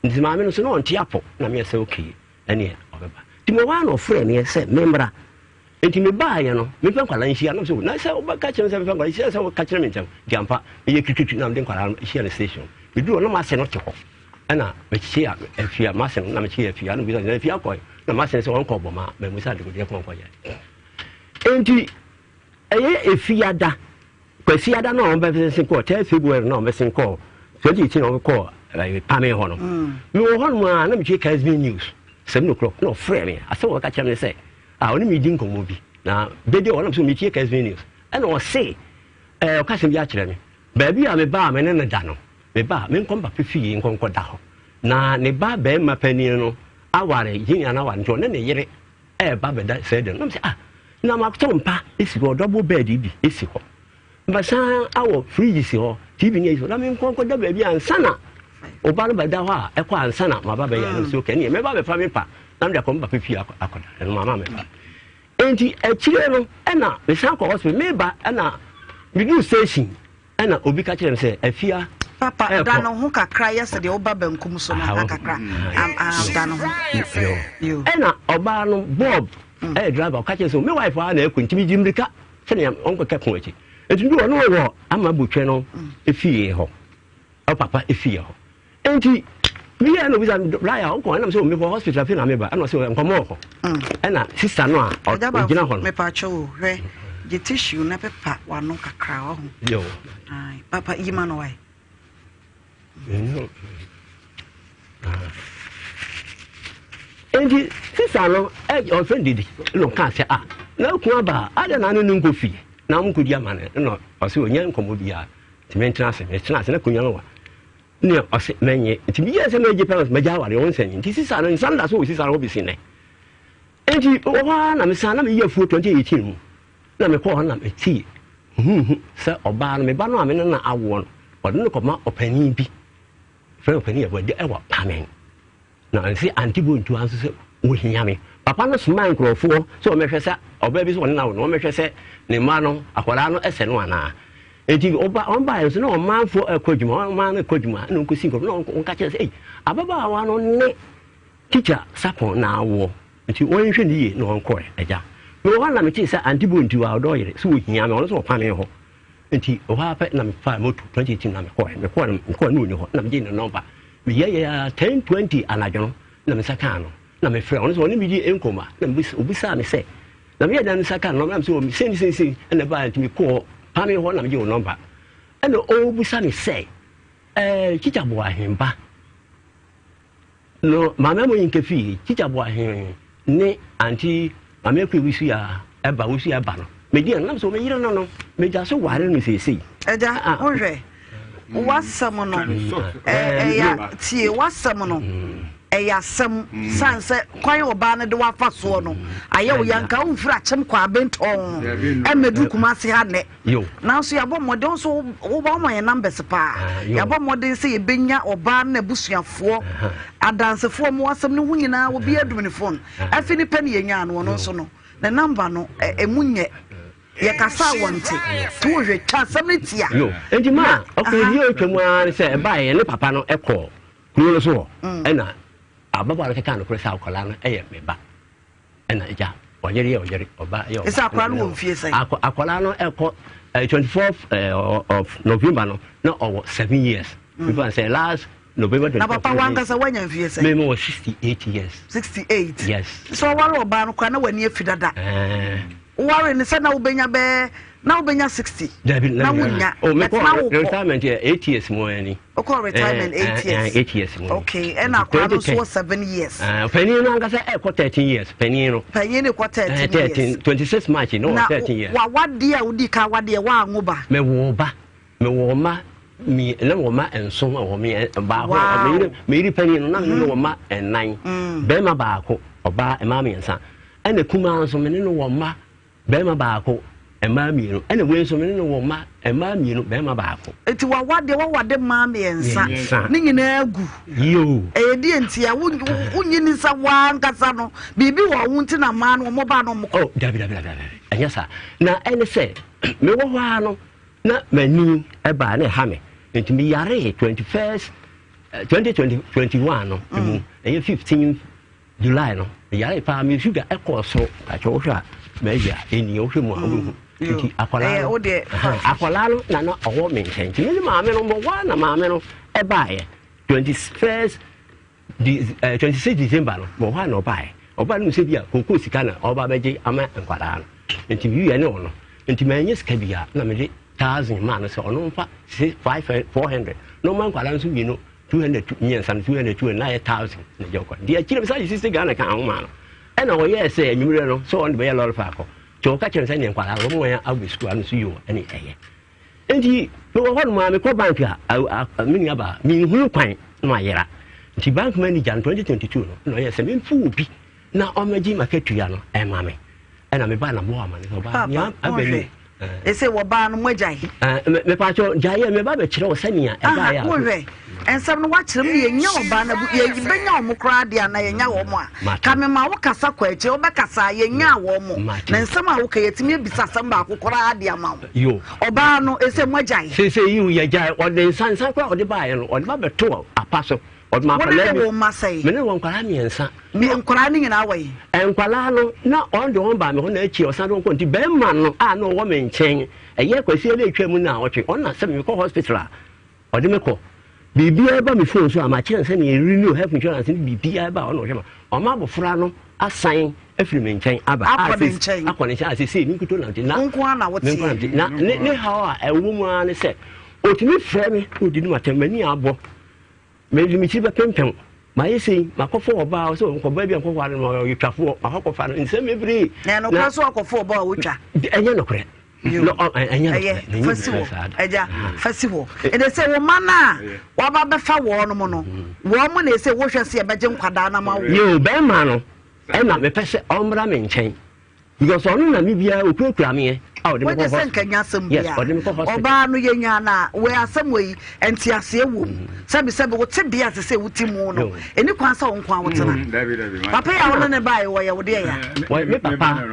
Nti maame no so na ɔnte apɔ. Na meyɛ sɛ, okay, ɛneɛ ɔbɛba. Nti mewɔ hɔ a na ɔfrɛ meɛ sɛ memmra. Enti mebaeɛ no, memfa nkwadaa nhyia. Na mesɛ, na sɛ wobɛka kyerɛ me sɛ memfa nkwadaa nhyia, sɛ woka kyerɛ me ntɛm. Nti ampa, meyɛ twitwitwi na mede nkwadaa no hyia no station. Meduru hɔ na m'ase no te hɔ. Ɛna mekyea afia, m'ase no, na mekyea afia. Na obisa sɛ, na afia kɔe? Na m'ase no sɛ ɔnkɔ bɔma, mamu sɛ adekodeɛ kɔ ɔnkɔyɛ. Enti ɛyɛ efiada, Kwasiada no a wɔbɛsen kɔɔ, 3 February no a wɔbɛsen kɔɔ, 2018 a wɔkɔɔ eh, Pame hɔ no. Mm. Mewɔ hɔ nom a na metie Kesbin News, 7 o'clock, na ɔfrɛ me. Asɛm a wɔka kyerɛ me sɛ, a ɔne me di nkɔmmɔ bi na dede ɔnam so metie Kesbin News ɛna ɔse ɛɛ ɔka asɛm bi akyerɛ me baabi a meba a me ne no da no meba a menkɔ mpa fie nkɔnkɔ da hɔ na ne ba bɛrima panin no aware junior no aware nti ɔne ne yere ɛɛba bɛda sɛ dɛm nam sɛ ah na matɔ mpa esi hɔ double bed bi esi hɔ Masan awɔ fridge si hɔ, TV ni si hɔ, na me nkɔ nkɔda baabi ansa na ɔba no bɛda hɔ a ɛkɔ ansa na maba bɛyɛ no so kɛneɛ mɛba bɛfa me pa na mede akɔ me papa fie akɔda ɛno mama mɛba. Enti akyire no ɛna mesan kɔ hospital meba ɛna meduru station ɛna obi ka kyerɛ me sɛ afia Papa, da no ho kakra yɛ sɛ deɛ woba bankum so no ha kakra. Da no ho. Ɛna ɔbaa no Bob ɛyɛ driver ɔka kyerɛ sɛ me wife a na ɛkɔ nti megye mmirika sɛnea ɔnkɔka pon akyi. Enti bi wɔ no wɔ ama botwɛ no efie hɔ, ɔpapa efie hɔ. Enti meyɛ na obisa Raya wokɔ ɛnam sɛ mekɔ hospital afei na meba ɛna ɔsɛ nkɔmmɔ wɔ hɔ. Ɛna sista no a ɔgyina hɔ no. Mepakyɛ o hwɛ gye tissue na pepa w'ano kakra wahu. Yo. Papa yi ma no wae. Enti sista no ɔfrɛ no didi na ɔkaa sɛ ah na okun aba a adɛn na ne no nkɔ fie na mo nkɔdi ama no na ɔsɛ ɔnya nkɔmmɔ biara nti mentena ase metena ase na akonnwa no wa ne ɔsɛ mɛnyɛ nti meyɛɛ sɛ mɛgye pɛ mɛgya aware ɔnsɛ nti sista no nsa no da so wɔ sista no hɔ bɛsi nnɛ nti wɔ hɔ ara na mesan na meyɛ afuo 2018 mu Na mekɔɔ hɔ na metee huhuuhu sɛ ɔbaa no, me ba no a me ne no awoɔ no, wɔde no kɔma ɔpanin bi, frɛ no ɔpanin Yɛbɔ ɛwɔ Pamen. Na ɔse Auntie Bontua nso sɛ wɔhia me. Papa no somaa nkurɔfoɔ sɛ wɔmmɛhwɛ sɛ ɔbaa bi sɛ ɔne no awo no, wɔmmɛhwɛ sɛ ne mma no, akwadaa no ɛsɛ no anaa. Enti ɔba, wɔn baeɛ nso na ɔmanfoɔ ɛkɔ adwuma, ɔman no ɛkɔ adwuma, ɛna wɔkɔsi nkurɔfoɔ, na wɔka kyerɛ sɛ, ei, ababaawa no ne Tikya Sapon na awoɔ nti wɔnhwɛ no yie na ɔnkɔɛ agya. Mewɔ hɔ na metee sɛ Auntie Bonti wɔ a ɔdɔ yere sɛ ɔhia me, ɔno nso ɔkwane hɔ. Nti ɛhɔ ara pɛ na mefaa moto 2018 na mekɔɛ. Mekɔɛ no, mekɔɛ no ɔnni hɔ na megyee ne nɔmba. Meyɛyɛɛ ara 10:20 anadwo no na me nsa kaa no na mefrɛ ɔno nso ɔne me di nkɔmmɔ na obisaa me sɛ na meyɛ dɛn me nsa kaa no nɔmba na mesɛ sei ne sei sei ɛna ɛbaeɛ nti mekɔɔ Pame hɔ na megyee wo nɔmba. Ɛna ɔrebisa me sɛ ɛɛ Kyikya Boahemba No Maame Amoyinka fii Tikya Boahen ne Auntie Maame Akua Wusu a ɛba Wusu a ɛba no. Medi ɛno nam sɛ me yere no no megya so ware no seesei. Agya, ah. wohwɛ w'asɛm no ɛyɛ tie w'asɛm no ɛyɛ asɛm san sɛ kwan ɔbaa no de wafa soɔ no ayɛ wo yanka womfiri akyem kɔ abentɔn ɛmɛduru Kumase ha nnɛ. Nanso yɛabɔ mmɔden, wo nso woba woma yɛn numbers paa. Ah, yɛabɔ mmɔden sɛ yɛbɛnya ɔbaa no n'abusuafoɔ, adansefoɔ mu asɛm no ho nyinaa, obi adum ne phone. Afi ne pɛ ne yɛnyaa no, ɔno nso no, ne number no, ɛmu nyɛ. Yɛkasa a wɔnte. To wohwɛ, twa asɛm no tia. Yo, enti ma ɔkɔdie otwa mu ara ne sɛ ɛbaeɛ yɛne papa no kɔɔ kuro no so hɔ, mm. ɛna ababaawa no kɛkaa nokorɛ sɛ akwadaa no yɛ me ba. Ɛna agya ɔyere yɛ ɔyere ɔba yɛ ɔba. Ɛsɛ akwadaa no wɔ mfie sɛn? Akwadaa no ɛkɔ 24th of November no na ɔwɔ 7 years. Nipa sɛ last November 24th. Na papa wankasa wanya mfie sɛn? Mímu wɔ 68 years. 68. Yes. Sɛ ɔware ɔbaa no koraa na w'ani afi dada. Woware no sɛ na wobɛnya bɛɛ na wobɛnya 60. Dabi na wonya. Oh, mekɔ retirement yɛ 8 years mu ani. Wokɔ retirement 8 years. 8 years mu. Okay, ɛna akwadaa no nso wɔ 7 years. Panyin no ankasa ɛkɔ 13 years panyin no. Panyin no kɔ 13 years. 13 26 March no wɔ 13 years. Na wawadeɛ a wodi ka wadeɛ wanwo ba. Mewɔ ba mewɔ mma mi na wɔ mma nson wɔ me baako me yere panyin no na me wɔ mma nnan bɛrima baako ɔbaa mmaa mmiɛnsa ɛna kumaa nso me ne no wɔ mma Barima baako, mmaa mmienu. Ɛna wei nso, me ne no wɔ mma, mmaa mmienu, barima baako. Eti wawade, wawade mmaa mmiɛnsa. Ne nyinaa gu. Yoo. Ɛyɛ deɛ nti a, wonyi ni sɛ wankasa no, biribi wɔ wo nti na mmaa no, wɔn ba no wɔn kɔ. Oh, dabi, dabi, dabi, dabi, ɛnyɛ saa. Na ɛne sɛ, mewɔ hɔ ara no, na m'ani ɛbaa na ɛha me. Nti meyaree 21st, 2021 no mu, ɛyɛ 15 July no, meyaree paa, me sugar ɛkɔɔ soro. Pakyɛ wohwɛ a, m'ayi a ɛni, wohwɛ mu a wobɛhu. Nti akwadaa no, akwadaa no na na ɔwɔ me nkyɛn. Nti me ne maame no mbɔ hɔ na maame no ɛbaeɛ. 21st, 26 December no, mɔ hɔ a na ɔbaeɛ. Ɔbaa no mu sɛ bi a kookoo sika na ɔba bɛgye ama nkwadaa no. Nti mewiɛ ne ɔno. Nti manyɛ sika biara na mede 1,000 maa no sɛ ɔno mfa 400 na ɔma nkwadaa no nso mmienu 200 mmiɛnsa no 200 200 na ayɛ 1000 na gya ɔkɔ nti akyire bisa gye 60 Ghana ka ho maa no ɛna ɔyɛɛ sɛ anwummerɛ no sɛ ɔno de bɛyɛ lɔre faakɔ nti ɔka kyerɛ no sɛ neɛ nkwadaa no wɔn wɔn awɔ sukuu ano so yio ɛne ɛyɛ nti mewɔ hɔ nom a mekɔ bank a me nua baa menhunu kwan na mayera nti bank manager no 2022 no na ɔyɛ sɛ memfo obi na ɔmɛgye makatua no ɛma me ɛna mebaa na mmoa ama no sɛ ɔbaa nea abɛni ɛsɛ wɔbaa no moagyae mepatwɛ gyaeɛ meba bɛkyerɛ wo sɛnea ɛbaeɛ a wohwɛ nsɛm no woakyerɛ mu yɛnya ɔbaa no yɛbɛnya wɔ mo koraa deɛ anaa yɛnya wɔ mo a ka mema wo kasa kɔ akyire wobɛkasa a yɛnya wɔ mo na nsɛm a woka yɛtumi abisa asɛm baako koraa de ama wo ɔbaa no ɛsɛ moagyae sɛsɛ yiw yɛgyae ɔde nsa nsa koraa ɔde baeɛ no ɔde ba bɛto apa so Ɔde ma akwadaa bi. Wo ne wo mma sɛn? Me ne wɔ nkwadaa mmiɛnsa. Me nkwadaa no nyinaa wɔ he? Nkwadaa no, na ɔno de wɔn baa me hɔ na akyi ɔsan de wɔn kɔ nti bɛrima no a na ɔwɔ me nkyɛn ɛyɛ kwasia na atwa mu na ɔtwe ɔno na sɛ mekɔ hospital a ɔde me kɔ biribiara ba me phone so a makyerɛ no sɛ ne renew health insurance ne biribiara ba ɔno ɔhwɛ ma ɔma abɔfra no asan afiri me nkyɛn aba akɔ ne nkyɛn akɔ ne nkyɛn a sesei me nkuto nante na nko ara na woteɛ na ne haw a ɛwɔ mu ara ne sɛ ɔtumi frɛ me ɔdi ne matam m'ani abɔ Mede me ti bɛpempem. Mayɛ sei, makɔfa ɔbaa, ɔsɛ ɔnkɔbaa bi a nkɔware no, ɔyɛ twafoɔ, makɔkɔfa no, nsɛm bebree. Na ɛnokorɛ sɛ ɔkɔfa ɔbaa a wotwa? Ɛnyɛ nokorɛ. Ɛyɛ, fa si hɔ, agya, fa si hɔ. Ɛnɛ sɛ wo mma no a waba bɛfa wɔn mo no, wɔn mo na ɛsɛ wohwɛ sɛ yɛbɛgye nkwadaa no ama wo. Yoo, bɛrima no, ɛna mepɛ sɛ ɔmmra me nkyɛn. Because ɔno na me biara okurakura meɛ a ɔde me kɔ Wogye sɛ hospital. nka nya asɛm Yes, bia. ɔde me kɔ hospital. Ɔbaa no yɛnya na wei asɛm wei nteaseɛ wom. Sɛbi sɛbi wo te bea te sɛ wote mu no. Ɛni kwan sɛ wo nko a wotena. Mm, dabi, dabi, ma- Papa yi a wo ne ne baeɛ wɔyɛ wo deɛ ya. Wɔ- me papa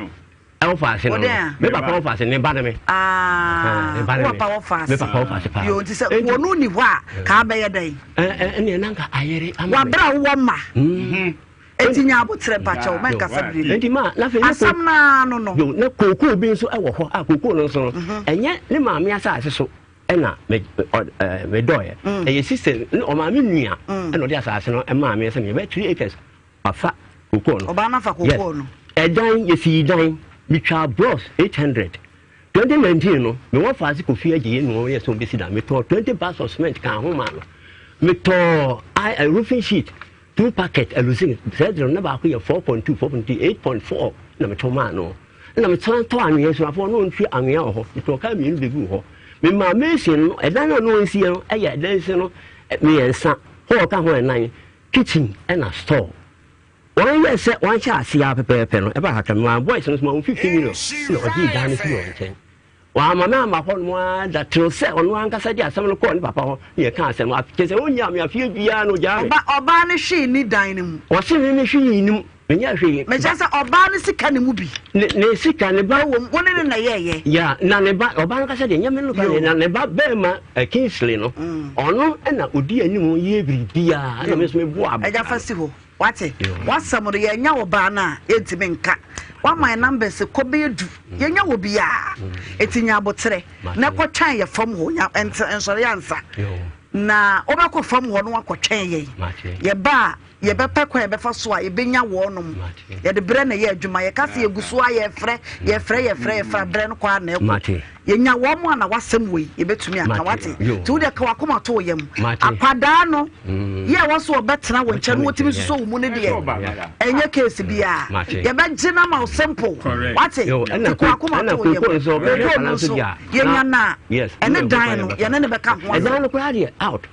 ɛwɔ faase no Wo deɛ a? me papa wɔ faase ne ba ne me. Ah, Ne ba ne wo me. papa wɔ faase. Me papa wɔ faase paa. Yo, nti sɛ Enti- wɔn ni hɔ a, kaa bɛyɛ dɛn? Ɛ- ɛ- ɛnneɛ na nka ayere ama me. Wabra wowɔ mma. Eti nya abotrɛ mpakyɛw mɛnkasa biribi. Enti ma na afei asɛm naa no no. Yo, na kookoo bi nso wɔ hɔ a kookoo no nso no mhm. ɛnyɛ ne maame asase so ɛna medɔeɛ. Mm. Ɛyɛ sister ne ɔmaame nua mm. ɛna ɔde asase no ɛmaa me sɛ meyɛbɛ 3 acres wafa kookoo no. Ɔbaa no afa kookoo no. Ɛdan yɛsii dan metwaa blocks 800 2019 no mewɔ faase kofi agye yɛ nua yɛ sɛ ɔbɛsi dan metɔɔ 20 bags of cement kaa ho maa no metɔɔ roofing sheet Two packet alusin sɛ duro na baako yɛ 4.2 4.2 8.4 na metɔ maa no na mesan tɔ anwea suafoɔ no ɔntua anwea wɔ hɔ metɔɔ kaa mmienu bɛguu hɔ memaa mason no ɛdan no a na ɔnsiɛ no ɛyɛ ɛdan si no mmiɛnsa hall ka ho ɛnan kitchen ɛna store wɔn yɛ sɛ wɔn hyɛ aseɛ ara pɛpɛɛpɛ no ɛba kakra memaa boys no so ma wɔn 50 million na ɔgyee dan no firi wɔn nkyɛn Wamma me amma hɔnom ara da till sɛ ɔno ankasa de asɛm no kɔɔ ne papa hɔ na yɛkaa asɛm no. Kyerɛ sɛ ɔnnyaa me afeɛ biara na ɔgyaa me. Ɔba, ɔbaa no hwee nni dan no mu. Ɔse me me hwee nni mu, menyɛɛ hwee. Mekyerɛ sɛ ɔbaa no sika ne mu bi. Ne, ne sika, ne ba. Ɛwɔ mu, wo ne no na ɛyɛɛyɛ. Yeah, na ne ba, ɔbaa no kasa deɛ, nyɛ me no kora deɛ, na ne ba bɛɛma eh, Kingsley no, ɔno na ɔdi anim yɛ biribiara, ɛna me nso meboa. Agya fa si hɔ. Wate? W'asɛm no, yɛanya wɔ baa no a, yɛntumi nka. Wama yɛn numbers kɔ bɛyɛ du. Yɛnya wɔ biara. Eti nya aboterɛ na kɔtwɛn yɛ fam hɔ. Nya nte nsɔre ansa. Na wobɛkɔ fam hɔ na wakɔtwɛn yɛn. Yɛba a, yɛbɛpɛ kwan yɛbɛfa so a yɛbɛnya wɔnom. Yɛde berɛ na ɛyɛ adwuma. Yɛka sɛ yɛgu so a yɛfrɛ, yɛfrɛ, yɛfrɛ, yɛfrɛ a berɛ no kɔ ara na ɛkɔ. Yɛnya wɔn a na w'asɛm wei yɛbɛtumi aka wate. Nti wodeɛ ka w'akoma to wo yam. Akwadaa no yɛ ɛwɔ so ɔbɛtena wo nkyɛn na wɔtumi sosɔ wo mu no deɛ ɛnyɛ case biara. Yɛbɛgye no ama wo simple wate. Nti ka w'akoma to wo yam. Kookoo no nso yɛnya no a ɛne dan no yɛne no bɛka ho asɛm. Ɛdan no koraa deɛ out.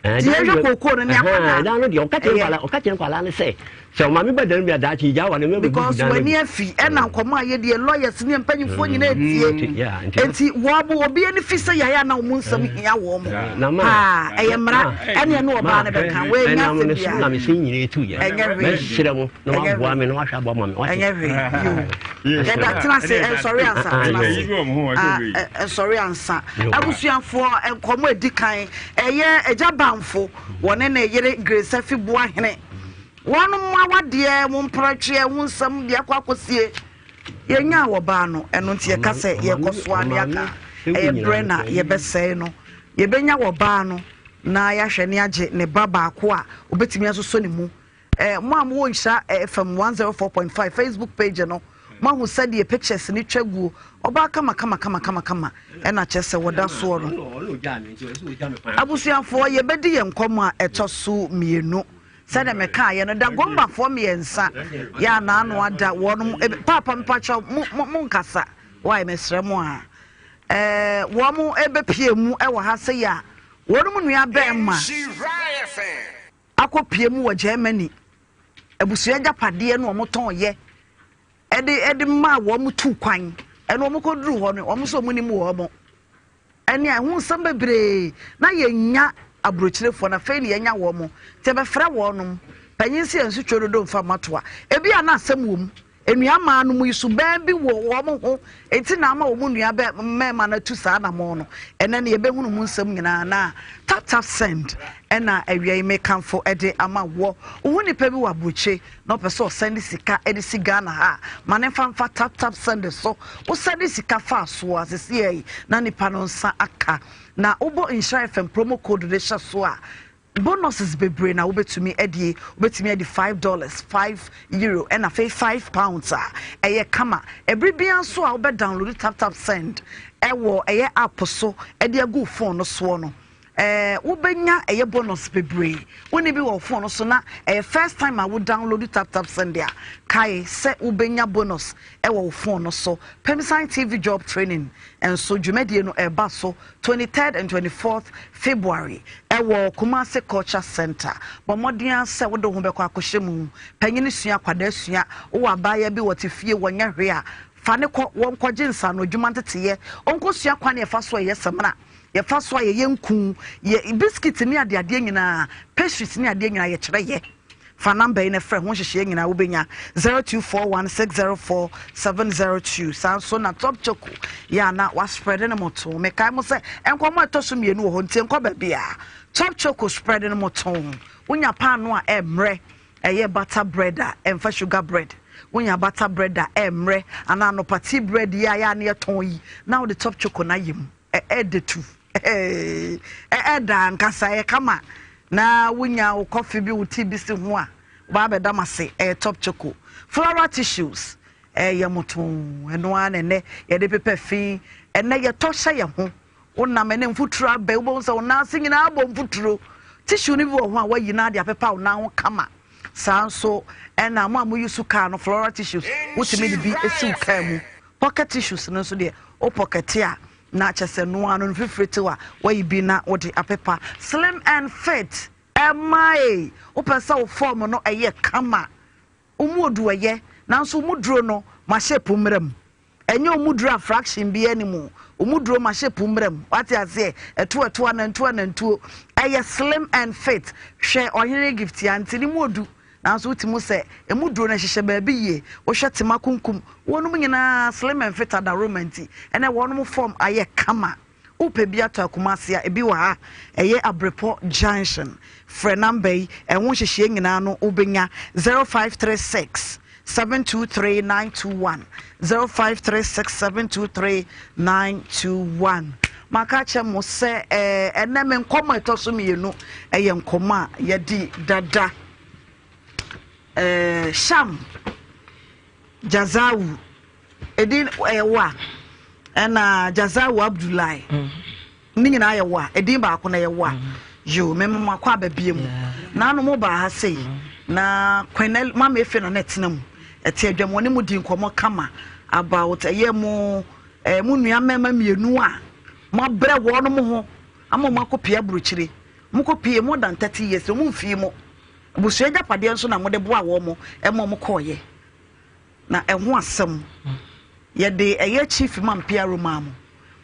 Nti yɛhwɛ kookoo no ne akwadaa. Ɛdan no deɛ ɔka kyerɛ nkwadaa ɔka kyerɛ nkwadaa no sɛ sɛ ɔmaame ba dan bi a daakye gya wa ne mɛ Because w'ani afi ɛna nkɔmɔ a yɛdeɛ lawyers ne mpanyinfoɔ nyinaa etie. Nti wɔn mo obi ani fi sɛ yaya na wɔn nsɛm hia wɔn mo paa ɛyɛ mmara ɛne ɛne ɔbaa no bɛka wɔn nya asɛm bia. Na mesi nyina etu yɛ. Ɛnyɛ hwee. Mɛsrɛ mo na waboa me na wahwɛ aboa ma me. Ɛnyɛ hwee. Yoo. Yɛda tena ase nsɔre ansa tena ase. Nsɔre ansa. Abusuafoɔ nkɔmɔ edi kan Ɛyɛ Agya Bamfo, wɔne ne yere Grace Afi Boahene. Wɔn awadeɛ, wɔn mpratweɛ ho nsɛm deɛ akɔ akɔsie. Yɛnyaa wɔbaa no, ɛno nti yɛka sɛ yɛkɔ so ara ne aka. Ɛyɛ berɛ na yɛbɛsɛe no. Yɛbɛnya wɔbaa no na yɛahwɛ ne agye ne ba baako a ɔbɛtumi asosɔ ne mu. Eh, mo a mowɔ Nhyira FM 104.5 Facebook page no, moahu sɛdeɛ pictures no twa guo. Ɔbaa kama kama kama kama kama ɛna kyerɛ sɛ wɔda soɔ no. Abusuafoɔ, yɛbɛdi yɛn nkɔmmɔ a ɛtɔ so mmienu. Sɛdeɛ mekaeɛ no, Dagombafoɔ mmiɛnsa yɛ a n'ano ada wɔn paapa mpakyɛw mo mo mo nkasa wae mesrɛ mo a ɛɛ wɔn ɛbɛpie mu ɛwɔ ha sɛ yɛ a wɔn mu nua bɛrima akɔpue mu wɔ Germany abusua agyapadeɛ no wɔn tɔn yɛ ɛde ɛde maa wɔn tu kwan ɛna wɔn kɔduru hɔ no wɔn nso wɔn nim wɔn ɛne a ɛho nsɛm bebree na yɛnya aburokyerefoɔ na afei na yɛnya wɔn nti ɛbɛfrɛ wɔn panyin si yɛn nso twɛ dodo nfa matoa ebi a na asɛm wɔ mu. Nnuammaa no mu yi, suban bi wɔ wɔn ho nti na ama wɔn nua bɛ mmarima no atu saa anammɔn no. Ɛnnɛ no yɛbɛhunu mu nsɛm nyinaa na Tap Tap Send ɛna awia yi mekamfo de ama woɔ. Wohu nipa bi wɔ aburokye na ɔpɛ sɛ ɔsɛnde sika de si Ghana ha a, ma ne mfa mfa Tap Tap Send so. Wosɛnde sika fa so a, seesei yi na nipa no nsa aka. Na wobɔ Nhyira FM promo code de hyɛ so a, Bonuses bebree na wobɛtumi adie, wobɛtumi adi $5, €5 ɛna afei £5 a ɛyɛ kama. Ɛbere biara nso a wobɛ download Tap Tap Send ɛwɔ ɛyɛ app so ɛde agu wo phone no soɔ no, ɛɛ wobɛnya ɛyɛ bonus bebree. Wonni bi wɔ wo phone no so na ɛyɛ first time a wo download Tap Tap Send a, kae sɛ wobɛnya bonus ɛwɔ wo phone no so. Pemsan TV Job Training nso dwumadie no ɛreba so 23rd and 24th February ɛwɔ Kumasi Culture Centre. Bɔ mmɔden ara sɛ wode wo ho bɛkɔ akɔhyɛ mu. Panyin sua, akwadaa sua. Wowɔ abaayewa bi wɔte fie wɔnyɛ hwee a, fa no kɔ wɔnkɔgye nsaano adwuma nteteyɛ. Ɔnkɔsua kwan a yɛfa so a yɛyɛ samina, yɛfa so a yɛyɛ nku, yɛ biscuit ne adeadeɛ nyinaa, pastries ne adeɛ nyinaa yɛkyerɛ yɛ. Fa number yi na frɛ ho nhyehyɛeɛ nyinaa wobɛnya 0241604702 saa nso na Top Choco yɛ a na waspread no moto mekae mo sɛ nkɔmmɔ a ɛtɔ so mmienu wɔ hɔ nti nkɔ baabi a Top Choco spread no moto wonya paano a ɛmmerɛ Ɛyɛ butter bread a, ɛmfa sugar bread. Wonya butter bread a, ɛmmrɛ. Anaa anɔpa tea bread yi a yɛ a na yɛtɔn yi, na wode top choco no ayɛ mu. Ɛɛdɛ tu. Ɛɛdɛ ankasa, ɛyɛ kama. Na wonya wo coffee bi, wo tea bi si ho a, wobaa bɛda m ase. Ɛyɛ top choco. Floral tissues, ɛyɛ motoo. Ɛno ara na ɛnɛ yɛde pepa fi. Ɛnɛ yɛtɔ hyɛ yɛn ho. Wonam ɛnɛ mfuturo abɛ, wobɛhu sɛ wo nan ase nyinaa bɔ mfuturo. Tissue no bi wɔ ho a woayi na ade apepa wo nan ho kama. Saa nso ɛna mo a mo use car no, floral tissues, wotumi de bi si wo car mu. Pocket tissues no nso deɛ, wo pocket a na kyɛ sɛ noa no no fifire tew a, woayi bi na wode apepa. Slim and fit, ɛma e, wopɛ sɛ wo form no ɛyɛ kama. Wo mu odu ɛyɛ, nanso wo mu duro no, ma shape mmra mu. Ɛnyɛ wo mu duro a fraction biara nni mu. Wo mu duro ma shape mmra mu. Wate aseɛ? Ɛto ɛto anantuo anantuo. Ɛyɛ slim and fit. Hwɛ Ɔhene Gift a, nti ne mu odu. Nanso wote mu sɛ emu duro no ɛhyehyɛ baabi yie. Wohwɛ Tema Kunkum, wɔnom nyinaa slim and fit adaworoma nti, ɛnɛ wɔnom form ayɛ kama. Wopɛ bi atɔ a Kumasi a, ebi wɔ ha. Ɛyɛ Abrepɔ Junction. Frɛ number yi, ɛho nhyehyɛeɛ nyinaa no wobɛnya, 0536 723 921, 0536 723 921. Maka akyerɛ mo sɛ ɛɛ ɛnɛ me nkɔmmɔ a ɛtɔ so mmienu ɛyɛ nkɔmmɔ a yɛadi dada. Ɛɛ Sham Jazawu. Edin ɛyɛ wo a ɛna Jazawu Abdullahi. Ne nyinaa yɛ wo a edin baako na ɛyɛ wo a. Yoo me mo akɔ aba bie mu. Naanu mo baa ha sei na Queen Mama Efe na na ɛtena mu. Ɛte adwa mu ɔne mo di nkɔmɔ kama about ɛyɛ mo ɛɛ mo nua mmarima mmienu a mo abrɛ wɔn mo ho ama wɔn akɔ pie aburokyire. Mo kɔ pie more than 30 years wɔn mfii mo. Abusua agyapadeɛ nso na mo de boa wɔn mo ɛma wɔn kɔɔyɛ. Na ɛho asɛm, yɛde ɛyɛ Chief Imam PRO maa mo,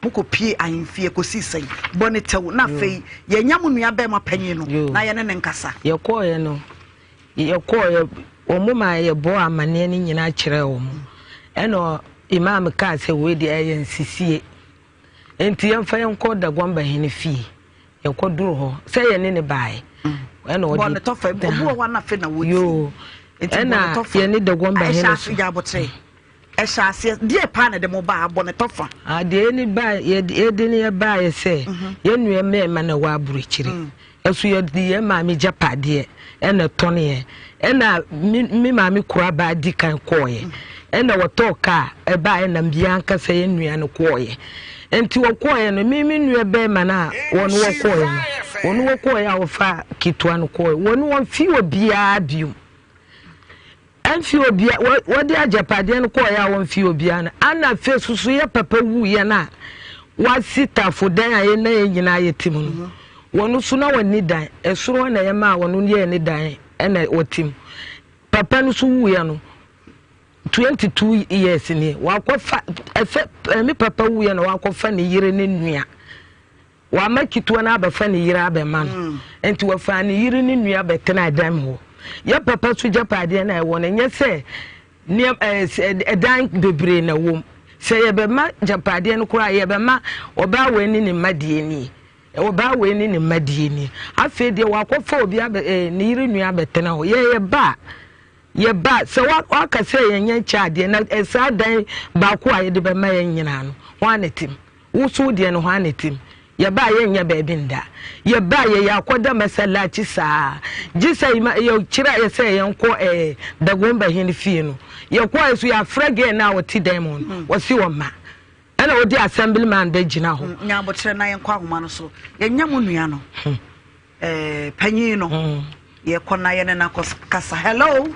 mokɔ pie ahemfie kɔsii sɛn? Bɔ ne tɛw na afei yɛnya mo nua bɛɛma panyin no na yɛne no nkasa. Yɛkɔɔeɛ no, yɛkɔɔeɛ, wɔn maa yɛbɔɔ amaneɛ no nyinaa kyerɛɛ wɔn. Ɛna Imam kaa sɛ wei deɛ ɛyɛ nsisie. Enti yɛmfa yɛnkɔ Dagomba hene fie. Yɛkɔduru hɔ sɛ yɛne ne baeɛ. Ɛna ɔde bɔ ne tɔfa obi wɔ hɔ na afei na wɔti. Yoo ɛna yɛne Dagomba hene so. Ɛhyɛ ase gya abokyere. Ɛhyɛ aseɛ deɛ paa na ɛde mo baa bɔ ne tɔfa. Adeɛ yɛne baa yɛde ne yɛ baeɛ sɛ mhm. yɛn nua mmarima na ɛwɔ aburokyire. Mm. Ɛso yɛde yɛn maame gyapadeɛ ɛna tɔneɛ ɛna me maame kura baa di kan kɔɔeɛ. Mm. Ɛna wɔtɔɔ kaa ɛbaeɛ na mmea ankasa yɛn nua no kɔɔeɛ. Nti wɔkɔɔeɛ no me me nua bɛrima no a wɔn wɔkɔɔeɛ no wɔn wɔkɔɔeɛ a wɔfa ketewa no kɔɔeɛ wɔn wɔmfi obiara bio ɛmfi obiara wɔde agyapadeɛ no kɔɔeɛ a wɔmfi obiara no ana afei soso yɛ papa wuiɛ no a wɔasi tafo dan a yɛn na yɛn nyinaa yɛte mu no wɔn nso na wɔn ni dan ɛsoro hɔ na yɛmaa wɔn yɛɛ ne dan ɛna wɔte mu papa no so wuiɛ no 22 years nie wakɔfa ɛsɛ ɛmi papa wuiɛ na wakɔfa ne yere ne nua wama ketewa no abɛfa ne yere abɛma no mm. nti wɔfa ne yere ne nua bɛtena dan mu hɔ yɛ papa so gyapaadeɛ no a ɛwɔ no nyɛ sɛ nneɛma ɛɛ ɛdan bebree na ɛwɔ mu sɛ yɛbɛma gyapaadeɛ no koraa yɛbɛma ɔbaa wei ne ne mma deɛ nie ɔbaa wei ne ne mma deɛ nie afei deɛ wakɔfa obi abɛ ɛɛ ne yere nua abɛtena hɔ yɛyɛ ba a. Yɛba a, sɛ woaka sɛ yɛnyɛ nkyɛ adeɛ na saa dan baako a yɛde bɛma yɛn nyinaa no, hwan na ɛte mu? Wo so wo deɛ no, hwan na ɛte mu? Yɛba a yɛnnya baabi nda. Yɛba a yɛyɛ akɔda masalakyi saa. Gye sɛ yɛkyerɛ yɛ sɛ yɛnkɔ ɛɛ Dagomba hene fie no. Yɛkɔɛ so yɛafrɛ gɛɛ no a ɔte dan mu no, ɔse ɔmma. Ɛna wode assemblyman bɛgyina hɔ. Nya aboterɛ na yɛnkɔ ahoma no so. Yɛnya mo nua no. Eh, panyin no. Mm. Yɛkɔ na yɛne no akɔ kasa. Hello.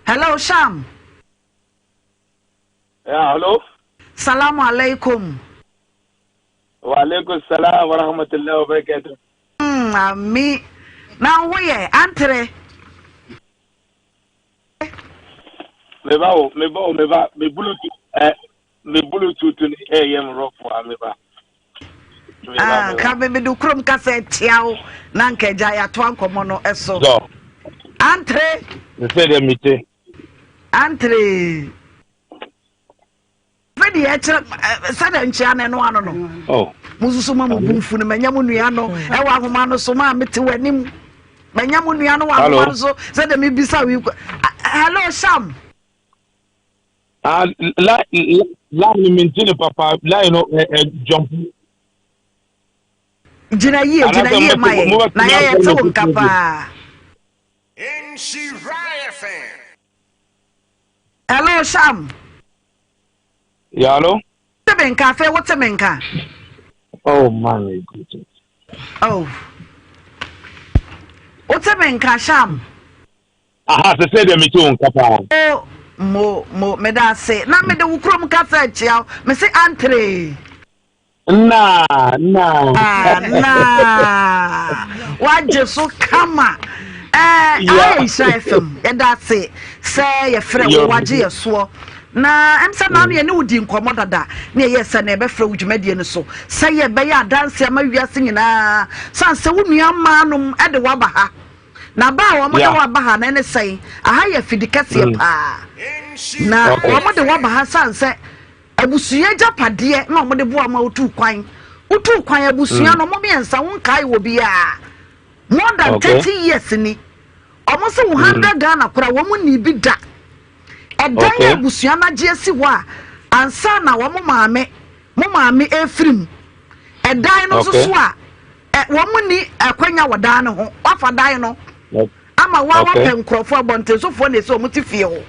Hello, Sham. Yeah, hello. Salamu alaikum. Wa alaikum salam wa rahmatullahi wa barakatuh. Ami. Na ho yɛ antere. Meba o, meba o, meba. Me bluetooth, eh, me bluetooth ni ɛyɛ m rough a meba. Ah, nka me mede kurom kasa atia wo na nka agya yɛatoa nkɔmmɔ no ɛso. Antere. Sɛ deɛ mete. Antere. Afei deɛ ɛkyerɛ sɛdeɛ nkyea no ɛno ano no oh. mo nso so ma mo bu mfu no manya mo nua no ɛwɔ ahoma no so ma mete w'anim. Manya mo nua no wɔ ahoma no so sɛdeɛ mebisa wi. Hello, Sham. Ah, line line no mente ne papa line no ɛ ɛ jump. Gyina yie, gyina Anaasɛ yie ma mobɛtumi yɛn. Na mobɛtumi yɛyɛ afrɛ te me wo nka foforɔ bio. paa. Hello, Sham. Yeah, hello? Wote me nka afei wote me nka. Oh my goodness. Oh. Wote me nka Sham. Aha, sɛ sɛ deɛ mete wo nka paa. O mo mo meda ase na mede wo kurom kasa akyia wo. Mese antre. Nna nna. Ah, na wagye so kama. Eh, Yeah. ayɛ Nhyira FM. Yɛda ase sɛ yɛfrɛ wo Yo. wagye yɛ soɔ. Na ɛm sɛ naano yɛne wo di nkɔmmɔ dada ne ɛyɛ sɛ na yɛbɛfrɛ wo dwumadie no so sɛ yɛbɛyɛ adanse ama wiase nyinaa sane sɛ wo nua mmaa nom de woaba ha. Na ba a wɔn de woaba ha no ɛne sɛn? Aha yɛ afidi kɛseɛ paa. Na wɔn de woaba ha sane sɛ Abusua agyapadeɛ na wɔde boa ma wotuu kwan. Wotuu kwan abusua no wɔn mmiɛnsa wonkae wɔ biara. More than 30 years ni. Wɔn se wo 100 Ghana koraa wɔn nnii bi da. Ɛdan a abusua no agye asi hɔ a ansa na wɔn maame, mo maame refiri mu. Ɛdan no nso so a wɔn nni akwanya wɔ dan no ho. Wafa dan no ama wo a wapɛ nkurɔfoɔ abɔntensofoɔ na ɛsɛ wɔn te fie hɔ.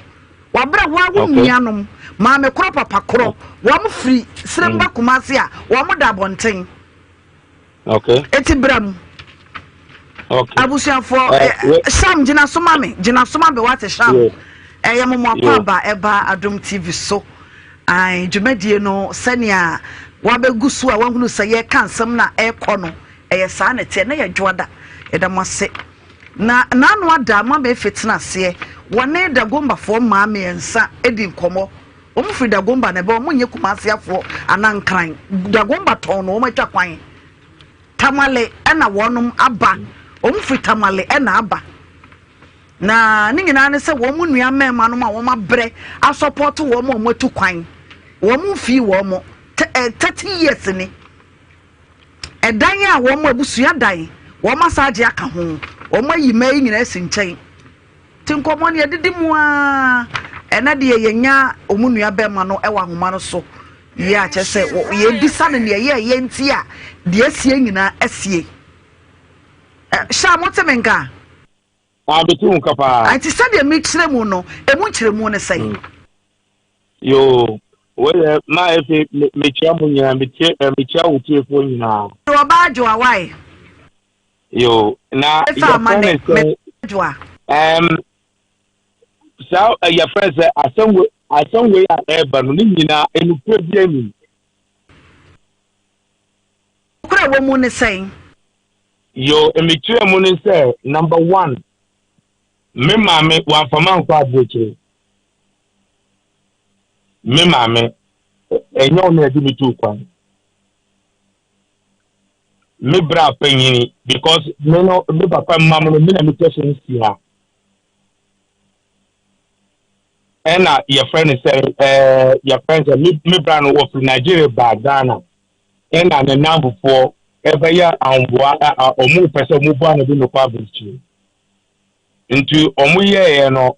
Wɔabrɛ wo ara wo nuanom, maame korɔ papa korɔ, wɔn firi Serem ba Kumasi a, wɔn da abɔnten. Eti bra mu. Abusuafoɔ, Sham gyina so ma me, gyina so ma me wate Sham. Ɛyɛ mo mo akwaaba ɛba Adom TV so. Ae, dwumadie no sɛnea wabɛgu so a wahunu sɛ yɛka nsɛm na ɛrekɔ no, ɛyɛ saa na ɛteɛ, na yɛ dwoada. Yɛda mo ase. Na n'ano ada ma Mefe tena aseɛ. Wɔne Dagombafoɔ mmaa mmiɛnsa di nkɔmmɔ. Wɔn firi Dagomba na ɛbɛ, wɔn nyɛ Kumaseafoɔ anaa Nkran. Dagomba tɔn no wɔn atwa kwan. Tamale ɛna wɔnom aba. Wɔn firi Tamale ɛna aba. Na ne nyinaa ne sɛ wɔn nua mmarima nom a wɔn abrɛ asɔpɔto wɔn a wɔn atu kwan. Wɔn mfii wɔn 30 years ni. Ɛdan a wɔn abusua dan, wɔn asan agye aka ho, wɔn ayi mmaa yi nyinaa asi nkyɛn. Nti nkɔmmɔ no yɛdidi mu ara, ɛnɛ deɛ yɛnya wɔn nua bɛrima no wɔ ahoma no so. Yɛ a kyerɛ sɛ yɛbisa no deɛ ɛyɛ ɛyɛ nti a deɛ asie nyinaa asie. Hyɛ a mote me nka? Ah, mete wo nka paa. Nti sɛdeɛ mekyerɛ mu no, ɛmu nkyerɛmu ne sɛn? Yoo, wei deɛ ma efe mekyia mo nyinaa, metie eh, mekyia wo tiefoɔ nyinaa. Ɔbaa adwoa wae. Yoo, na Efa yɛfrɛ amane ne sɛ adwoa. ɛm saa yɛfrɛ sɛ asɛm wei asɛm wei a ɛreba no ne nyinaa enukura bi anim. Nokura wɔ mu ne sɛn? Yoo, mekyerɛ mu ne sɛ number one, me maame wamfa mankɔ aburokyire. Me maame, ɛnyɛ ɔno na ɛde me tuu kwan. Me bra panyini because me no me papa mma mu no me na metɔ so nsia. Ɛna yɛfrɛ no sɛ ɛɛ yɛfrɛ no sɛ me me bra no wɔfiri Nigeria baa Ghana. Ɛna ne namfofoɔ ɛbɛyɛ ahoboa a wɔn pɛ sɛ wɔn boa no de no kɔ aburokyire. Nti wɔn yɛɛyɛ no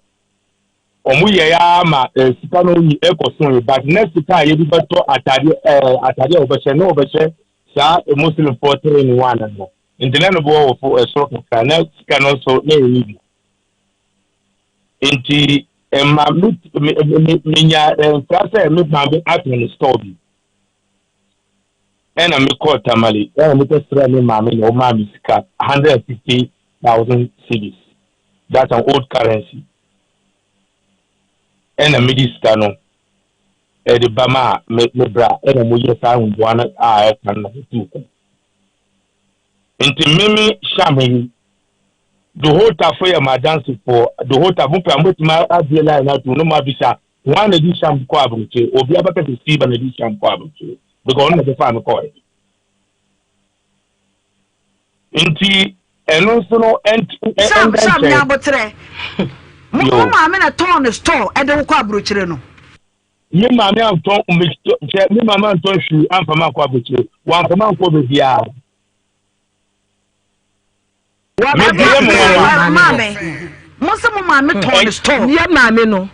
Wɔn yɛɛ ara ma eh, sika no yi ɛkɔ so yi, but na sika a yɛde bɛtɔ ataadeɛ ɛɛ eh, ataadeɛ a wɔbɛhyɛ na wɔbɛhyɛ saa Muslimfoɔ three in one no, nti na ne boɔ wɔ fo ɛsoro kakra, na sika no nso na ɛnni bi. Nti ɛma me me me menya nkra sɛ me maame atɔ ne store bi. Ɛna mekɔɔ Tamale, ɛna mekɔsrɛɛ me maame na ɔmaa me sika 150,000 cedis, that's an old currency. Ɛna mede sika no ɛde ba maa me me bra ɛna mo yɛ saa mboa no a ɛka no na metuu kwan. Nti meme Sham yi, Dohotafo yɛ m'adansefoɔ, Dohota mopɛ a mobɛtumi abue line no atom na moabisa Hwan na edi Sham kɔɔ aburokyire? Obiara bɛka sɛ Siba na edi Sham kɔɔ aburokyire because ɔno na ɔbɛfaa no kɔɔɛ. Nti ɛno nso no Sham ɛnda Sham nkyɛn. Nyabotrɛ. Mo Yo. mo maame na tɔn ne store ɛde wo kɔ aburokyire no. Me maame antɔn me kyɛ me maame antɔn hwee amfa ma ankɔ aburokyire. Wamfa ma ankɔ baabiara. Mebie mo nwanwa. Maame, mo sɛ mo maame tɔn ne store. Yɛ maame no,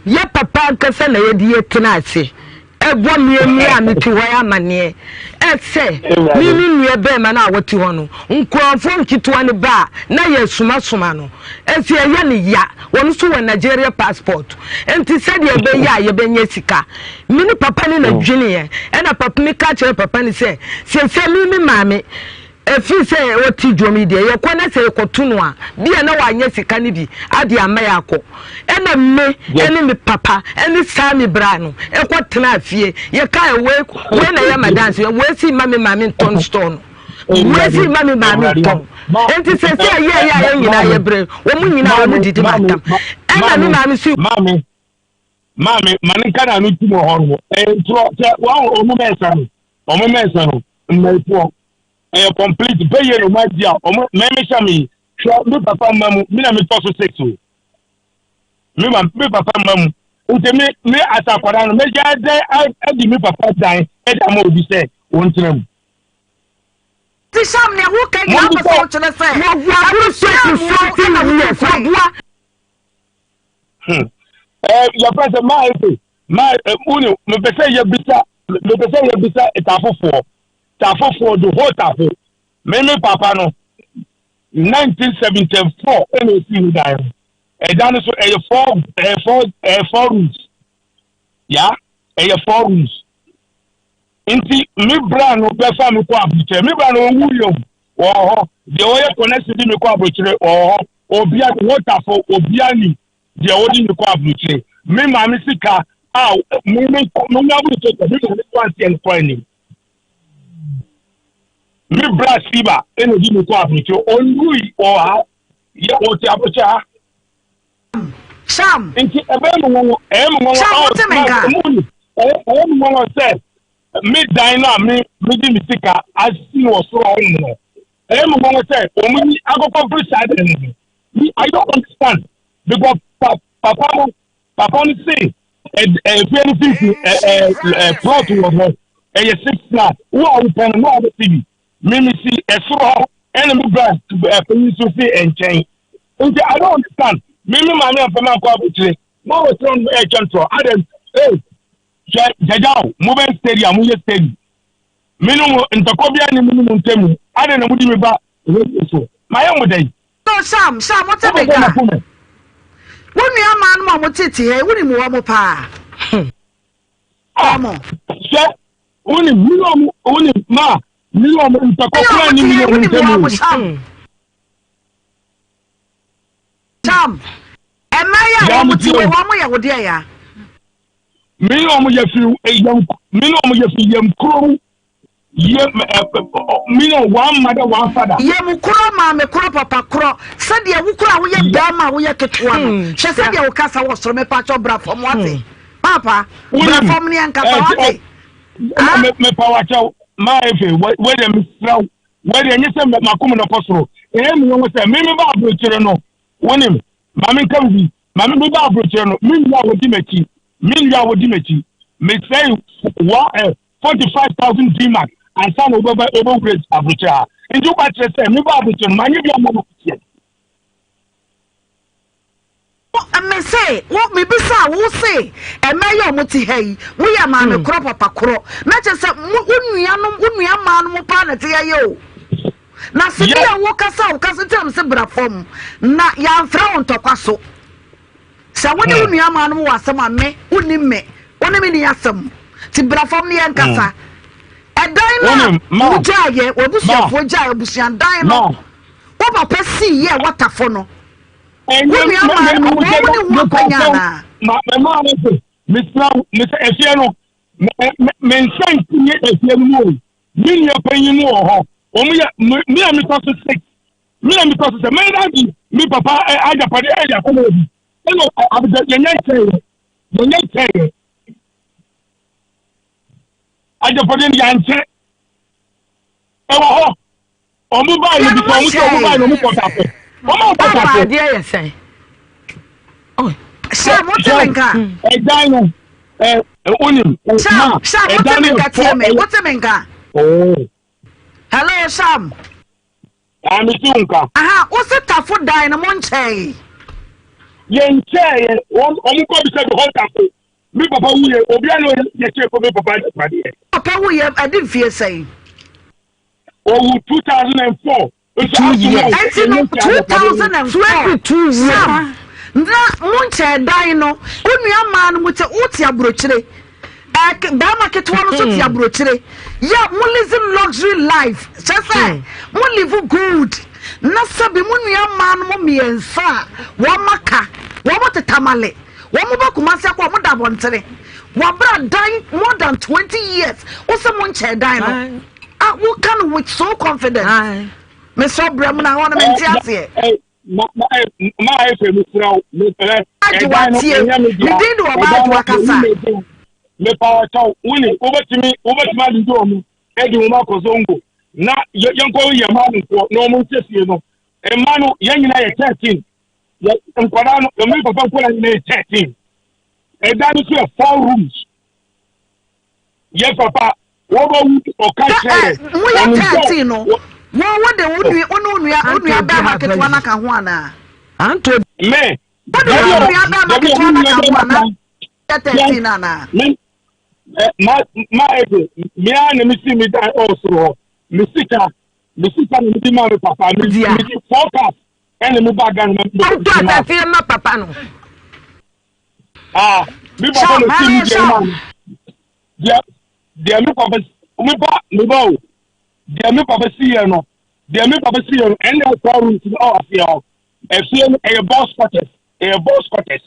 yɛ papa ankasa na yɛde yɛ tena ase. Ɛbɔ mmiamia a mete hɔ yi amaneɛ ɛsɛ me ne nua bɛrima no a wɔte hɔ no nkurɔfoɔ nketewa no ba a na yɛsomasoma no ɛsi ɛyɛ ne ya wɔn nso wɔ Nigeria passport nti sɛdeɛ ɛbɛyɛ a yɛbɛnya sika me ne papa ne na dweneɛ ɛna papa me ka kyerɛ papa ne sɛ sɛ me me maame Ɛfiri sɛ ɔte dwom yi deɛ, yɛkɔ na sɛ yɛkɔto no a, bia na wanyɛ sika no bi ade ama yɛ akɔ. Ɛna me ɛne me papa ɛne saa me bra no ɛkɔ tenaa fie. Yɛkae wei, wei na ɛyɛ ma dance, wei si ma me maame ntɔn store no. Wei si ma me maame ntɔn. Nti sɛ sɛ ɛyɛ ɛyɛ a yɛn nyinaa yɛbrɛ, wɔn nyinaa wɔn didi ma tam. Ɛna me maame si. Maame, maame, ma ne nka na ano ti wɔ hɔ no. Ɛyɛ ntorɔ sɛ wɔn wɔn mɛnsa no, wɔn mɛnsa no, mmɛnfoɔ. Ɛyɛ complete bɛyɛ na ɔmo agye a ɔmo mɛmɛ hyɛ mi hwɛ me papa mma mu mi na mi tɔ so six o me ma me papa mma mu nti me me asa akwadaa no mɛgya dɛ adi me papa dan ɛde ama obi sɛ wɔn tena mu. Ti Sam nea woka nyinaa wopɛ sɛ wokyerɛ sɛ abusua mu ɛna wodi kwan. Hmm. Eh, yɛfrɛ sɛ maa efe maa wuni mepɛ sɛ yɛbisa mepɛ sɛ yɛbisa tafofoɔ tafofoɔ the whole tafo me me papa no 1974 ɛna esi ne dan no ɛdan no so ɛyɛ four ɛyɛ four ɛyɛ four rooms ya ɛyɛ four rooms nti me bra no bɛfa me kɔ aburukyerɛ me bra no owu yɛ o wɔ hɔ deɛ ɔyɛ connection di me kɔ aburukyerɛ wɔ hɔ obia wotafo obia ni deɛ ɔdi me kɔ aburukyerɛ me maame sika a me me me nya aburukyerɛ kɔ me maame kɔ aseɛ no kɔ anim me bra siba ɛna ɔdi me kɔ aburukyerɛ ɔnwui wɔ ha yɛ ɔte aburukyerɛ ha. Sam. Nti ɛbɛyɛ mu nwanwa ɛyɛ mu nwanwa Sam wote me nka. Ɛmu ni ɛyɛ mu nwanwa sɛ me dan no a me me di me sika asi wɔ soro hɔ nom no ɛyɛ mu nwanwa sɛ wɔn yi akɔkɔ firi saa dan no mu me I don't understand because pa papa no papa no se ɛ ɛ efie no fifi ɛ ɛ ɛ plot wɔ hɔ ɛyɛ six flat wo a wopɛ no no a wɔte bi me me si ɛsoro hɔ ɛna me bra ɛpanyin nso si nkyɛn. Nti I don't understand. Me me maame amfa me ankɔ abukyire. Na wɔ srɛ no ɛretwa ntorɔ. Adɛn? Ee, hwɛ gyagya o, mobɛyɛ steady a moyɛ steady. Me ne mo ntɔkwa biara ne me ne mo ntam. Adɛn na modi me ba radio so? Mayɛ mo dɛn? So Sam, Sam, wote me nka? Wo nua maa no ma mo tete ha yi, wonim wɔn paa? Ah, hwɛ, wonim, me ne wɔn, wonim, ma, me ne wɔn ntɔkwa koraa ne me ne wɔn ntam. Tam, mmaa yi a wɔn ti wɔ wɔn yɛ wo deɛ ya. Me ne wɔn yɛ fi yɛm me ne wɔn yɛ fi yɛm kuro mu yɛm ɛ me ne one mother one father. Yɛm koro maame koro papa koro sɛdeɛ wo koro a woyɛ bɛrima a woyɛ ketewa no hmm. hwɛ sɛdeɛ wo kasa wɔ soro mepa kyɛw bra fam wate hmm. papa bra fam ne ɛnkasa wate. Mepa wakyɛw maa efe wei deɛ mesrɛ wo. Wei deɛ ɛnyɛ sɛ m'akoma na ɛkɔ soro. Ɛyɛ me nwanwa sɛ me meba aburokyire no, wonim, ma menka biribi, ma me meba aburokyire no, me nua a wɔdi m'akyi, me nua a wɔdi m'akyi, mesɛe wa ɛ eh, 45,000 D-mark ansa na wobɛba wobɛwura aburokyire ha. Nti woba kyerɛ sɛ meba aburokyire no, manyɛ bi amma no kuteɛ. Me se wo mebisa wo se ɛmɛ yɛ ɔmo te ha yi mo yɛ maame hmm. korɔ papa korɔ na kyerɛ sɛ mo wo nuanom wo nua mmaa no mo paa na te yɛ o na se bi a wo kasa wo kasa ntina mo se bra fam na yɛamfrɛ wo ntɔkwa so sɛ wo ne wo hmm. nua mmaa no mo wɔ asɛm a me wo ni me wo ne me ni asɛm ti bra fam ne yɛn kasa hmm. ɛdan no a wo gyaayɛ w'abusuafoɔ gyaayɛ abusuadan no wo papa sii yɛ watafo no. Wo nua maa no wɔn mu ne ho akwanya anaa? Ma maa no se mesrɛ wo mesɛ efie no me nsa nti nye efie no mu o. Me nua panyin mu wɔ hɔ. Wɔn yɛ me a metɔ so six. Me a metɔ so sɛ mɛyɛ dadi me papa agyapade ɛyɛ akɔmɔ bi. Ɛna abidjan yɛnyɛ nkyɛn yɛnyɛ nkyɛn agyapade no yɛankyɛ ɛwɔ hɔ. Ɔmo baa yɛ bisa ɔmo sɛ ɔmo baa yɛ ɔmo kɔ tafo. Ɔmo akɔ tafo. Adeɛ yɛ sɛn. Sɛ mo te me nka. Ɛdan no ɛ onim. Sam Sam mo te me nka tie me mo te me nka. Oh. Hello Sam. Ah, me ti nka. Aha, wo se tafo dan no mo nkyɛe. Yɛn nkyɛe, wɔn wɔn kɔ bisa bi hɔ tafo. Me papa wuyɛ, obi a na ɔyɛ yɛkyɛ kɔ me papa agyapadeɛ. Papa wuyɛ ɛde mfie sɛn? Owu 2004. Ɛnti no 2004 Sam na mo nkyɛɛ dan no wo nua maa no mo te wo te aburokyire ɛɛ bɛrima ketewa no nso te aburokyire yɛ mo live luxury life kyɛ sɛ mo live good na sɛbi mo nua maa no mo mmiɛnsa a wɔn aka wɔn mo te tamale wɔn mo ba kumase akɔ wɔn da abɔntene wɔabra dan more than 20 years wo sɛ mo nkyɛɛ dan no. Ah, wo ka no with so confidence. Mesrɛ brɛ mu na hɔ no mente aseɛ. Ma ayɛ fɛ mesrɛ wo mesrɛ. Agye watie. Me din de ɔbaa adwoa kasa. Mepa ɔkyɛw wone wobɛtumi wobɛtumi adidi wɔn ɛde wɔn akɔ zongo na yɛnkɔ yɛ mmaa no nkoɔ na wɔn nhyɛ fie no mmaa no yɛn nyinaa yɛ 13 yɛ nkwadaa no ɛmu papa nkwadaa nyinaa yɛ 13 ɛdan no so yɛ four rooms Yɛ papa, wɔbɔ wu ɔka kyerɛ yɛ. Mo yɛ 13 no, wo wo de wo nua wo ne wo nua wo nua bɛrima ketewa no aka ho anaa? Anto. Me. Wo de wo nua bɛrima ketewa no aka ho anaa? Yɛ 13 no anaa? Me ma ma efe me a na me si me dan ɔwɔ soro hɔ me sika me sika na me di ma me papa me me di four cars ɛna me ba Ghana me me. Ɔtɔ asase ma papa no. Ah, me papa na si mi deɛ ma mi. Deɛ deɛ me papa me ba me ba o. Deɛ me papa si yɛ no, deɛ me papa si yɛ no, ɛnna ɛkɔ rooms no ɔwɔ aseɛ hɔ. Efie no ɛyɛ boss quarters, ɛyɛ boss quarters.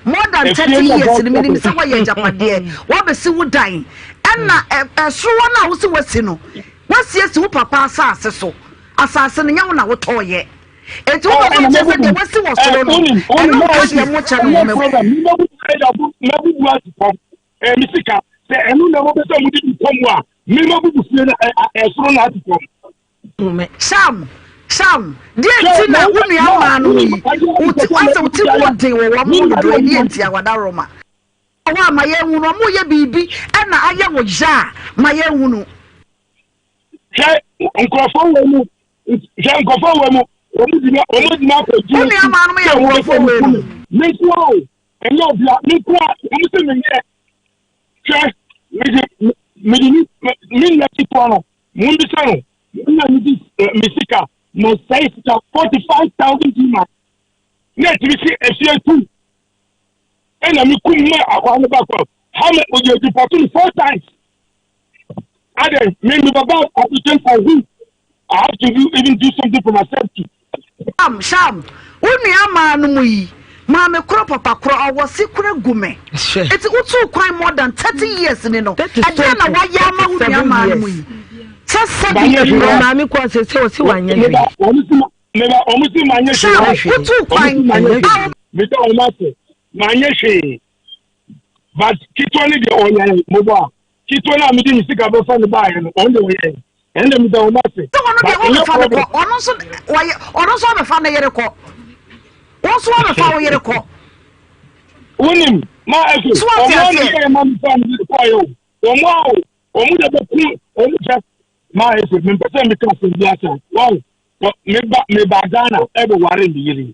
More than 30 years ni minim sɛ wɔyɛ agyapadeɛ, wɔabɛsi wo dan, ɛna ɛsoro hɔ no a wosi wasi no, wasiesie wo papa asase so, asase no nyɛ wo na wotɔɔyɛ. Enti wopɛ sɛ ɔkyerɛ sɛ deɛ wasi wɔ soro no, ɛno nka deɛ mokyɛ no ho mɛbu. Mɛbubu asi fam. Ɛyɛ me sika. Sɛ ɛno na mopɛ sɛ mode bi kɔ mu a, me mɛbubu fie no ɛsoro no asi fam. Sam, Sam, deɛ nti na wo nua maa no yi, asɛ wo ti mu ɔden wɔ wɔn ho dodo, ɛdeɛ nti awada Roma. Hɔ a ma yɛnhunu, wɔn yɛ biribi ɛna ayɛ wo ya a, ma yɛnhunu. Hwɛ nkurɔfoɔ wɔ mu hwɛ nkurɔfoɔ wɔ mu wɔn gyina wɔn gyina akɔ gyina Wo nua maa no yɛ nkurɔfoɔ wɔ mu. Me nko a o ɛnyɛ obia me nko a wɔn sɛ me nyɛ hwɛ me de me de me nua ketewa no mo mbisa no me na me di me sika ma sɛe sika 45,000 dima na ɛtumi si efie tu ɛna me kum ma akwa no ba kɔ ha me oyɛ dupɔto no four times. Adɛn, me me baba applicant for who? I have to do even do something for myself too. Sham, Sham, wo nua maa no mu yi, maame korɔ papa korɔ ɔwɔ se korɔ gu me. Eti wotuu kwan more than 30 years ni no, ɛdeɛn na wayɛ ama wo nua maa no mu yi? Sɛ sɛbi ebrɔ. Maame kɔ sɛ sɛ ɔsi wanyɛ hwee. Meba ɔmo si ma nyɛ hwee. Sham, wotuu kwan. Meda ɔmo ase, ma nyɛ hwee. But ketewa no deɛ ɔyɛn mobɔ a ketewa no a mede me sika bɛfa no baeɛ no ɔno deɛ ɔyɛn ɛno deɛ meda wɔn ase. Sɛ ɔno deɛ wɔbɛfa no kɔ ɔno nso wɔyɛ ɔno nso wɔbɛfa ne yere kɔ wɔn nso wɔbɛfa wo yere kɔ. Wonim ma ɛso wɔn a na yɛ ma mefa me yere kɔ yɛ o wɔn a o wɔn deɛ bɛku wɔn kyɛ ma ɛso mempɛ sɛ meka asɛm bi asa wɔn meba meba Ghana ɛbɛware me yere.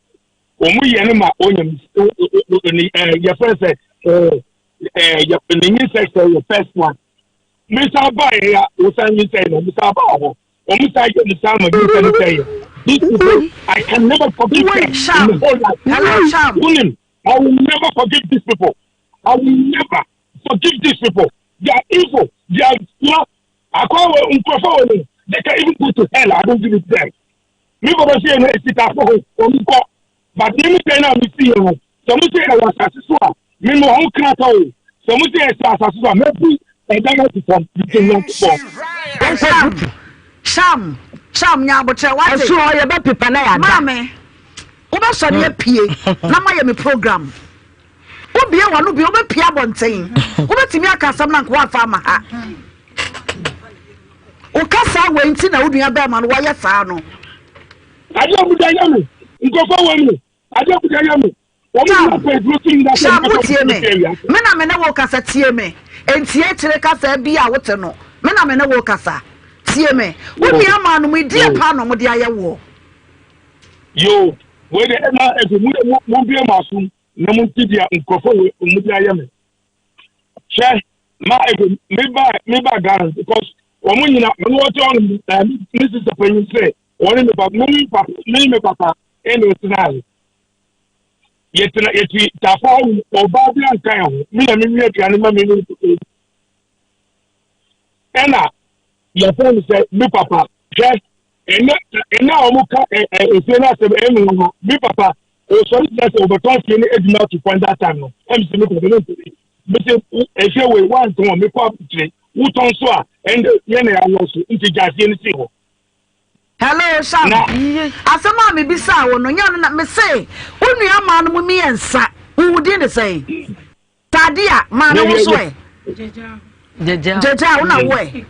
Wɔn yɛ no ma onya ne ɛɛ yɛfrɛ sɛ ɛɛ ɛɛ yɛ ne nyinsɛn sɛ yɛ first one. Mesan ba yɛ ya wosan nyinsɛn na mesan ba hɔ. Wɔn san yɛ ne san ma nyinsɛn ne sɛ yɛ. These people I can never forgive them in the whole life. Wunim, I will never forgive these people. I will never forgive these people. They are evil. They are you know. Akɔ wɔ nkurɔfoɔ wɔ no. They can even go to hell. I don't give it to them. Me bɔbɔ se yɛ no asikafo ho wɔn kɔ but me me dan a me si yɛ no sɛ mo se ɛwɔ asase so a me me ho krata o sɛ mo se ɛsɛ asase so a mɛbu ɛdan ato fam mete Nyankopɔn. Sham sham sham nya abotrɛ wate. Ɛso hɔ yɛbɛ pepa na yɛada. Maame wobɛsɔre apue na mayɛ me program wobie wano bie wobɛpie abɔnten wobɛtumi aka asɛm no anka woamfa ama ha. Wo kasa wei nti na wo nua bɛrima no wɔyɛ saa no. Adeɛ a wɔde ayɛ me, nkurɔfoɔ wɔ mu, adeɛ a wɔde ayɛ me, wɔn nyinaa pɛ aduro so nyinaa sɛ Sam, wotie me? Me na me ne wo kasa, tie me. Ntie akyire kasa bi a wote no. Me na me ne wo kasa. Tie me, wo nua maa no mu deɛ paa na wɔde ayɛ woɔ? Yoo, wei deɛ ɛna ɛfɛ mu deɛ mo bie mo asom na mo nti deɛ nkurɔfoɔ wei wɔn de ayɛ me. Hwɛ, ma ɛfɛ me ba me ba Ghana because wɔn nyina wɔn wɔte hɔ nom ɛɛ me sista panyin sɛ wɔn ne me papa me ne papa me ne me papa ɛna ɛtena ase. Yɛtena yɛti tafa hɔ ɔbaa bi anka yɛn ho me na me nwi aduane ma me ne me ɛna yɛfrɛ no sɛ me papa hwɛ ɛnɛ ɛnɛ a wɔn ka ɛ ɛ efie no asɛm ɛnu wɔn no me papa osɔre gyina sɛ ɔbɛtɔn fie no edwuma ato kwan that time no ɛmu sɛ me papa ne ntumi me sɛ efie wei wantɔn a mekɔ abukyire wotɔn so a ɛnde yɛn na yɛawɔ so nti gya fie no si hɔ. Hello Sam, asɛm a mebisaa wo no nyɛ ɔno na mese wo nua maa no mu mmiɛnsa wo din de sɛn? Tadia, maa ne ho so ɛ. Gyagya, wo na wo ɛ.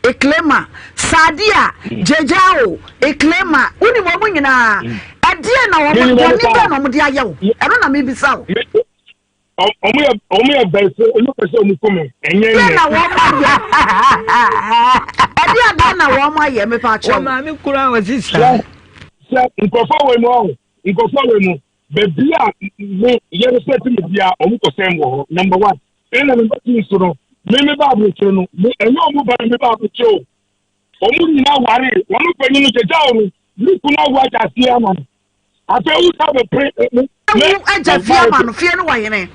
Eklema. Sadia, gyagya o, Eklema. Wonim wɔn nyinaa. Ɛdeɛ na wɔn bɔne bɛn na wɔn de ayɛ wo? Ɛno na mebisa wo. Wɔn yɛ wɔn yɛ bɛnfo, wɔn pɛ sɛ wɔn kum ɛnyɛ nyɛ. Ɛdeɛ na wɔn ayɛ. Ɛdeɛ adeɛ na wɔn ayɛ mepa akyɛw. Wɔn maame kura wɔ sisan. Sɛ nkurɔfoɔ wɔ mu ɔho nkurɔfoɔ wɔ mu. Baabi a me yɛresɛte me bia ɔmo kɔ sɛn wɔ hɔ number one ɛna number two nso no me me ba aburokyire no me ɛnyɛ ɔmo ba na me ba aburokyire o ɔmo nyinaa ware wɔn panyin no gyagya ɔno ne kunu awo agya aseɛ ama no afei wo sa bɛpere me me agya fie ama no fie no wɔ hene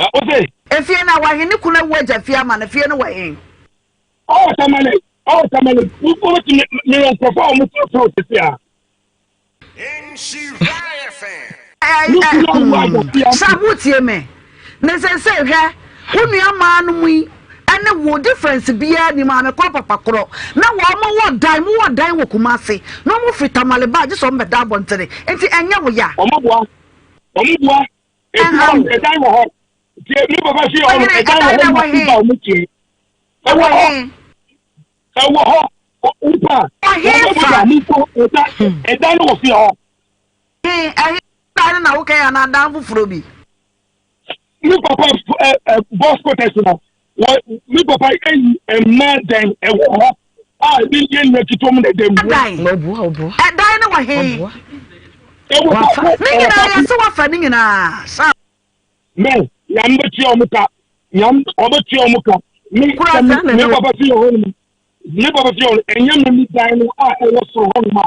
ɔse efie no a wɔ ne kunu awu agya fie ama no fie no wɔ he ɔwɔ tamale ɔwɔ tamale wobɛtumi meyɛ nkurɔfoɔ a ɔmo frɛfrɛ sisi a Sam wotie me ne sese hwɛ wo nua maa no mu yi ɛne wo difference biara ni maame kɔ papa korɔ na wɔn mo wɔ dan mo wɔ dan wɔ Kumasi na wɔn firi Tamale ba gye sɛ wɔn bɛda abɔntene nti ɛnyɛ wo ya. Wɔn boa wɔn boa efi ɛdan wɔ hɔ tie mi papa fi hɔ no ɛdan wɔ hɔ ma fi ba wɔn tie ɛwɔ hɔ. Ɛwɔ hɔ nipa a wɔn bɛ bɔ mi ko ɛda ɛda no wɔ fie hɔ. Ɛhe dan no na wokɛn anaa dan foforɔ bi. Mi papa ɛ ɛ bɔs kɔtɛs no wɔ mi papa ɛyi mmaa dan ɛwɔ hɔ a ebi yɛ nua ketewa mu na ɛda mu. Ɛdan ɛdan no wɔ he. Ɛwɔ hɔ ne nyinaa yɛ sɛ wafa ne nyinaa sa. Mɛ nyame bɛtua wɔn ka nyame ɔbɛtua wɔn ka me sɛ me papa fi hɔ nom me papa fi hɔ nom ɛnyɛ me me dan no a ɛwɔ soro hɔ nom a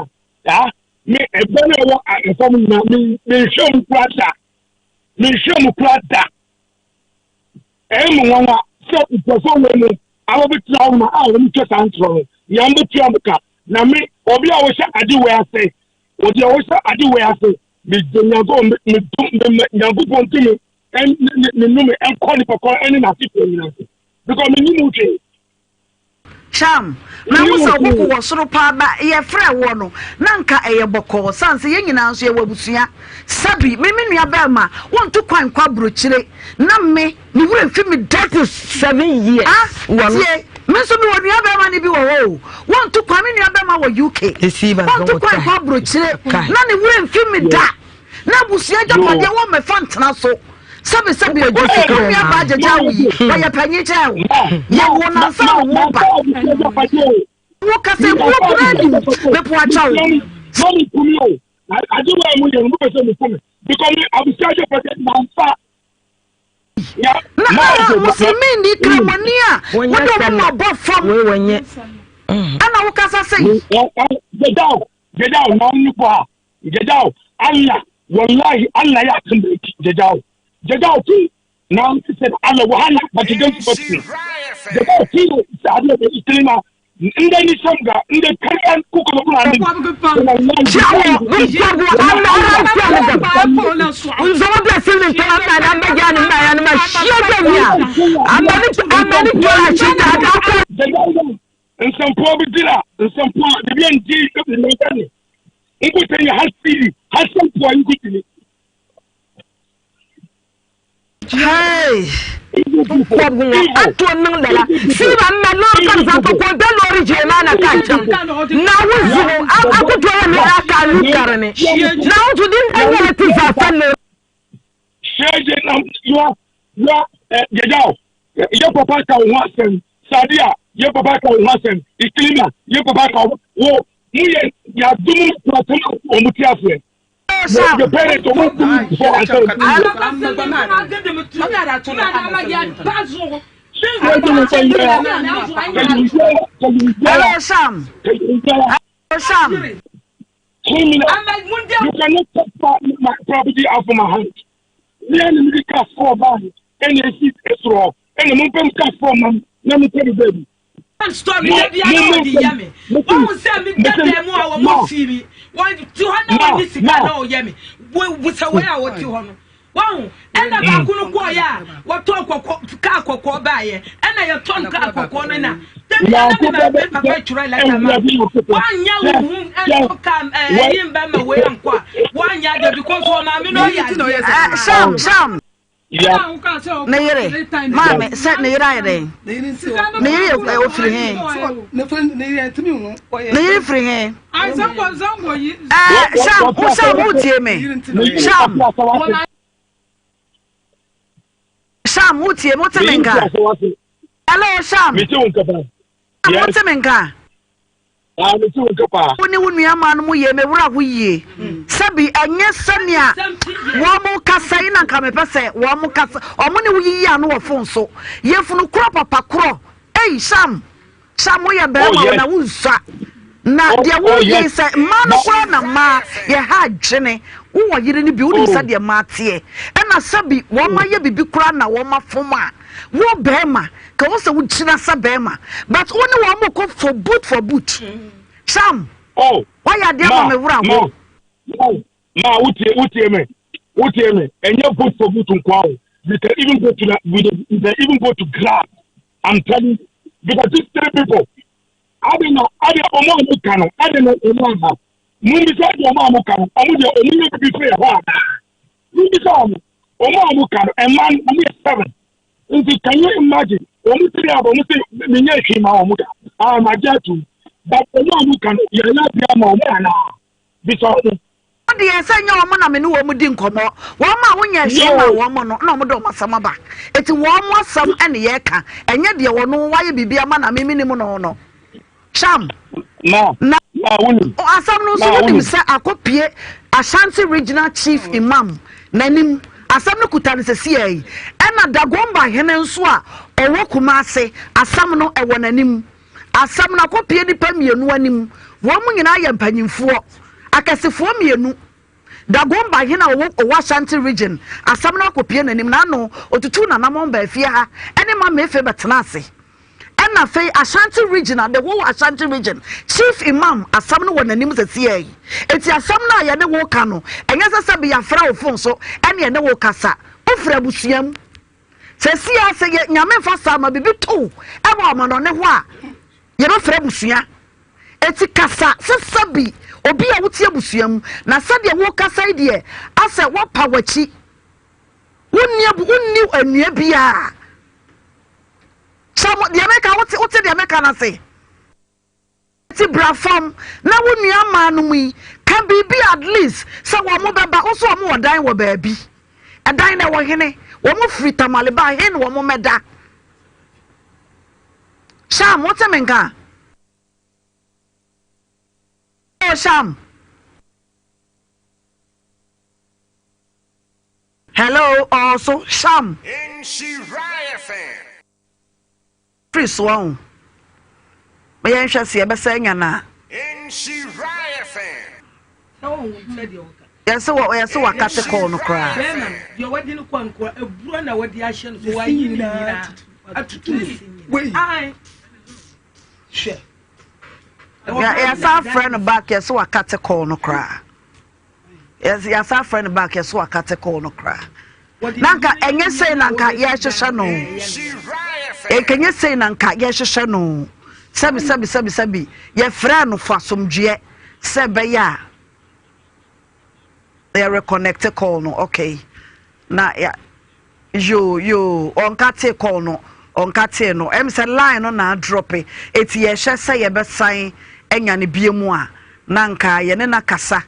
saa me ɛbɛn no ɛwɔ ɛfam nyinaa me menhwɛ mu kura da menhwɛ mu kura da ɛyɛ me nwanwa sɛ nkurɔfoɔ wɔ mu a wɔbɛtena hɔ nom a wɔn twɛ saa ntorɔ no nyame bɛtua wɔn ka na me obi a wɔhyɛ ade wɔ ase obi a wɔhyɛ ade wɔ ase Mede Nyankopɔn me me Nyankopɔn tumi ne nnome nkɔ nipa kɔ ɛne n'asefoɔ nyinaa so because me nim hwee. Cham, mahu sɛ wokoko wɔ soro paa ba yɛfrɛ woɔ no na nka ɛyɛ bɔkɔɔ sane sɛ yɛn nyinaa nso yɛwɔ abusua sɛbi me me nua bɛɛma wonto kwan nkɔ aburokyire na me Me werɛ mfi me da. 37 years. Ah, tie. Me nso mewɔ nua bɛrima no bi wɔ hɔ o. Wɔnto kwan, me nua bɛrima wɔ UK. Wɔnto kwan kɔ aburokyire. Na ne werɛ mfi me da. Na abusua agyapadeɛ wɔ mmɛfa ntena so. Sɛbi sɛbi, wo nua baa gyagya wo yi, wɔyɛ panyin kyɛn wo. Yɛ wo nansa na wo ba. Wo kasa ekuo koraa nim, mepo akyɛw. Mami kumi o, ade wa mu yɛ no, mo pɛ sɛ mo kumi. Because me abusua agyapadeɛ nansa. Na na Muslimini Kramoni a wode wo moma bɔ fam ɛna wokasa sɛ yi. Jadaw, jadaw, na ɔno kɔ ha. Jadaw, Allah, wallahi, Allah ya tambaye ki, jadaw. Jadaw ti na sɛ Allah wahala ba ki gan ba ti. Jadaw ti sa hadiya da islima nda ni samga nda karyan kuka da kuna ni. Nsɛmpoa bi dira nsɛmpoa de bi ndi ebi mɛta ne nkuta yi ha siri ha sɛmpoa yi kutini. Hey! Kɔbigu ŋɔ a ni tooi niŋ lala. Siiba m ma loori ka bɛ zaŋ ti ka o da loori ʒee maa na ka a chaŋ. Naawuni zuɣu a a ku tooi yɛn mi a ka a lu ka di ni. Naawuni zuɣu din daa nyɛla ti zaa sa loori. Shege na ya ya eh, Jejaw, yɛ papa ka wo ho asɛm. Sadia, Yɛ papa ka wo ho asɛm. Ikilima, yɛ papa ka wo. Wo, mo yɛ yadum asɛm a wɔn ti aseɛ. Sam. Your parents wɔn kum before ansa. Hello, Sam. Hello, Sam. Criminal. You cannot take my property out of my hand. Me and the car for ban. Any seat esro. Any mum car for man. Na me tell you baby. Story de bia na ɔde yɛ me wɔn sɛ mi dɛdɛ mu a wɔn ti mi wɔn ti hɔ na wɔn ni sika na ɔyɛ mi busa wɔn a wɔte hɔ no wɔn ɛna baako no kɔɔ yɛ a wɔtɔ kɔkɔ kaa kɔkɔɔ baayɛ ɛna yɛtɔn kaa kɔkɔɔ no na dabi ɛna mi ma mi papa twerɛ lɛta ma wɔn nyɛ wɔn ho ɛtɔ kaa ɛyi mbɛ ma wɔn ankɔ a wɔn nyɛ adeɛ because wɔn maame no ɔyɛ adeɛ. Sam Sam. Ne yere maame sɛ ne yere ayɛ dɛn ne yere yɛ ofiri he ne yere firi he ɛɛ Sam wo Sam wo tie me Sam Sam wo tie me wo te me nka hello Sam Sam wo te me nka. Ah, me ti wo nka paa. Wo ne wo nuammaa no mo yie, me werɛ ho yie. Sɛbi ɛnyɛ sɛnea wɔn kasa yi na nka mepɛ sɛ wɔn kasa. Wɔn ne wo yiyi ano wɔ fon so. Yafunu korɔ papa korɔ. Ei Sam, Sam woyɛ Oh bɛrima o yes. na wonsua. Na Oh, deɛ oh woyɛ yi yes. sɛ mmaa no Ma, koraa na mmaa yɛha adwene. Wowɔ yere no bi wonim oh, sɛdeɛ mmaa teɛ. Ɛna sɛbi wɔn oh. ayɛ biribi koraa na wɔn afom a, wo bɛrima Ka wo sɛ wo gyina sɛ bɛrima but wo ne wɔn mo kɔ for boot for boot. Sam, Oh, wayɛ adeɛ ama ma, me wura ma, ho. ma, ma, wotie, wotie me, wotie me. Ɛnyɛ boot for boot nkoa o. We can even go to the, we, we can even go to grab. I'm telling you, because these three people, ade na, ade ɔmo a mo ka no, ade na ɔmo aha. Mo mbisa de ɔmo a mo ka no, ɔmo deɛ ɔmo nyɛ bibi firi ɛhɔ a. Mo mbisa ɔmo, ɔmo a mo ka no, ɛmaa no, ɔmo yɛ seven. Nti can you imagine wɔn tiri a wɔn se menyɛ hwee ma wɔn da ah magye atum but wɔn a wɔka no yɛyɛ adeɛ ama wɔn anaa bisa wɔn. Wo deɛ sɛ nyɛ wɔn na me ne wɔn di nkɔmmɔ, wɔn a wonyɛ hwee ma Yoo. wɔn no na wɔn de wɔn asɛm aba. Eti wɔn asɛm ne yɛka, ɛnyɛ deɛ wɔn wayɛ biribi ama na me menim no no. Cham. Ma, Na ma wonim, asɛm no nso ma wonim wonim. sɛ akɔpie Ashanti Regional Chief Imam n'anim. Asɛm no kuta no sesiaa yi. Ɛna Dagomba hene nso a ɔwɔ Kumase, asɛm no ɛwɔ n'anim. Asɛm no akɔpie nnipa mmienu anim. Wɔn nyinaa yɛ mpanyinfoɔ. Akɛsefoɔ mmienu. Dagomba hene a ɔwɔ ɔwɔ Ashanti Region, asɛm no akɔpie n'anim. N'ano, ɔtutuu n'anamɔn baa fie ha ɛne Mama Efe bɛtena ase. Ɛna afei Ashanti region a the whole Ashanti region chief imam asɛm no wɔ n'anim sɛsiɛ yi. Eti asɛm no a yɛne wo ka no ɛnyɛ sɛ sɛbi yɛafrɛ wo phone so ɛne yɛne wo kasa. Wofiri abusua mu. Sɛsiɛ sɛ yɛ Nyame mfa saa ma biribi to wo ɛwɔ amanɔne hɔ a yɛbɛfrɛ abusua. Eti kasa sɛ sɛbi obi a wote abusua mu na sɛdeɛ wokasa yi deɛ asɛ woapa w'akyi. Wonni abu wonni anua biara. Kyerɛ mo deɛ meka, wote, wote deɛ meka no ase? Ti bra fam na wo nua mmaa no mu yi, ka biribi at least sɛ wɔn bɛba, wo nso wɔn wɔ dan wɔ baabi. Ɛdan na ɛwɔ hene, wɔn firi Tamale ba he na wɔn mmɛda. Sham, wote me nka? Oh, Sham. Hello ɔɔso sham. Firi so ɔho. Ma yɛn hwɛ sɛ yɛbɛsɛ anya no a. Yɛse wɔ yɛse wakate kɔɔ no koraa. Yɛsan frɛ no back yɛse wakate kɔɔ no koraa. Yɛsan frɛ no back yɛso wakate kɔɔ no koraa. Na nka ɛnyɛ sei na nka yɛhyehyɛ no. Ɛnyɛ sei na nka yɛhyehyɛ no. Sɛbi sɛbi sɛbi sɛbi yɛfrɛ no fa asomdwoeɛ sɛ ɛbɛyɛ a yɛ reconnect call no okay na ya yoo yoo ɔnka tee call no ɔnka tee no ɛm sɛ line no na adrɔpe eti yɛhwɛ sɛ yɛbɛsan anya no bie mu a na nka yɛne na kasa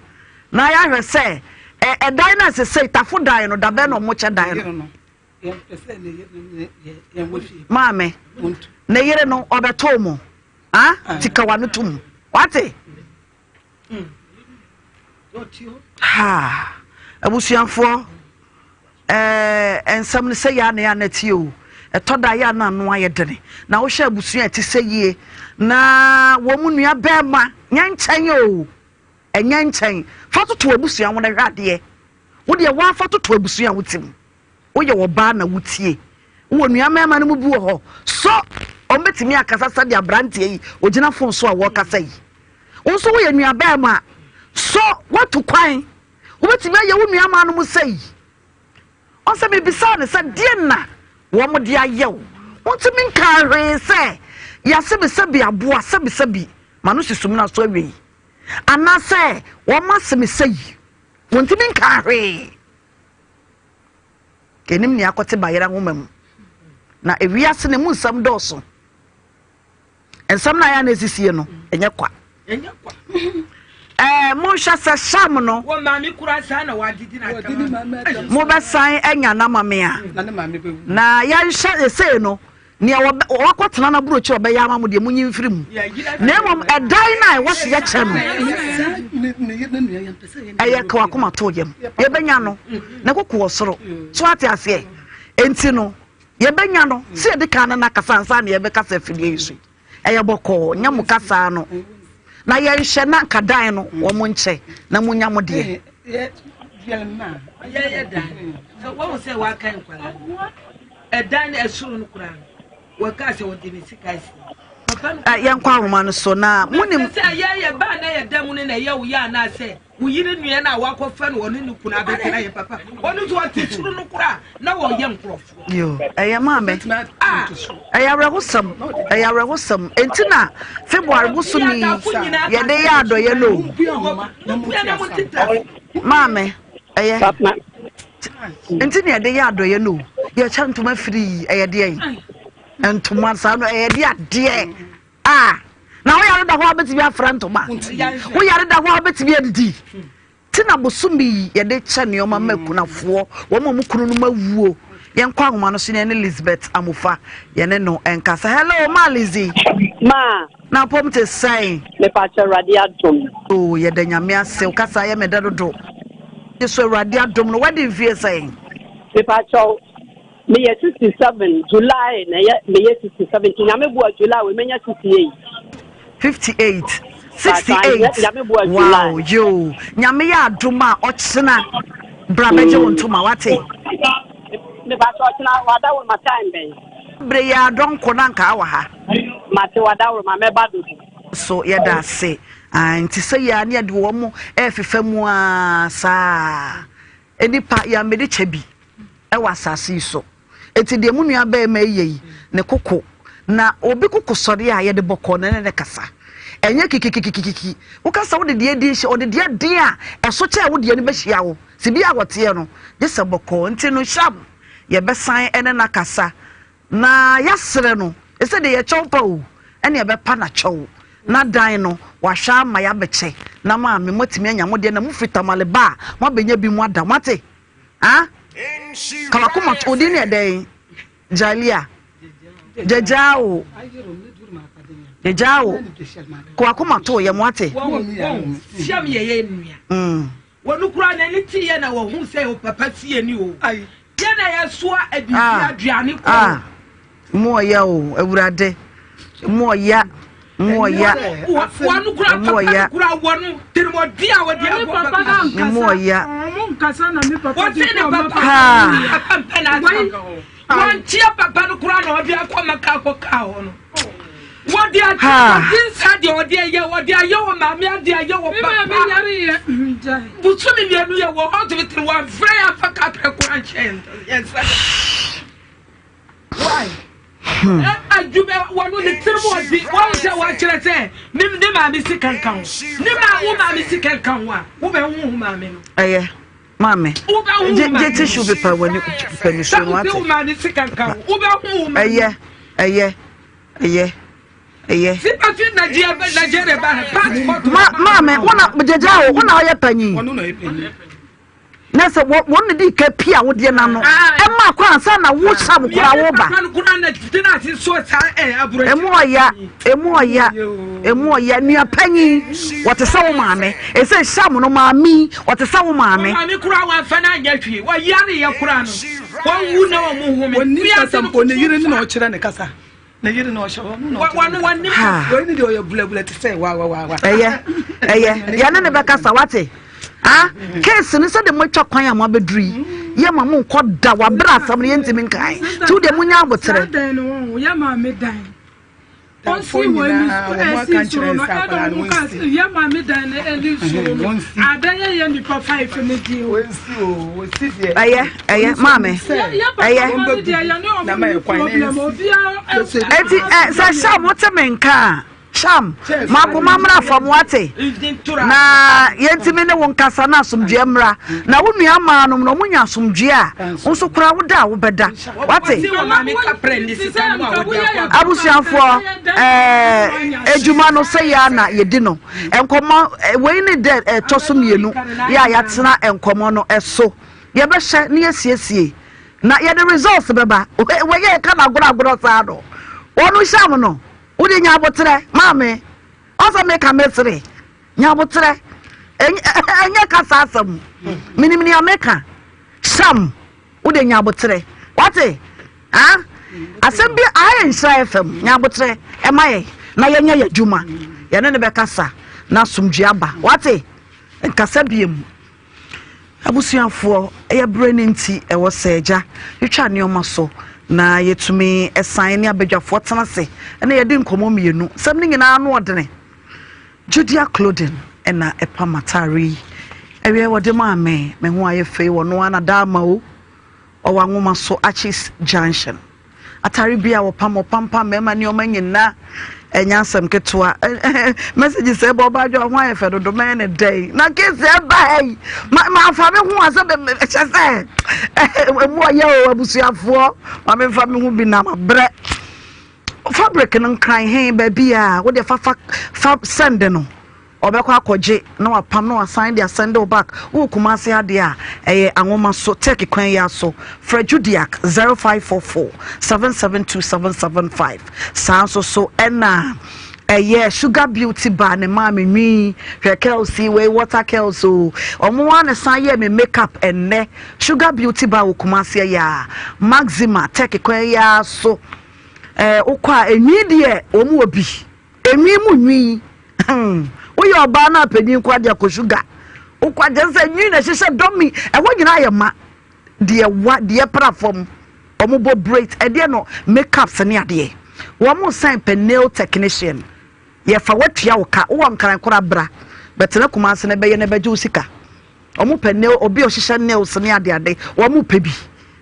na yɛahwɛ sɛ ɛ ɛdan no a sesei tafo dan no dabɛn na ɔmo kyɛ dan no. Maame, ne yere no ɔbɛtoo mo. Ah, tikawa no tom. Wate? Ha, abusuafoɔ, ɛɛ nsɛm no sɛ yɛ ana yɛ ana tie o. Ɛtɔ da yɛ ana ano ayɛ dene. Na wohwɛ abusua a ɛte sɛ yie na wɔn mu nua bɛrima nyɛ nkyɛn o. Ɛnyɛ nkyɛn. Fa toto abusua ho na hwɛ adeɛ. Wo deɛ woafa toto abusua a wote mu. Woyɛ ɔbaa na wotie. Wowɔ nua mmarima no mu bi wɔ hɔ. So wɔbɛtumi akasa sɛdeɛ aberanteɛ yi ɔgyina fon so a wɔrekasa yi? Wo nso woyɛ nua barima a, so woatu kwan? Wobɛtumi ayɛ wo nua mmaa no mu sɛ yi? Ɔsɛ mebisaa no sɛ deɛ na wɔn de ayɛ wo? Wontumi nkaa hwee sɛ yɛasɛbisɛbi aboa sɛbisɛbi ma no si sumina so awie yi. Anaasɛ wɔn ase me sɛ yi. Wontumi nkaa hwee. Yɛnim nea akɔte bayerɛ nwoma mu. Na ewiase no mu nsɛm dɔɔso. Nsɛm no a yɛ na esisie no, ɛnyɛ kwa. Ɛɛ monhwɛ sɛ Sham no. Mobɛsan anya n'ama me a. Na yɛnhwɛ esei no. Nea wakɔtena n'aburokyi a ɔbɛyɛ ama mo deɛ, monyi mfiri mu. Na mmom ɛdan no a ɛwɔ so yɛkyɛ no, ɛyɛ ka wakoma to yam. Yɛbɛnya no, ne koko wɔ soro. So ate aseɛ? Enti no, yɛbɛnya no. Sɛ yɛde kan no n'akasa ansa na yɛbɛkasa afidie yi so yi. Ɛyɛ bɔkɔɔ, nyɛ mo kasaa no. Na yɛnhyɛ na nka dan no, wɔn nkyɛ na monya mo deɛ. Yɛyɛ dan. Sɛ wɔn sɛ wɔaka nkwadaa. Ɛdan no ɛsoro no koraa no, wɔkaa sɛ wɔde ne sika asi. Papa no. Yɛnkɔ ahoma no so na monim. Sɛ yɛyɛ baa na yɛda mu no na ɛyɛ wo yɛ anaasɛ wo yere nua no a wakɔfa no ɔne ne kunu abɛtena yɛ papa ɔno nso ɔte soro no koraa na wɔyɛ nkurɔfoɔ. Yo, ɛyɛ maame. Ɛyɛ awerɛhosɛm, ɛyɛ awerɛhosɛm. Enti na February bosome yi yɛde yɛ adɔyɛ no. Maame, ɛyɛ. Nti na yɛde yɛ adɔyɛ no. Yɛkyɛ ntoma firi yi, ɛyɛ deɛ yi. Ntoma saa no ɛyɛ de adeɛ. Ah, na woyare da hɔ a wobɛtumi afra ntoma. Woyare da hɔ a wobɛtumi adidi. Ti na bosome yi yɛde kyɛ nneɛma ma akunafoɔ, wɔn a wɔn kunu no awuo. Yɛnkɔ ahoma no so ne yɛne Elizabeth Amofa yɛne no nkasa. Hello, Ma Lizzy. Ma. Na pɔm te sɛn? Mepakyɛ Awurade adom. Oh, yɛda Nyame ase. Wo kasa yɛ me dɛ dodo. So Awurade adom no, wadi mfie sɛn? Mepakyɛw, meyɛ 67, July na ɛyɛ meyɛ 67, nti Nyame boa July wei menya 68. 58, 68, wow, yoo, Nyame yɛ adom a ɔkyena bra bɛgye wo ntoma, wate? Mepakyɛw, ɔkyena wadaworoma time bɛn? Bere yɛ adɔnko na nka awɔ ha. Mate wadaworoma mɛba dodo. So yɛda ase. Ah, nti sɛ yɛ a ne yɛde wɔn mo ɛrefefa mu aa saa. Nnipa yɛammɛdi kyɛ bi ɛwɔ asase yi so. Eti deɛ mo nua bɛrima yi yɛ yi, ne koko. Na obi koko sɔre a yɛde bɔkɔɔ na ɛne ne kasa. Ɛnyɛ kikikikikiki. Wokasa wode deɛ adi nhyɛ, ɔde deɛ den a ɛso kyɛn wo deɛ no bɛhyia wo. Sɛ bi a wɔteɛ no, gye sɛ bɔkɔɔ. Nti no Sham, yɛbɛsan ɛne no akasa. Na yɛasrɛ no sɛ deɛ yɛkyɛw pa o, ɛne ɛbɛpa na kyɛw. Na dan no, wahwɛ ama yɛabɛkyɛ na maame moatumi anya mo deɛ na mofiri Tamale ba a, moabɛnya bi mu ada. Moate? Ah? Ka wakoma to, wo din ne ɛdɛn? Jalia. Gyagyaa o. Gyagyaa o. Ka wakoma to yɛ moate? Siam yɛ yɛ nua. Wɔn kura n'ani te yɛ na wɔhu sɛ o papa fie ni o. Yɛ na yɛsoa adidi ah. aduane kɔ. Ah. Mu ɔya o awurade. Mu ɔya. Mu ɔya. Wɔn kura papa kura wɔn tirimɔdi a wɔde abɔ papa. Mu ɔya. Wɔte ne papa. Papa mpɛ n'asɛm. Wankyia papa no koraa na ɔde akɔ maka akɔ kaa hɔ no. Wɔde akyɛ wɔde nsa deɛ ɔde ayɛ wɔde ayɛ wɔ maame ade ayɛ wɔ papa. Busumi mmienu yɛ wɔ hospital wɔamfrɛ yɛ afa kaprɛ koraa nkyɛ yɛn nsa. Why? Hmm. Adwuma wɔn ne tirim ɔdi wɔn sɛ wɔakyerɛ sɛ ne ne maame sika nka ho ne ma wo maame sika nka ho a wobɛhu wo maame no. Ɛyɛ. Maame, gye gye tissue pepa w'ani pepa nisuo no ate. Ɛyɛ ɛyɛ ɛyɛ ɛyɛ. Ma maame wo na gyegya o wo na ɔyɛ panyin. Na sɛ wɔn na di ka pia wo deɛ n'ano ɛma kora ansa na wo sam kora wo ba. Emu ɔya, emu ɔya, emu ɔya. Nua panyin, wɔte sɛ wo maame. Ɛsɛ sam no maame yi, wɔte sɛ wo maame. Maame kora wɔn na anyɛ hwee, wɔyare yɛ kora no, wɔn wu na wɔn home. Wɔn ni kasa mpo, ne yere ne na ɔkyerɛ ne kasa. Ne yere na ɔhyɛ hɔ no na ɔkyerɛ ne kasa. Wei ne deɛ ɔyɛ bulabula te sɛ wa wa wa wa. Ɛyɛ, ɛyɛ, yɛne ne bɛkasa wate. Ah, case no sɛdeɛ moatwa kwan a moabɛduru yi, yɛ ma mo nkɔ da wabrɛ asɛm no yɛntumi nkae. Nti wo deɛ monya aboterɛ. Saa dan no wɔn yɛ maame dan. Ɔsi wɔ ani ɛsi soro no ɛna ɔmo ka yɛ maame dan no ɛni soro no abɛyɛ yɛ nipa five ne di o. Ɛyɛ ɛyɛ maame ɛyɛ. Eti ɛ sɛ hyɛ mo te me nka a. Sham, ma koma mmra fam, woate? Na yɛntumi ne wo nkasa na asomdwoeɛ mmra. Na wo nua mmaa nom no, wɔnya asomdwoeɛ a, wo nso koraa woda a wobɛda. Woate? Abusuafoɔ, ɛɛ, adwuma no sɛ yɛ a na yɛdi no. Nkɔmmɔ, wei ne dɛ ɛtɔ so mmienu yɛ a yɛatena nkɔmmɔ no so. Yɛbɛhyɛ na yɛasiesie na yɛde results bɛba. Wei yɛ yɛka no agorɔ agorɔ saa no. Wɔn Sham no, Wo de nya aboterɛ maame ɔsɛ meka mesere nya aboterɛ ɛnyɛ kasa asɛm menim nea meka sham wo de nya aboterɛ wate ah asɛm bi ayɛ nhyira fm nya aboterɛ ɛma yɛ na yɛnyɛ yɛ adwuma yɛne ne bɛkasa na asomdwe aba wate nkasa biem Abusuafoɔ, ɛyɛ berɛ no nti ɛwɔ sɛ agya twitwa nneɛma so na yɛtumi san ne abadwafoɔ tena ase na yɛde nkɔmmɔ mmienu. Nsɛm no nyinaa ano ɔdene. Judea Clothing na ɛpam atare yi. Ɛwiɛ wɔde maa me, me ho ayɛ fɛ yi wɔno ara na daa ma o. Ɔwɔ Anwoma so Archies Junction. Atare bi a wɔpam, wɔpampam mmarima nneɛma nyina ɛnyɛ asɛm ketewa. Messages ɛbɔ ɔba adwa ho ayɛ fɛ dodo mɛyɛ ne dɛn. Na case ɛba ha yi, ma ma fa me ho asɛ kyɛ sɛ emu ɔyɛ o abusuafoɔ ma me nfa me ho bi na ma brɛ. Fabric no nkran he baabi a wode fa fa fa send no. Ɔbɛkɔ akɔgye na wapam na wasan de asɛnde wo back. Wowɔ Kumasi ha deɛ a, ɛyɛ Anwoma so, Turkey kwan yi ara so. Frɛ Judiac 0544 772 775. Saa nso so ɛna ɛyɛ Sugar Beauty Bar ne maa me nwi. Hwɛ curls yi, wei water curls o. Ɔmo ara na san yɛɛ me makeup ɛnnɛ. Sugar Beauty Bar wɔ Kumasi ɛyɛ a Maxima, Turkey kwan yi ara so. Ɛɛ wokɔ a, enwi deɛ wɔn wɔ bi. Enwi mu nwi hmm woyɛ ɔbaa na apɛ nwi nko adeɛ kɔ sugar wokɔ adeɛ sɛ nwi na ɛhyehyɛ dɔmi ɛhɔ nyinaa yɛ ma deɛ wa deɛ pra fam wɔn bɔ braids ɛdeɛ no makeups ne adeɛ wɔn san pɛ nail technician yɛfa watua wo ka wowɔ nkran kora bra bɛtena kumase na ɛbɛyɛ na ɛbɛgye wo sika. Wɔn pɛ nail obi a ɔhyehyɛ nails ne ade ade wɔn pɛ bi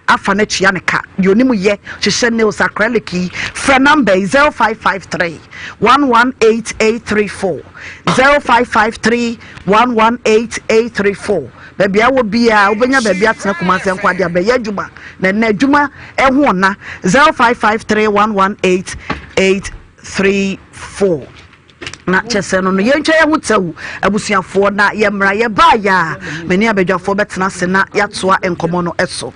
afa no atua ne ka deɛ onim yɛ hyehyɛ nails acrylic yi frɛ number yi 0553 118834 0553 118834 baabi a wɔ biara wobɛnya baabi atena Kumasi nko ade abɛyɛ adwuma na ɛnɛ adwuma ɛho ɔna 0553 118834 Na kyɛ sɛ no no yɛntwa yɛn ho tɛw abusuafoɔ na yɛmmra yɛbaa yɛ a me ne abadwafoɔ bɛtena ase na yɛatoa nkɔmmɔ no so.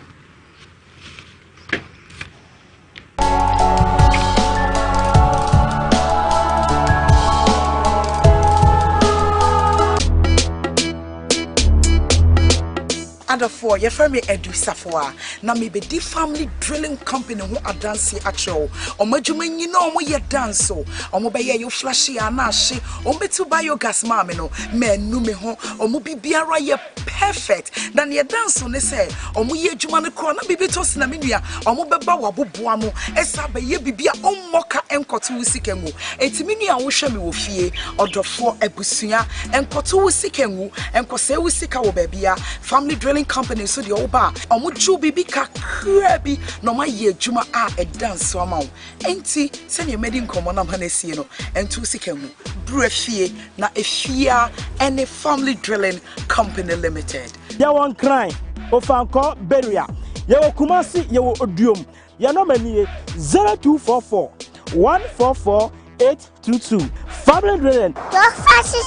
Adɔfoɔ, yɛfrɛ me Adu Safoa, na mebɛdi Family Drilling Company ho adanseɛ akyerɛ wo. Wɔn adwuma nyina wɔn yɛ danso. Wɔn bɛyɛ yo flashe a na ahye. Wɔn bɛtu biogas maa me no, manu me ho. Wɔn biribiara yɛ perfect. Na neɛ danso ne sɛ, wɔn yɛ adwuma no korɔ na biribi tɔ sina me nua, wɔn bɛba w'aboboa ano ɛsa abɛyɛ biribi a ɔmmɔ ka nkɔto wo sika ngu. Enti me nua a wohwɛ me wɔ fie, ɔdɔfoɔ, abusua, nkɔto wo sika ngu, nkɔsɛe wo sika wɔ baabia. Family Drilling Company nso deɛ woba a, wɔgye wo biribi kakraa bi na wɔayɛ adwuma a ɛda nso ama wo. Enti sɛdeɛ madi nkɔmmɔ no ama no asie no, nto wo sika ngu. Bra fie na efie ara ne Family Drilling Company Limited. Yɛwɔ Nkran, Ofankor, Beria. Yɛwɔ Kumasi, yɛwɔ Oduom. Yɛn nɔma nie, 0244 144 822. Family Drilling. Breakfast is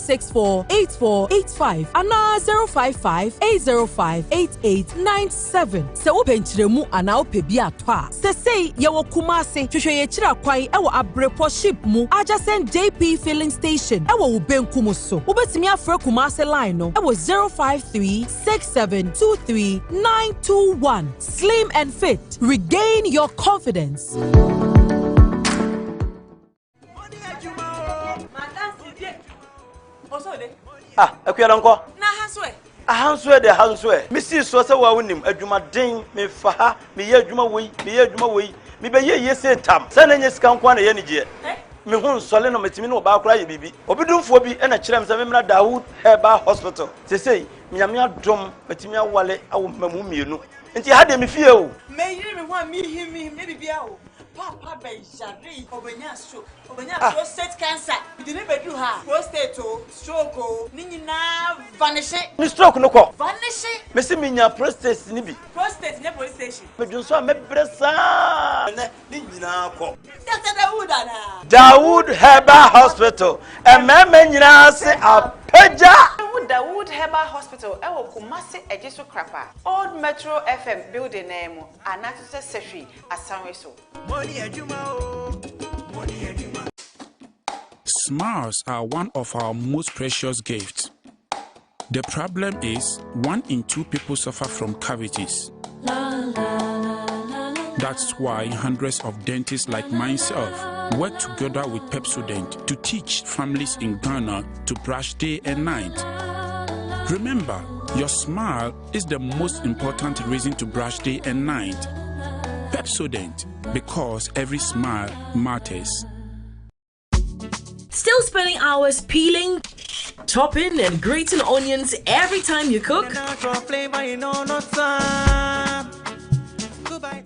564 8485 anaa 055 805 8897. Sɛ wopɛ nkyerɛmu anaa wopɛ bi atɔ a, sesei yɛwɔ Kumasi. Hwehwɛ yɛn akyiri akwan wɔ Abrepɔ Ship mu adjacent JP Filling Station wɔ wo benkum so. Wobɛtumi afrɛ Kumasi line no wɔ 053 6723 921. Slim and fit, regain your confidence. Ah, akua no nkɔ. Na ha nso ɛ? Aha nso ɛ de ha nso ɛ. Mesii soɔ sɛ woa wonim adwumaden, mefa ha, meyɛ adwuma wei, meyɛ adwuma wei, mebɛyɛ yie sei tam. Sɛ na ɛnyɛ sika nko ara na ɛyɛ anigyeɛ. Me ho nsɔle no, metumi ne ɔbaa koraa yɛ biribi. Obi domfoɔ bi na kyerɛɛ me sɛ memmra Dawood Herbal Hospital. Seesei, Nyame adom, matumi awale awo mmamu mmienu. Nti ha deɛ me fie o. Meyere me ho a mehim mehim nyɛ biribiara o. Paapa bɛyaree, ɔbɛnyaa stroke, ɔbɛnyaa ah. prostate cancer. Mede ne bɛduru ha a, prostate o, stroke o, ne nyinaa vanishe. Ne stroke no kɔ. Vanishe. Mese menya prostate no bi. Prostate nyɛ police station. Medwonsɔ a mɛbrɛ saa. Ɛnɛ ne nyinaa kɔ. Dr. Dawood anaa? Dawood Herbal Hospital, mmarima nyinaa se apagya. Wohu Dawood Herbal Hospital wɔ Kumasi Ejisu Krapa, Old Metro FM building no ara mu anaa nso sɛ Sehwi Asanwe so. Smiles are one of our most precious gifts. The problem is, one in two people suffer from cavities. That's why hundreds of dentists like myself work together with Pepsodent to teach families in Ghana to brush day and night. Remember, your smile is the most important reason to brush day and night. Pepsodent, because every smile matters. Still spending hours peeling, chopping, and grating onions every time you cook?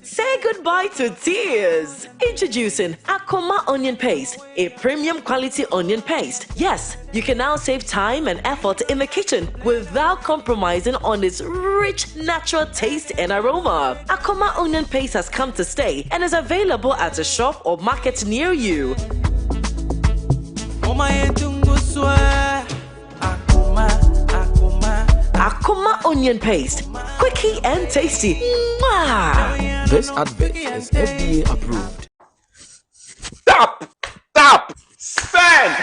Say goodbye to tears. Introducing Akoma Onion Paste, a premium quality onion paste. Yes, you can now save time and effort in the kitchen without compromising on its rich natural taste and aroma. Akoma Onion Paste has come to stay and is available at a shop or market near you. Akoma onion paste. Quickie and tasty. Mwah! This advert is FDA approved. Tap, tap, send.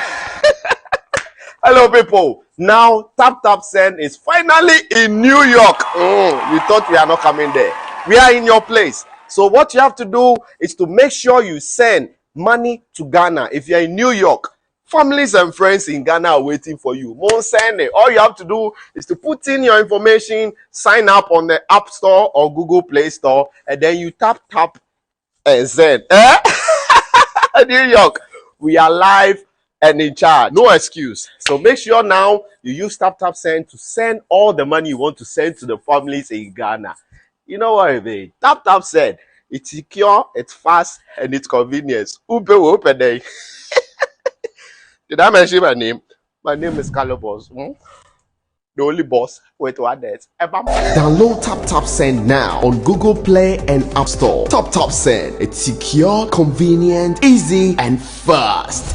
Hello, people. Now, Tap Tap Send is finally in New York. Mm, you thought we are not coming there. We are in your place. So, what you have to do is to make sure you send money to Ghana. If you're in New York, families and friends in Ghana are waiting for you. Mon send it. All you have to do is to put in your information, sign up on the App Store or Google Play Store, and then you tap, tap, and send. Eh? New York, we are live and in charge. No excuse. So make sure now you use Tap Tap Send to send all the money you want to send to the families in Ghana. You know what I mean? Tap Tap Send. It's secure, it's fast, and it's convenient. Ube open day. Did I mention my name? My name is Calibos. Hmm? The only boss with one desk. Download Tap Tap Send now on Google Play and App Store. Tap Tap Send. It's secure, convenient, easy, and fast.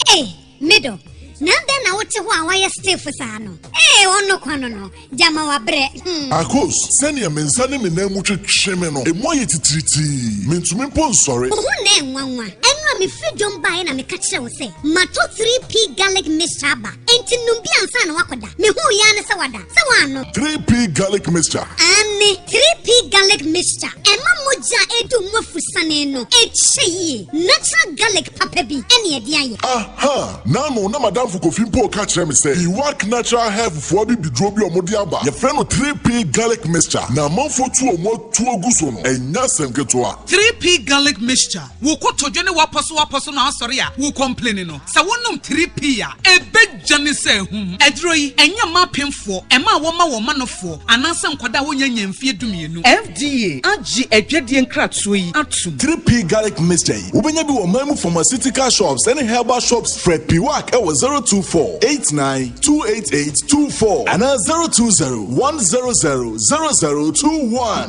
Hey, middle. Na dɛn na wote hɔ a wayɛ stiff saa no? Ee, ɔno kwa no no, gyama wabrɛ. Hmm. Akos, sɛnea me nsa ne me nan mu twetwe me no, emu ayɛ titiritii. Mintumi mpo nsɔre. Wo ho na ɛnwanwa. Ɛno a mefiri dwom baeɛ na meka kyerɛ wo sɛ, mato 3P garlic mixture aba. Enti nom bi ansa na woakɔda. Mehuu yi ara ne sɛ wada. Sɛ woannom. 3P garlic mixture. Aane, 3P garlic mixture. Ɛma mogya a ɛredi wo mu afusane no kyɛ yie. Natural garlic papa bi ne ɛde ayɛ. Aha! N'ano na m'adamfo Kofi mpo reka kyerɛ me sɛ Iwak Natural Health foɔ abibiduro bi a wɔde aba, yɛfrɛ no 3P Garlic Mixture, na amanfoɔ tu wɔn atuo gu so no, ɛnyɛ asɛm ketewa. 3P Garlic Mixture, Wo kotodwe ne w'apɔsowapɔso na asɔre a wo complaini no, sɛ wonom 3P a, ɛbɛdwane sɛ ahum. Aduro yi, ɛnyɛ mma apemfoɔ, ɛma a wɔma wɔn manofoɔ, anaasɛ nkwadaa a wɔnnya nnya mfeɛ dumienu. FDA agye adwadie nkratoɔ yi atom. 3P Garlic Mixture yi, wobɛnya bi wɔ ɔman mu pharmaceutical shops ne herbal shops. Frɛ Piwak wɔ 024 89 288 24 anaa 020 100 0021.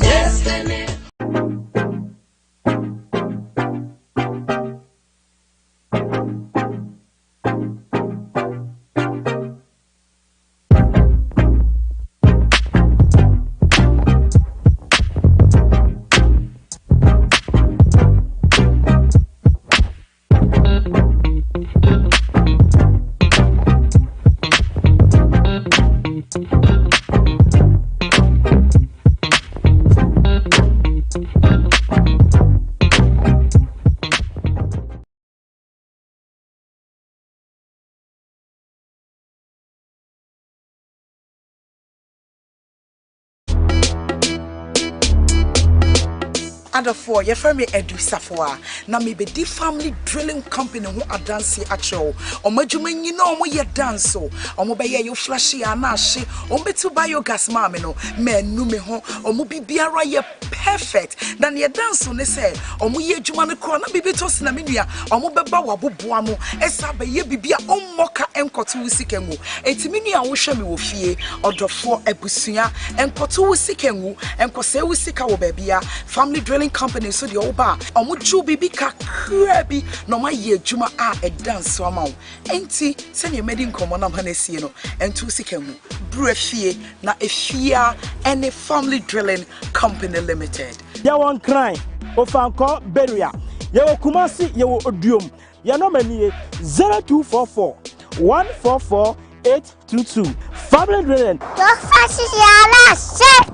Adɔfoɔ, yɛfrɛ me Adu Safoa, na mebɛdi Family Drilling Company ho adanseɛ akyerɛ wo. Wɔn adwuma nyina wɔn yɛ danso. Wɔn bɛyɛ yo flashe a na ahye. Wɔn bɛtu biogas maa me no, manu me ho. Wɔn biribiara yɛ perfect. Na neɛ ɛda nso ne sɛ, wɔn yɛ adwuma no koraa na biribi tɔ sina me nua, wɔn bɛba w'aboboa ano ɛsan abɛyɛ biribi a ɔmmɔ ka nkɔto wo sika ngu. Enti me nua a wohwɛ me wɔ fie, ɔdɔfoɔ, abusua, nkɔto wo sika ngu, nkɔsɛe wo sika wɔ baabia. Family Drilling Company nso deɛ woba a, wɔgye wo biribi kakraa bi na wɔayɛ adwuma a ɛda nso ama wo. Enti sɛdeɛ madi nkɔmmɔ no ama no asie no, nto wo sika ngu. Bra fie na efie ara ne Family Drilling Company Limited. Yɛwɔ Nkran, Ofankor, Beria. Yɛwɔ Kumasi, yɛwɔ Oduom. Yɛn nɔma nie, 0244 144 822. Family Drilling. Tɔfa sisi ala se.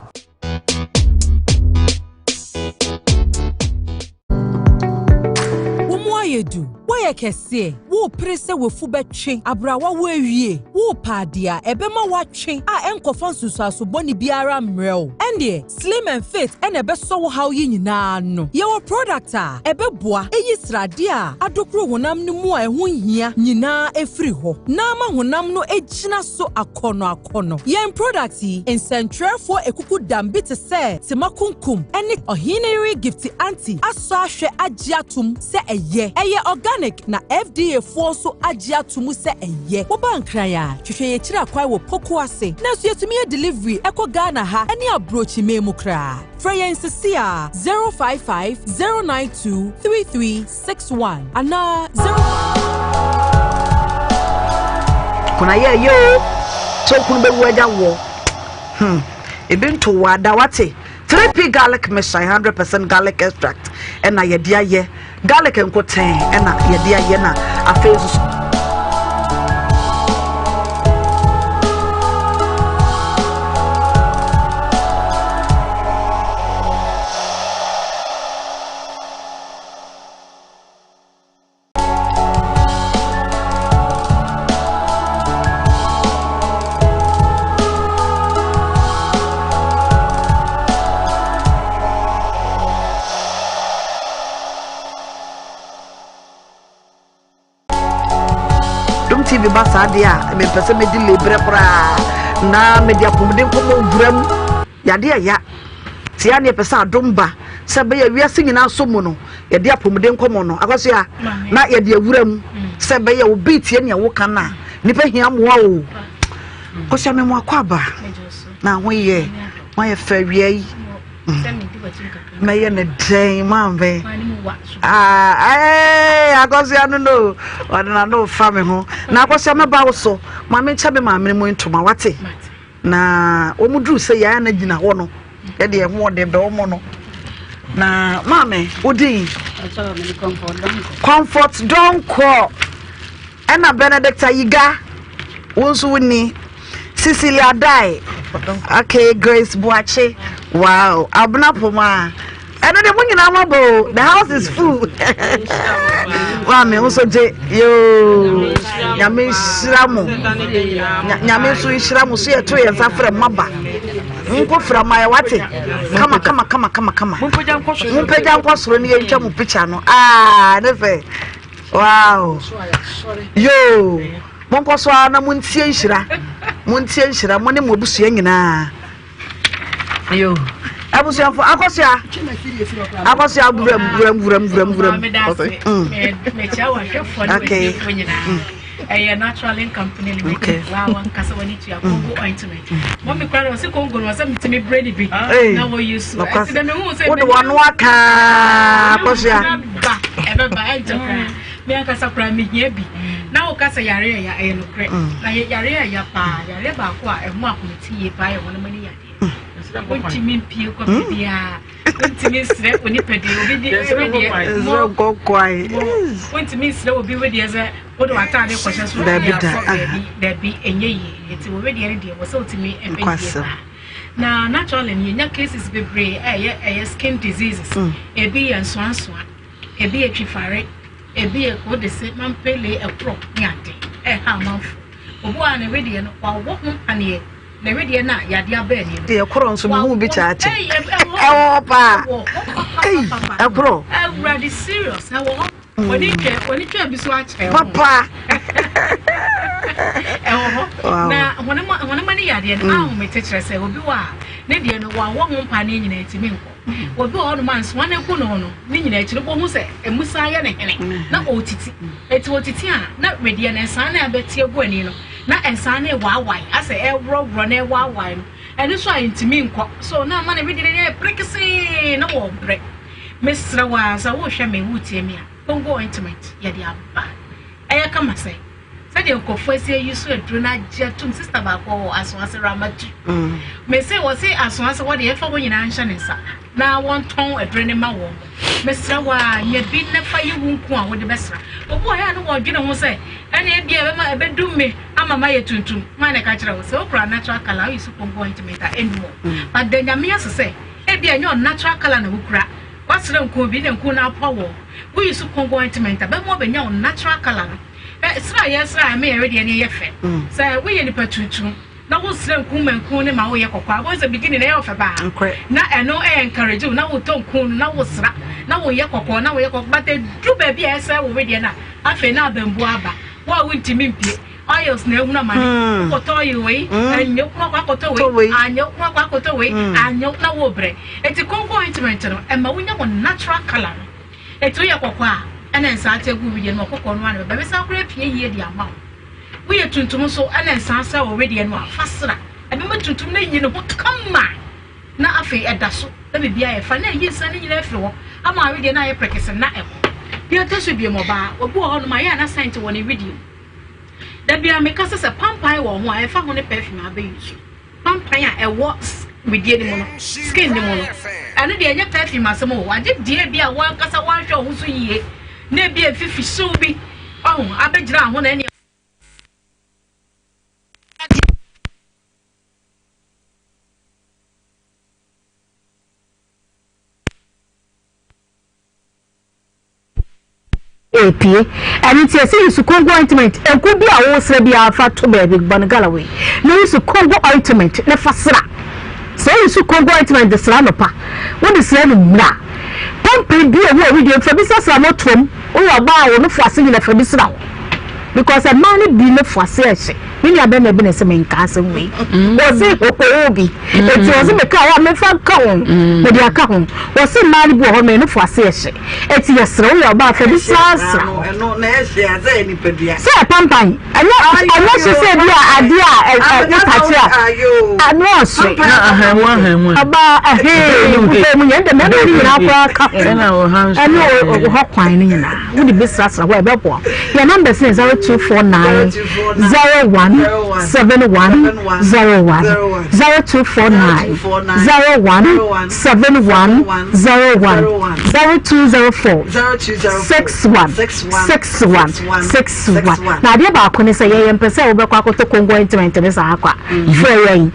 Wo mu ayɛ du, woayɛ kɛseɛ, worepere sɛ w'afu bɛtwe aberɛ a woawo awie, worepɛ adeɛ a ɛbɛma woatwe a ɛnkɔfa nsunsuanso bɔne biara mmrɛ wo, ɛndeɛ Slim and Fit na ɛbɛsɔ wo haw yi nyinaa ano. Yɛwɔ product a ɛbɛboa ayi sradeɛ a adokoro honam no mu a ɛho nhia nyinaa afiri hɔ na ama honam no agyina so akɔnnɔakɔnnɔ. Yɛn product yi, nsɛntwerɛfoɔ akukudam bi te sɛ Tema Kunkum ne Ɔheneyere Gifty Anti asɔ ahwɛ agye atom sɛ ɛyɛ. Ɛyɛ organic na FDA foɔ nso agye ato mu sɛ ɛyɛ. Woba Nkran a, hwehwɛ yɛn akyiri akwan wɔ Poku ase. Nanso yɛtumi yɛ delivery ɛkɔ Ghana ha ne abrokyiman mu koraa. Frɛ yɛn sisi a 055 092 3361 anaa 0. Kuna yɛ yɛ o sɛ okunu bɛwu agya woɔ hmm ebi nto wɔ ada wate 3p garlic mixture 100% garlic extract ɛna yɛde ayɛ garlic nkotɛn ɛna yɛde ayɛ na afei nso Dom TV ba saa deɛ a mempɛ sɛ mɛdi lebrɛ koraa na mede apɔmuden nkɔmmɔ wura mu yade ɛya tia ne yɛpɛ sɛ adom ba sɛ bɛyɛ wiase nyinaa so mu no yɛde apɔmuden nkɔmmɔ no akɔso a na yɛde awura mu sɛ bɛyɛ obi tie nea woka no a nipa hia mmoa o kɔsua me mmoa kɔ aba na ho yɛ moayɛ fɛ awia yi mɛyɛ ne dɛn maame akɔsua no no ɔde n'ano fa me ho na akɔsua mɛba wo so maame nkyɛ me maame mu ntoma wate Na wɔn duru sɛ yɛn na gyina hɔ no, yɛde ɛho ɔde bɛ wɔn no. Na maame, wodin? Comfort Donkor. Ɛna Benedict Ayiga, wo nso woni. Cecilia Dai, okay, Grace Boakye, wow, Abena Poma. Ɛno de mo nyinaa mo abɔ o, the house is full. Maame wo nso gye yoo, nyame nhyira mo, nyame nso nhyira mo so yɛto yɛn nsa frɛ mo aba. Nko fira ma yɛ wate, kama kama kama kama kama. Mompagya nkɔ soro ne yɛntwa mo picture no. Ah, ne fɛ. Wow. Yoo, monkɔ so ara na montie nhyira. Montie nhyira mo ne mo abusua nyinaa. Yo. Abusuafo akɔsoa. Akɔsoa wuram wuram wuram wuram wuram. Okay. ɛyɛ natural link company limited okay. wa wankasa wani tua congo mm. ointment mɔ mi kura ɔsi congo no ɔsɛ mi ti mi bere ni bi na wɔ yi so ɛti dɛ mi hu sɛ wode wano aka akɔsoa ba ɛbɛba ɛnkyɛ koraa mi ankasa koraa mi hia bi na wo kasa yare ɛya ɛyɛ nokorɛ mm. na yare ɛya paa yare baako a ɛho ahomete yie paa yɛ wɔn ani yadeɛ wontumi mpie kɔ baabiara wontumi nsrɛ onipa deɛ obi de ebi deɛ mo wontumi nsrɛ obi wedeɛ sɛ wode w'ataade kɔhyɛ so dabi da dabi dabi ɛnyɛ yie nti wo wedeɛ no deɛ wɔ sɛ wotumi ɛbɛ yie paa na naturally no yɛnya cases bebree ɛyɛ ɛyɛ skin diseases mm. ebi yɛ nsoansoa ebi yɛ twifare ebi yɛ kodese mampele ɛkorɔ ne ade ɛha amanfo obi wɔ a ne wedeɛ no wawɔ ho mpaneɛ Na ɛwe deɛ na yadeɛ aba ani no. Deɛ korɔ nso mehu bi kyaakye. Ɛwɔ hɔ paa. Ɛwɔ hɔ. Papapapa. Ɛkorɔ. Awurade serious ɛwɔ hɔ. Wɔne twɛ wɔne twɛ bi so akyɛ ho. Papa. Ɛwɔ hɔ. Na honam honam ani yadeɛ no ahomete kyerɛ sɛ obi wɔ a ne deɛ no wɔawɔ ho mpa ne nyinaa ntumi nkɔ. Obi wɔ hɔnom a nsoa no agu ne ho no ne nyinaa akyi no wobɛhu sɛ emu san yɛ ne hene na ɔretiti. Eti ɔtiti a na wedeɛ no nsaa no a ɛbɛte agu ani no na nsaa no rewaawae asɛ ɛreworɔworɔ na ɛwaawae no ɛno nso a ntumi nkɔ so na ama ne wedeɛ no yɛ perekesee na wɔrebrɛ. Mesrɛ wo ara sɛ worehwɛ me woretie me a Congo ointment yɛde aba. Ɛyɛ kama sɛ sɛdeɛ nkurɔfoɔ asi ayi so aduro no agye atum sista baako wɔ Asoase Ramatu. Mm. Mese wɔse Asoase hɔ deɛ ɛmfa wɔn nyinaa nhyɛ ne nsa na wɔntɔn aduro no ma wɔn. Mesrɛ wo a nya bi na fa yi wo nko a wode bɛsra. Obi wɔ hɔ a ne wɔdwene ho sɛ ɛne ebia ɛbɛma ɛbɛdum me ama mayɛ tuntum. Hwan na ɛka kyerɛ wo sɛ wokura natural color woyi so Congo ointment a ɛnnu hɔ. Mm. But da Nyame ase sɛ Ebia ɛnyɛ unnatural colour na wokura. Woasra nku bi na nku no apoa wo. Woyi so kongo ointment a, bɛma woabɛnya wo natural colour no. Ɛ, sra a yɛsra a ɛma yɛn wedeɛ no yɛ fɛ. Sɛ woyɛ nipa tuntum na wosra nku ma nku no ma woyɛ kɔkɔɔ a, wobɛhu sɛ beginning no ɛyɛ wo fɛ paa. Na ɛno ɛ encourage wo na wotɔ nku no na wosra na woyɛ kɔkɔɔ na woyɛ kɔkɔɔ. But ɛduru baabi a ɛsɛe wo wedeɛ no a, afei na abambuo aba. Wo a wontumi mpue. Oils na ehunu amane. Hmm. Wokɔtɔ oil wei, hmm. anyɛ wo akɔ akɔtɔ wei, anyɛ wo akɔ akɔtɔ wei, hmm. anyɛ wo na wo brɛ. Eti konko ointment no, ɛma wonya wɔ natural color no. Eti woyɛ kɔkɔɔ a, ɛna nsa ate agu wedeɛ no ɔkɔkɔɔ no ano bɛba. Bɛsan koraa pie yie de ama wo. Woyɛ tuntum nso, ɛna nsa sɛ wɔ wedeɛ no a, fa sra. Ɛbɛma tuntum no ayi ne ho kama. Na afei ɛda so na biribiara yɛ fa na ɛyi nsa no nyinaa afiri hɔ ama awedeɛ no ayɛ prekese na ɛkɔ. Deɛ ɛtɔ so bio ɔbaa, obi wɔ hɔnom a ɛyɛ a na scent wɔ ne wedeɛ mu. Da biara meka sɛ sɛ pampan wɔ ho a ɛmfa ho ne perfume a wobɛ use. Pampan a ɛwɔ wedeɛ no mu no, skin no mu no, ɛno deɛ ɛnyɛ perfume asɛm o. Agye deɛ bi a wankasa wanhwɛ wo ho so yie na ebi a mfifi hyew bi ɔho abɛgyina ho na ɛne Epue. Ɛno nti ɛsɛ use Congo ointment. Nku bi a wosra biara fa to baabi bɔ no galloway na use Congo ointment na fa sra. Sɛ wo use Congo ointment de sra anɔpa, wode sra anwummerɛ a, pɔmpene bi a ɛwɔ awidie fa bi srasra motoam. Woyɛ ɔbaa a wo nofo ase nyina fa bi sra hɔ because mmaa no bi nofo ase ɛhye. Me nua bɛrima bi na ɛsɛ menka asɛm wei. Wɔse ɔkɔwoo bi. Eti wɔse meka a memfa nka ho. Mede aka ho. Wɔse mmaa no bi wɔ hɔ no nofo ase ɛhye. Eti yɛsrɛ wo yɛ ɔbaa fa bi srasra hɔ. Sɛ ɛpampan ɛnyɛ ɛnyɛ hye sɛ bi a adeɛ a wotakye a ano ɔhye. Ɔbaa ɛhee wofɛ mu nyɛ ndɛ mɛma ne nyinaa koraa ka ho. Ɛne hɔ kwan no nyinaa wode bi srasra hɔ a ɛbɛboa. Yɛn numbers ne 0249 01 71 01 0249 01 71 01 0204 61 61 61 Na adeɛ baako ne sɛ yɛyɛ mpɛ sɛ wobɛkɔ akɔtɔ Congo ointment ne saa akɔ a frɛ yɛn.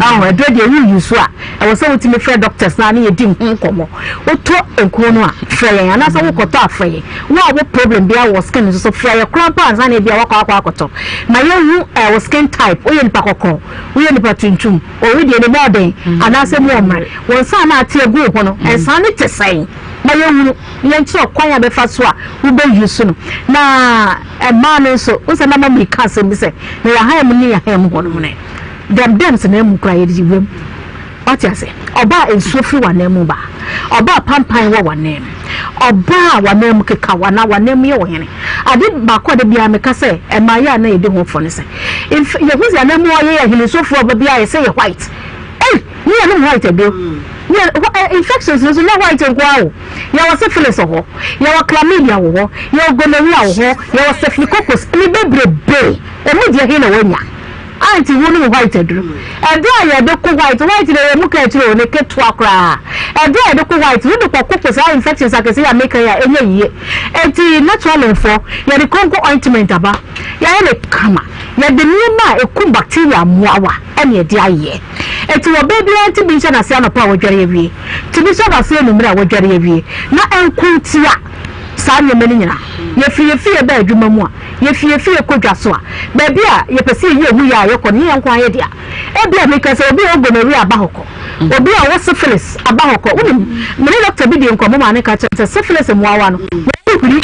Ɔho ɛduro deɛ woyi so a ɛwɔ sɛ wotumi frɛ doctors na ne yɛdi ho nkɔmmɔ. Wotɔ nkuo no a frɛ yɛn anaasɛ wokɔtɔ a frɛ yɛn. Wo a wo problem biara wɔ skin nso so frɛ yɛn koraa mpo ansa na ebia woakɔ akɔ akɔtɔ. Ma yɛnhu eh, wo skin type, woyɛ nipa kɔkɔɔ, woyɛ nipa tuntum, owi deɛ ne mu ɔden anaasɛ mu ɔmmerɛ. Wo nsa a na ate agu wo ho no, nsa no te sɛn? Ma yɛnhunu na yɛnkyerɛ ɔkwan a bɛfa so a wobɛ use no. Na mmaa no nso, wo sɛ na mama ka asɛm bi sɛ, na yɛahan mu ne yɛahan mu hɔ nom no, dɛm dɛms na emu koraa yɛde wuram. Wate ase? Ɔbaa a nsuo firi w'anan mu ba. Ɔbaa a pampan wɔ w'anan mu. Ɔbaa a w'anan mu keka wo anaa w'anan mu yɛ wo hene. Ade baako a da biara meka sɛ ɛmaa yɛ a na yɛdi ho fɔ ne sɛ, nf yɛhu sɛ anan mu hɔ yɛ hene nsuo firi ɔba biara yɛ sɛ yɛ white. Ei! Ne yɛnom white aduro. Ne yɛ, hɔ, ɛ, infections no nso nyɛ white nko ara o. Yɛwɔ syphilis wɔ hɔ, yɛwɔ chlamydia wɔ hɔ, yɛwɔ gonorrhea wɔ hɔ, yɛwɔ staphylococcus ne bebrebe. Emu deɛ he na woanya? A nti wo nom white aduru. Aduru a yɛde ko white, white deɛ yɛn mu ka akyire o, ne ketewa koraa. Aduru a yɛde ko white, wode kɔ koko saa infections akɛse yi a meka yi a, ɛnyɛ yie. Enti naturally foɔ, yɛde konko ointment aba, yɛayɛ no kama. Yɛde nneɛma a ɛkum bacteria mmoawa ɛna yɛde ayɛ. Enti ɔbaa biara nti bi nhyɛ n'ase anɔpa a wadware awie, tumi hyɛ w'ase anwummerɛ a wadware awie, na ɛnko ntia saa nneɛma no nyinaa. Yɛfiri yɛn fie ba adwuma mu a, Yɛfi yɛn fie kɔ dwa so a, baabi a yɛpɛ sɛ yɛyi yɛn ho yie a yɛkɔ no, ɛnyɛ yɛn nko ara yɛn dea. Ebia meka sɛ obi a ɔwɔ gonorrhea aba hɔ kɔ. Obi a ɔwɔ syphilis aba hɔ kɔ. Wonim, me ne dɔkta bi dii nkɔmmɔ maa no ka kyerɛɛ me sɛ syphilis mmoawa no, wɔhuri.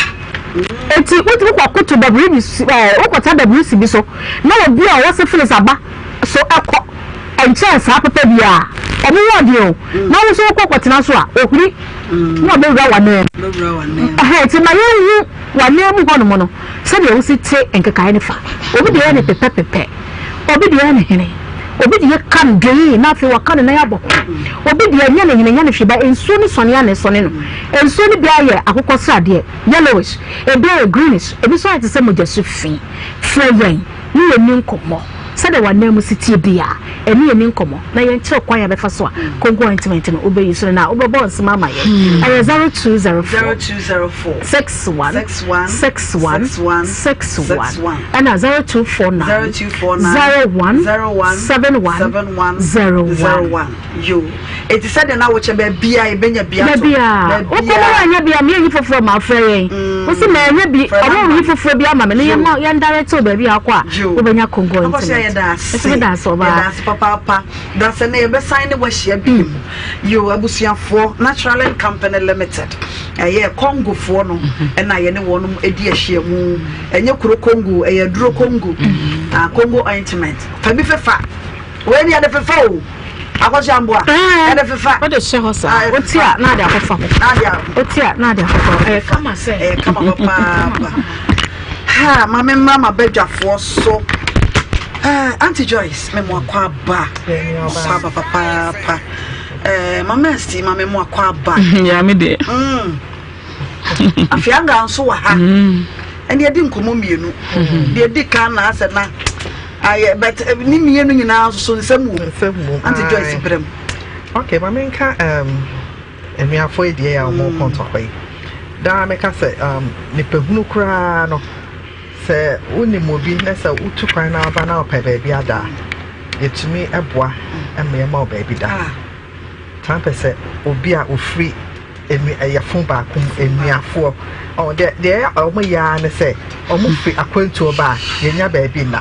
Enti wotumi kɔkoto WBC, ɛɛ, wokɔtra WC bi so na obi a ɔwɔ syphilis aba so kɔ. Ɛnkyɛɛ saa papa biara, wɔn ho ɔden o, na wo nso wokɔ kɔtena so a, ohuri na ɔbɛwura w'anan mu. Ɛhɛn, nti ma yɛnhu w'anan mu hɔnom no sɛdeɛ wosi te nkekaeɛ no fa. Obi deɛ yɛ no pepɛpepɛ, obi deɛ yɛ no hene, obi deɛ ka no dwee na afei waka ne nan abɔ ho. Obi deɛ nyɛ no hene, nyɛ no hwee, ba nsuo no sɔne a na ɛsɔne no. Nsuo no bi ayɛ akokɔsradeɛ, yellowish, ebi ayɛ greenish, ebi nso ayɛ te sɛ mogyasu fi. Frɛ yɛn ne yɛnni nkɔmmɔ. Sɛdeɛ w'ananmu si teɛ biara, ɛne yɛn nni nkɔmmɔ na yɛnkyerɛ kwan a yɛbɛfa so a Kongo ointment no wobɛyi so no na wobɛbɔ nsɛm ama yɛn. Ɛyɛ 0204 61 61 61 ɛna 0249 01 71 01. Yo, eti sɛdeɛ na wokyɛ baabi a yɛbɛnya bi ato. Baabi a wokɔ na woanyɛ bi a meɛnyi foforɔ ma afrɛ yɛn. Mm. Wosi ma ɛnyɛ bi ɔmo yi foforɔ bi ama me ne yɛn ma yɛn direct wo baabi a akɔ a wobɛnya Congo internet. Yɛda ase. Ɛsɛ meda ase ɔbaa. Yɛda ase papaapa. Da sɛ ne yɛbɛsan ne wahyia bi mu. Yo, abusuafoɔ Natural and Company Limited ɛyɛ Congofoɔ no ɛna yɛne wɔn edi ahyia mu. Ɛnyɛ kuro Congo, ɛyɛ aduro Congo. Ah, Congo ointment. Fa bi fefa. Wei ni yɛde fefa o. Akɔhyɛ amboa. Yɛde fefa. Wode hyɛ hɔ saa. Oti a na ade akɔfa hɔ. Oti a na ade akɔfa hɔ. Ɛyɛ kama sɛ. Ɛyɛ kama papaapa. Ha, ma me mmra m'abadwafoɔ so. Eh, Auntie Joyce, me mo akɔ aba. Akɔ aba papaapa. Eh, Mama Esti, ma me mo akɔ aba. Ya me deɛ. Mm. Afianga nso wɔ ha. Mm. Ɛne yɛdi nkɔmmɔ mmienu. Deɛ di kan na asɛ na ayɛ but eh, ne mmienu nyinaa nso so nsɛm wɔ mu. Nsɛm wɔ mu. Auntie Joyce brɛ mu. Okay, ma menka um, anuafoɔ yi deɛ a wɔn kɔ ntɔkwa yi. Daa meka sɛ um, nipahunu koraa no sɛ wonim obi na sɛ wotu kwan na aba na ɔpɛ baabi ada a yɛtumi boa ma yɛma wo baabi da. Ah. Taa pɛ sɛ obi a ofiri enu ɛyɛfo baako mu enuafoɔ ɔn deɛ deɛ wɔn yɛ ara ne sɛ wɔn firi akwantuo ba a yɛnya baabi nna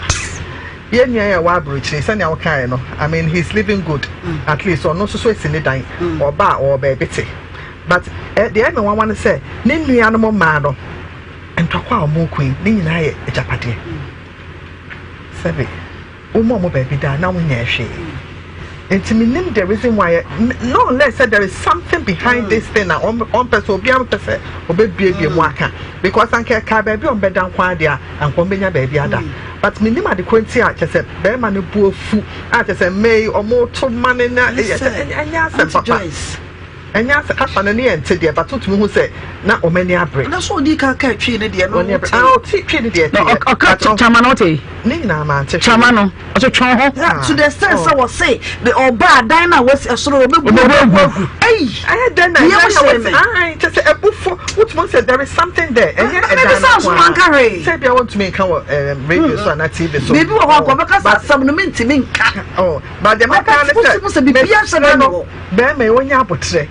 yɛn nua yɛ wɔ aburokyire sɛnea wɔkaeɛ no I mean he is living good mm. at least ɔno nso so esi ne dan mm. ɔba a ɔwɔ baabi te but eh, deɛ ɛmɛ nwanwa ne sɛ ne nuanom mmaa no ntɔkwa a wɔn ko yi ne nyinaa yɛ agyapadeɛ sɛbi. Woma ɔmo baabi da a na wonyɛɛ hwee. Nti mennim the reason why not unless sɛ there is something behind mm. this thing a ɔmpɛ sɛ obiara mpɛ sɛ ɔbɛbuebue mu mm. aka because anka ɛkaa baabi a ɔmbɛda nko ara deɛ a anka ɔmbɛnya baabi ada mm. but mennim ade ko nti a kyɛ sɛ bɛrima no bu afu a kyɛ sɛ mmɛ yi ɔmo to ma ne na ɛnyɛ asɛm papa. Ɛnyɛ asɛ kasa no ne yɛ nte deɛ but wotumi hu sɛ na wɔn ani abere. Na so ɔdii kan kaa twi ne deɛ no wote. Ah ɔte twi ne deɛ te. Ɔka kyama no wote. Ne nyinaa maa nte hwee. Kyama no ɔte twɛn ho. Yeah, to the extent sɛ wɔse de ɔba adan no a wɔsi ɛsoro ɔbɛbu ɔbɛbu agu. Ɛyi ɛyɛ dɛn na ɛyɛ na wɔsi ahan kyɛ sɛ ɛbufo wotumi sɛ there is something there ɛnyɛ ɛdan no ko ara. Sɛ bia wɔntumi nka wɔ radio so anaa TV so. Biribi wɔ hɔ akɔ bɛka sɛ asɛm no mentumi nka. Oh, but deɛ mɛka ne sɛ mesrɛ no bɛrima yi ɔnyɛ aboterɛ.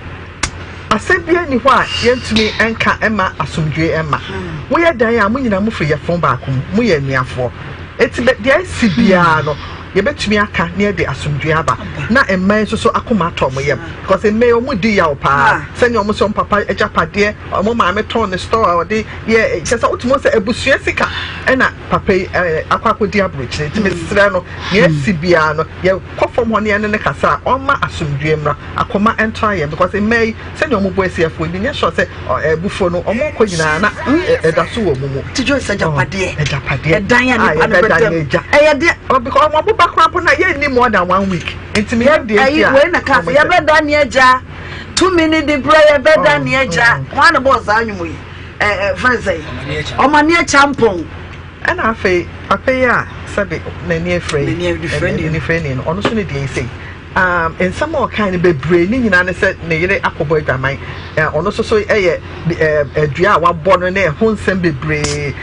Asɛm biara nni hɔ a yɛntumi nka mma asomdwoeɛ mma. Moyɛ dan a, mo nyinaa mofiri yafunu baako mu, moyɛ anuafoɔ. Enti deɛ asi biara no, yɛbɛtumi aka na yɛde asomdwoeɛ aba. Na mmaa yi nso so akoma atɔ wɔn yam. Because mmaa yi wɔdi yaw paa. Sɛnea wɔn sɛ wɔn papa agyapadeɛ, wɔn maame tɔn ne store a ɔde yɛ, kyerɛ sɛ wotumi hu sɛ abusua sika ɛna papa yi akɔ akɔdi aburokyire. Nti mesrɛ no, nea asi biara no, yɛkɔ fam hɔ na yɛne no kasa a, ɔmma asomdwoeɛ mmra. Akoma ntra yɛn because mmaa yi, sɛnea wɔn bo asi afuo yi, menyɛ sure sɛ abufuo no, wɔn kɔ nyinaa na ɛda so wɔ wɔn mu. Ti Joyce agyapadeɛ. Agyapadeɛ. Ɛdan a nipa no bɛda mu. Ɛyɛ deɛ. Oh, because wɔn ba koraa mpo na yɛnni more than one week. Nti menyɛ deɛ nti a. Wei na kaa sɛ yɛbɛda ne agya. Tumi ne de brɛ yɛbɛda ne agya. Wɔn a na bɔɔ saa nnwom yi. Ɛɛ fɛn sɛ. Ɔmane akyampɔn. Ɛna afei papa yi a sɛbe n'ani afira yi, n'ani afira no, ɔno nso ne deɛ yi sei. Um, nsɛm a ɔkae no bebree ne nyinaa ne sɛ ne yere akɔbɔ adwaman. Ɔno nso so yɛ dua a wabɔ no ne ɛho nsɛm bebree.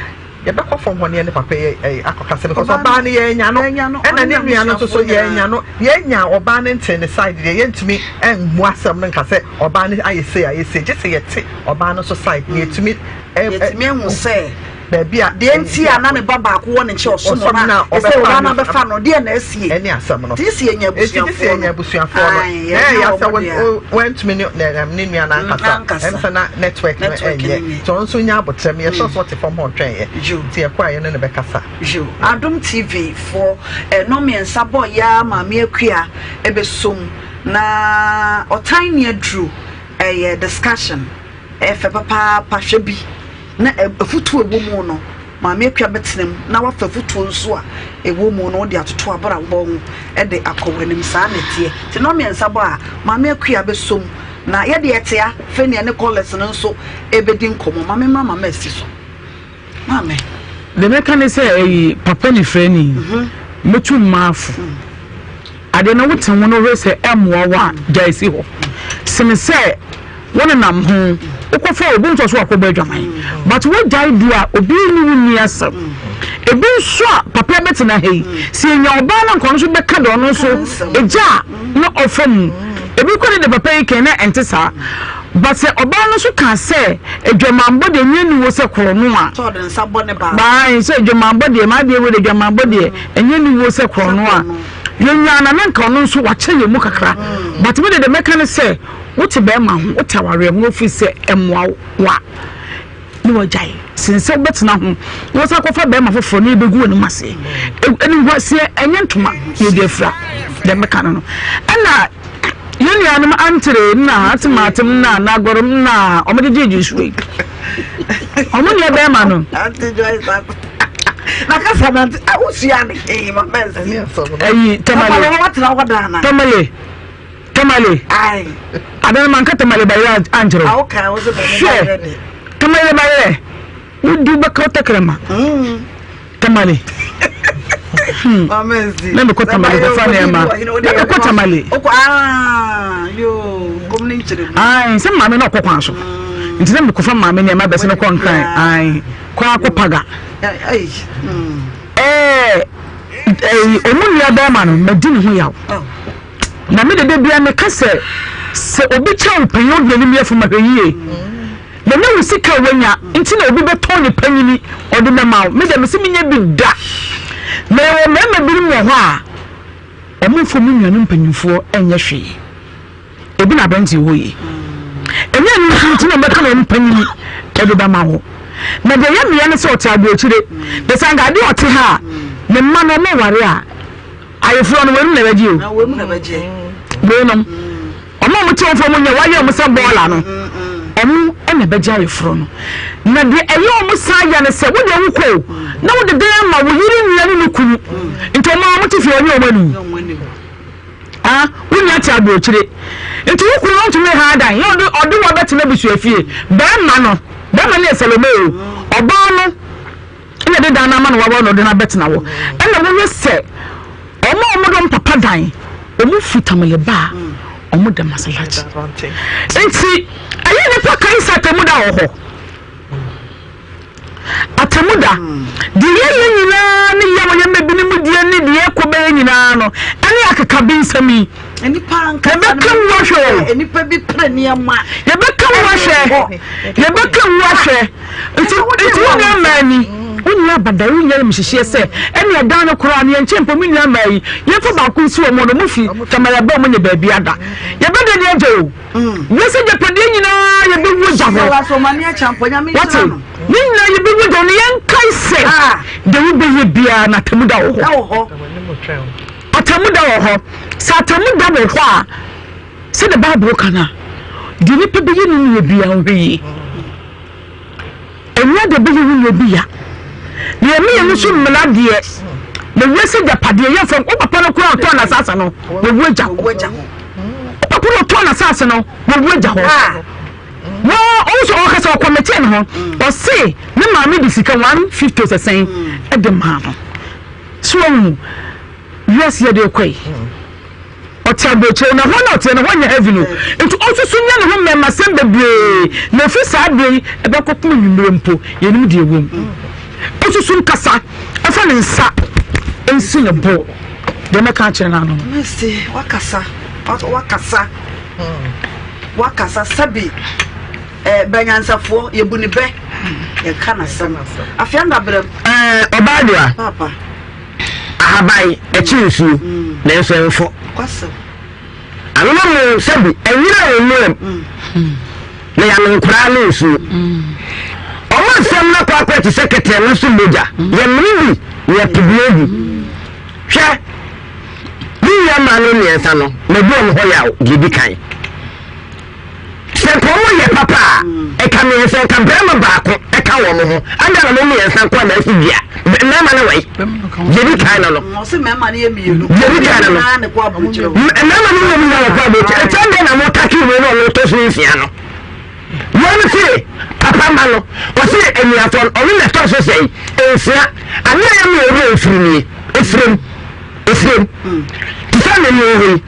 Yɛbɛkɔ fam hɔ ne yɛne papa yi akɔkasa because ɔbaa no yɛanya no ɛna ne nua no nso so yɛanya no. Yɛanya ɔbaa no ntee ne side deɛ yɛntumi mmu asɛm no nka sɛ ɔbaa no ayɛ sei ayɛ sei gye sɛ yɛte ɔbaa no nso side na yɛtumi yɛtumi ahu sɛ. Baabi a. Deɛ nti a na ne ba baako wɔ ne nkyɛn ɔsom no a ɛsɛ ɔba no abɛfa no deɛ na asie. Ɛne asɛm no. Nti sɛ yɛnya abusuafoɔ no. Nti sɛ yɛnya abusuafoɔ no. Na ɛyɛ sɛ wantumi ne ne nua no ankasa. Ɛm sɛ na network no ɛnyɛ. Nti ɔno nso nya abotrɛ mu yɛhyɛ sɛ ɔte fam hɔ ɔtwɛn yɛ. Nti yɛkɔ a yɛne no bɛkasa. Yo. Adom TV foɔ ɛno mmiɛnsa bɔ yaa Maame Akua ɛbɛsom na ɔtan ne aduru ɛyɛ discussion ɛfɛ papaapa hwɛ bi. Na afutuo a ɛwɔ mu no, Maame Akua bɛtena mu na wafa afutuo nso a ɛwɔ mu no de atoto abrabɔ ho de akɔ w'anim. Saa na ɛteɛ. Nti nnɔnmiɛnsa bɔ a, Maame Akua bɛsɔ mu na yɛde ɛtea afei na yɛne callers no nso ɛbɛdi nkɔmmɔ. Ma memmra Mama Asi so. Maame. Deɛ mɛka ne sɛ ɛyi papa nifirani mɛtu mmaafo. Adeɛ no wote ho no hwɛ sɛ ɛmmoa wo a gyae si hɔ sene sɛ wonenam ho wokɔfa obi nso so akɔbɔ adwaman but wogyae deɛ a obi ne wo nni asɛm. Ebi nso a papa bɛtena ha yi sɛ yɛnya ɔbaa no nka ɔno nso bɛka deɛ ɔno nso egya a na ɔfa mu. Ebi kɔ ne de papa yi kɛn na ɛnte saa but sɛ ɔbaa no nso ka sɛ adwamanbɔ deɛ ɛnyɛ aniwuo sɛ korɔno a Sɛ ɔde nsa bɔ ne baa. Baa sɛ adwamanbɔ deɛ m'adeɛ wei deɛ adwamanbɔ deɛ ɛnyɛ aniwuo sɛ korɔno a yɛnyaa na na nka ɔno nso wakyɛ yɛn mu kakra but me de deɛ mɛka ne sɛ wote bɛrima ho wote awareɛ ho ofiri sɛ ɛmmoa wo a ne wagyae sen sɛ wobɛtena ho na wɔsan akɔfa bɛrima foforɔ na yɛbɛgu w'anim ase animguaseɛ ɛnyɛ ntoma na yɛde afira deɛ mɛka no no ɛna yɛn nuanom antere na atematem na nagɔrɔm na wɔde gyegye nsuo yi wɔn nua bɛrima no na kasa na nti awosua ne hee ma mɛnsi ɛyi tamale tamale tamale adan ma nka tamale bayerɛ ankyerɛ hwɛ tamale bayerɛ wodi wobɛka wo tɛkrɛma mm. tamale hmm. na mekɔ tamale kɔfa nneɛma na mekɔ tamale ah, sɛ maame na ɔkɔ kwan so mm. nti na mekɔfa maame nneɛma bɛsɛ no kɔ nkran kɔ akɔ paga ɛɛ ɔmo nua bɛrima no madi ne ho yaw oh. Na me de da biara meka sɛ, sɛ obi kyɛn wo panyin ɔde n'anim yɛ fam a, hwɛ yie. Na ɛnyɛ wo sika a wanya nti na obi bɛtɔn ne panyini ɔde bɛma wo. Me deɛ mese menyɛ bi da. Na yɛwɔ mmarima binom wɔ hɔ a, wɔmfa wɔn nuanom mpanyinfoɔ nyɛ hwee. Ebi na aberanteɛ wɔ yi. Ɛnyɛ ɛno nso nti na wɔbɛka wɔn panyini ɛde bɛma wo. Na deɛ ɛyɛ mmea ne sɛ ɔte aburokyire. Na sɛ anka adeɛ ɔte ha a, ne mma no wɔware a, Ayeforɔ no weinom na ɛbɛgye o. Weinom. Wɔn a wɔte wɔn fam nyɛ wɔayɛ wɔn sɛ bɔɔla no. Wɔn na ɛbɛgye ayeforɔ no. Na deɛ ɛyɛ wɔn saa yɛ no sɛ wode wo kɔ o na wode dan ama wo yere nua ne ne kunu. Nti wɔn a wɔte fie wɔne wɔn ani. Ah, wo nua te aburokyire. Nti wo kunu no ntumi ha dan na ɔde ɔde wɔn bɛtena abusua fie. Bɛrima no, bɛrima no yɛ Salome o. Ɔbaa no ɛna ɛde dan no ama no wawa na ɔde no abɛtena hɔ ɛna wɔyɛ sɛ wɔn a wɔde wɔn papa dan wɔn fi tamale ba a wɔn da masalakyi nti ɛyɛ nipa kan sɛ atemu da wɔ hɔ atemu da deɛ yɛyɛ nyinaa ne yɛ wɔyɛ mɛ binom deɛ ne deɛ ɛkɔ bɛyɛ nyinaa no ɛne akeka bi nsɛm yi yɛbɛka mu ahwɛ o yɛbɛka mu ahwɛ yɛbɛka mu ahwɛ Nti nti wo nua mmaa ni wo nua abada wo nua mhyehyeɛ sɛ ɛne ɛdan no koraa no yɛnkyɛ mpo me nua mmaa yi yɛmfa baako nsi wɔn no mo fi tamara bɛ wɔn nyɛ baabi ada yɛbɛda ne agya o wiase gyapadeɛ nyinaa yɛbɛwu agya hɔ wate ne nyinaa yɛbɛwu agya hɔ no yɛnkae sɛ deɛ wobɛyɛ biara na atamu da wɔ hɔ atamu da wɔ hɔ sɛ atamu da wɔ hɔ a sɛdeɛ bible ka no a deɛ nipa bɛyɛ ne nua biara ɔhwɛ yie Ɛnyɛ de bɛyɛ wo nua bi ya. Na yɛn mmienu nso mmena deɛ na wiase gyapadeɛ yɛn fam. Wo papa no koraa ɔtɔn n'asase no wɔwu agya hɔ. Wo papa no ɔtɔn n'asase no wɔwu agya hɔ. Wɔn ɔwɔ sɛ ɔkasa ɔkɔmɛtee ne ho ɔse ne maame de sika 150 sɛ sɛn ɛde maa no. So wɔn wiase yɛ de kɔ yi. Ɔte aburokyire na hɔ na ɔteɛ no hɔ nyɛ heaven o nti ɔnsusu nyɛ ne ho mmɛɛmasɛm bebree na ɛfiri saa berɛ yi ɛbɛkɔpem anwummerɛ mpo yɛnim deɛ ɛwɔ mu ɔnsusu nkasa ɛfa ne nsa nsi ne bo deɛ mɛka akyerɛ no ano no. Mercy wakasa wakasa wakasa sɛbi eh, bɛnyansafoɔ yɛbu ne bɛ. Yɛka n'asɛm. Afei anda brɛ m. Ɛɛ ɔbaa dua. Papa. Ahaban ɛkyi nsuo nanso ɛnfɔ. Kwasɛm. Anoma mu sɛbi ɛnyina wɔn mu na yɛanom koraa ne nsuo. Ɔmo nsɛm no akɔ akɔ te sɛ kɛtɛma so mogya. Yɛmene bi na yɛpo bi agu. Hwɛ, me nua mmaa no mmiɛnsa no, madu wɔn hɔ yaw deɛ edi kan. Sɛ nka wɔn yɛ papa a, ɛka mmiɛnsa nka barima baako ɛka wɔn ho. Ada na mo mmiɛnsa nko a na asi dua. Mmarima no wɛn? Deɛ edi kan no no. Mmarima no yɛ mmienu. Deɛ edi kan no no. Mmarima no yɛ mmienu na wɔkɔ aburokyire. Ɛkyɛn deɛ na mo taki wei na wɔn tɔ so nsia no. Wɔn se papa ma no, ɔse anuafoɔ no, ɔno na ɛtɔ so sɛn? Nsia. Adeɛ a ɛyɛ me owura mfiri nie, Efirem, Efirem. Te sɛ me ne wo yi,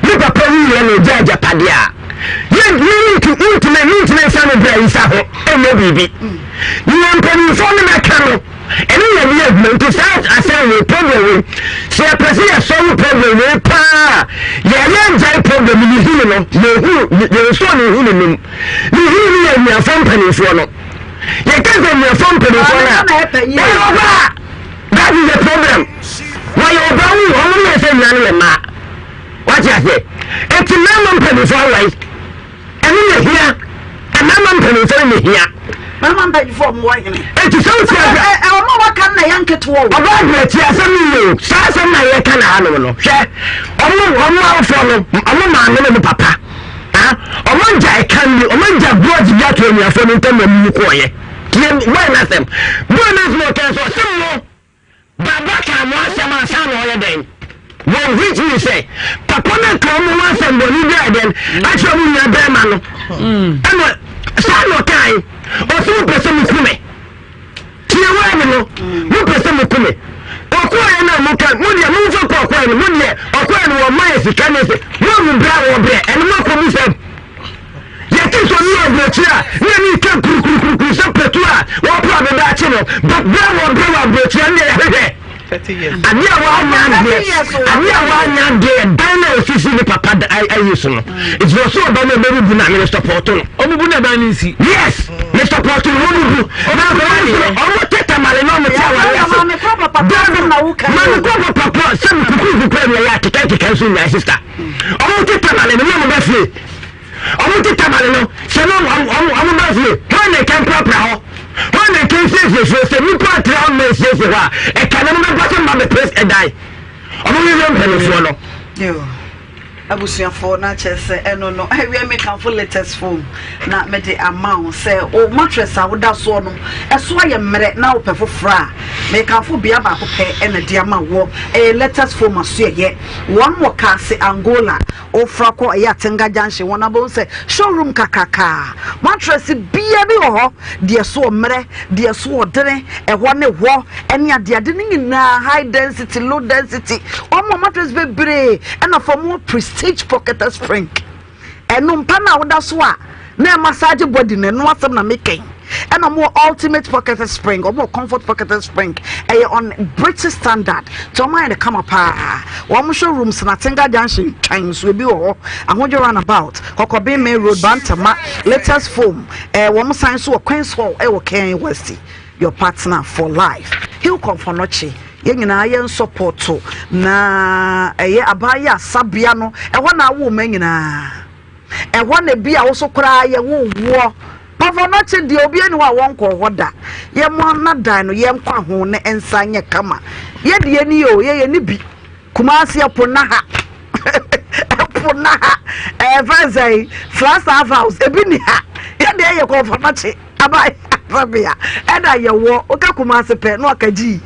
me papa wuiɛ na ɔgyaa agyapadeɛ a, yɛ, me nti, wontumi, mentumi nsa me bra yi sa ho ɛnyɛ biribi. Nea mpanimfoɔ no bɛka no, Ɛno na ɛyɛ adwuma nti saa asɛm wei problem wei sɛ yɛpɛ sɛ yɛsɔre problem wei paa yɛyɛ ngyae problem ne hini no yɛhu yɛnsɔ ne hini nom ne hini no yɛ anuafoɔ mpanimfoɔ no yɛka sɛ anuafoɔ mpanimfoɔ no a wɔyɛ ɔbaa that is the problem wɔyɛ ɔbaa wu wɔn yɛ sɛ nua no yɛ mmaa wate aseɛ eti mmarima mpanimfoɔ awae Ɛno na ehia. Mmarima mpanyinfoɔ no na ehia. Mmarima mpanyinfoɔ ɔmo wɔ hene. Eti sɛ wotia ɛ ɛ ɛ ɔmo a waka no na ɛyɛ nketewa o. Ɔbaa deɛ tie asɛm no yie o. Saa asɛm na yɛka na hanom no. Hwɛ ɔmo ɔmo awofoɔ no ɔmo maame ne ɔmo papa ah ɔmo agya ɛkan bi ɔmo agya grudge bi ato anuafoɔ no ntam na ɔmo wu kɔɔyɛ. Tie boy no asɛm. Boy no asɛm ɔka sɛ ɔse mo. Baba kaa mo asɛm ansa na ɔyɛ dɛn? Wɔn which means sɛ papa no ka wɔn ho asɛm bɔne bi ayɛ dɛn akyerɛ mo nua bɛrima no. Ɛna saa na ɔkae ɔsɛ mo pɛ sɛ mo ku me. Tie word no mo pɛ sɛ mo ku me. Ɔkɔɛ no a mo ka mo deɛ mo nfa kɔ ɔkɔɛ no mo deɛ ɔkɔɛ no wɔn ma yɛ sika ne sɛ mo amu brɛ a wɔbrɛ ɛno mo akɔ mu sɛm. Yɛte sɛ ɔne aburokyire a ne ani twa kurukurukurukuru sɛ patu a wɔpo abɛbɛ akye no, but berɛ a wɔbrɛ wɔ aburokyire no deɛ yɛhwehwɛ. Adeɛ a wɔanya adeɛ, adeɛ a wɔanya adeɛ yɛ dan na osisi ne papa ayi so no. Nti ɔsɛ ɔba no ɔbɛbubu na mene sɔpɔto no. Ɔbubu na dan no nsi. Yes, me sɔpɔto no ɔbubu. Na akɔla no so ɔmo te tamale na ɔmo te awale ase. Maame kɔ papa kɔ papa sɛ me kuku kuku ɛna yɛ akeka akeka nso nyaa sister. Ɔmo te tamale no na ɔmo bɛ fie. Ɔmo te tamale no sɛ na ɔmo ɔmo ɔmo ba fie hɔn na ɛka mprapra hɔ hɔn na ɛka nsiesie fie sɛ nipa atra hɔ ma esiesie hɔ a ɛka na ɔmo bɛba sɛ mba bɛpɛ ɛdan ɔmo hwehwɛ mpanimfoɔ no. Abusuafoɔ na kyerɛ sɛ ɛno no awia me kamfo latest phone na mede ama wo sɛ wo mattress a woda soɔ no ɛso ayɛ mmerɛ na wopɛ foforɔ a mekamfo bea baako pɛ ɛna de ama wɔ ɛyɛ latest phone asoɛyɛ wɔn wɔ kaase Angola Wofra kɔ ɛyɛ Atenga junction hɔ na wobɛhu sɛ showroom kakraka, mattress bia bi wɔ hɔ, deɛ so ɔmmerɛ, deɛ so ɔdene, ɛhɔ ne hɔ, ɛne adeade no nyinaa, high density, low density, wɔn wɔ mattress bebree, ɛna fam wɔ prestige pocket spring. Ɛno mpa no a woda so a na ɛmassage body no, ɛno asɛm na mekɛn. Ɛna ɔmo wɔ ultimate pocket spring, ɔmo wɔ comfort pocket spring, ɛyɛ on British standard, nti ɔmo ayɛ no kama paa. Wɔn show rooms na Tenga Junction twan nso ebi wɔ hɔ, Ahodwo roundabout, Kɔkɔben main road, Bantama, latest foam, ɛɛ wɔn san nso wɔ Queens Hall ɛwɔ Kɛn West, your partner for life. Hill Kɔnfɔnɔkye, yɛn nyinaa yɛn sɔpɔto na ɛyɛ abaa yɛ asabea no, ɛhɔ na awo mma nyinaa. Ɛhɔ na bi a wo so koraa yɛ wo woɔ. Papa no kye deɛ obi ani hɔ a wɔnkɔɔ hɔ da. Yɛ mo ana dan no yɛ nkwa ho ne nsa nyɛ kama. Yɛ deɛ ni o yɛ yɛ ni bi. Kumasi ɛpo na ha. Ɛpo na ha. Ɛɛ fɛn sɛ Flagstaff house ebi ni ha. Yɛ deɛ yɛ kɔ papa kye aba asabea. Ɛna yɛ wɔ woka Kumasi pɛ na waka gyi.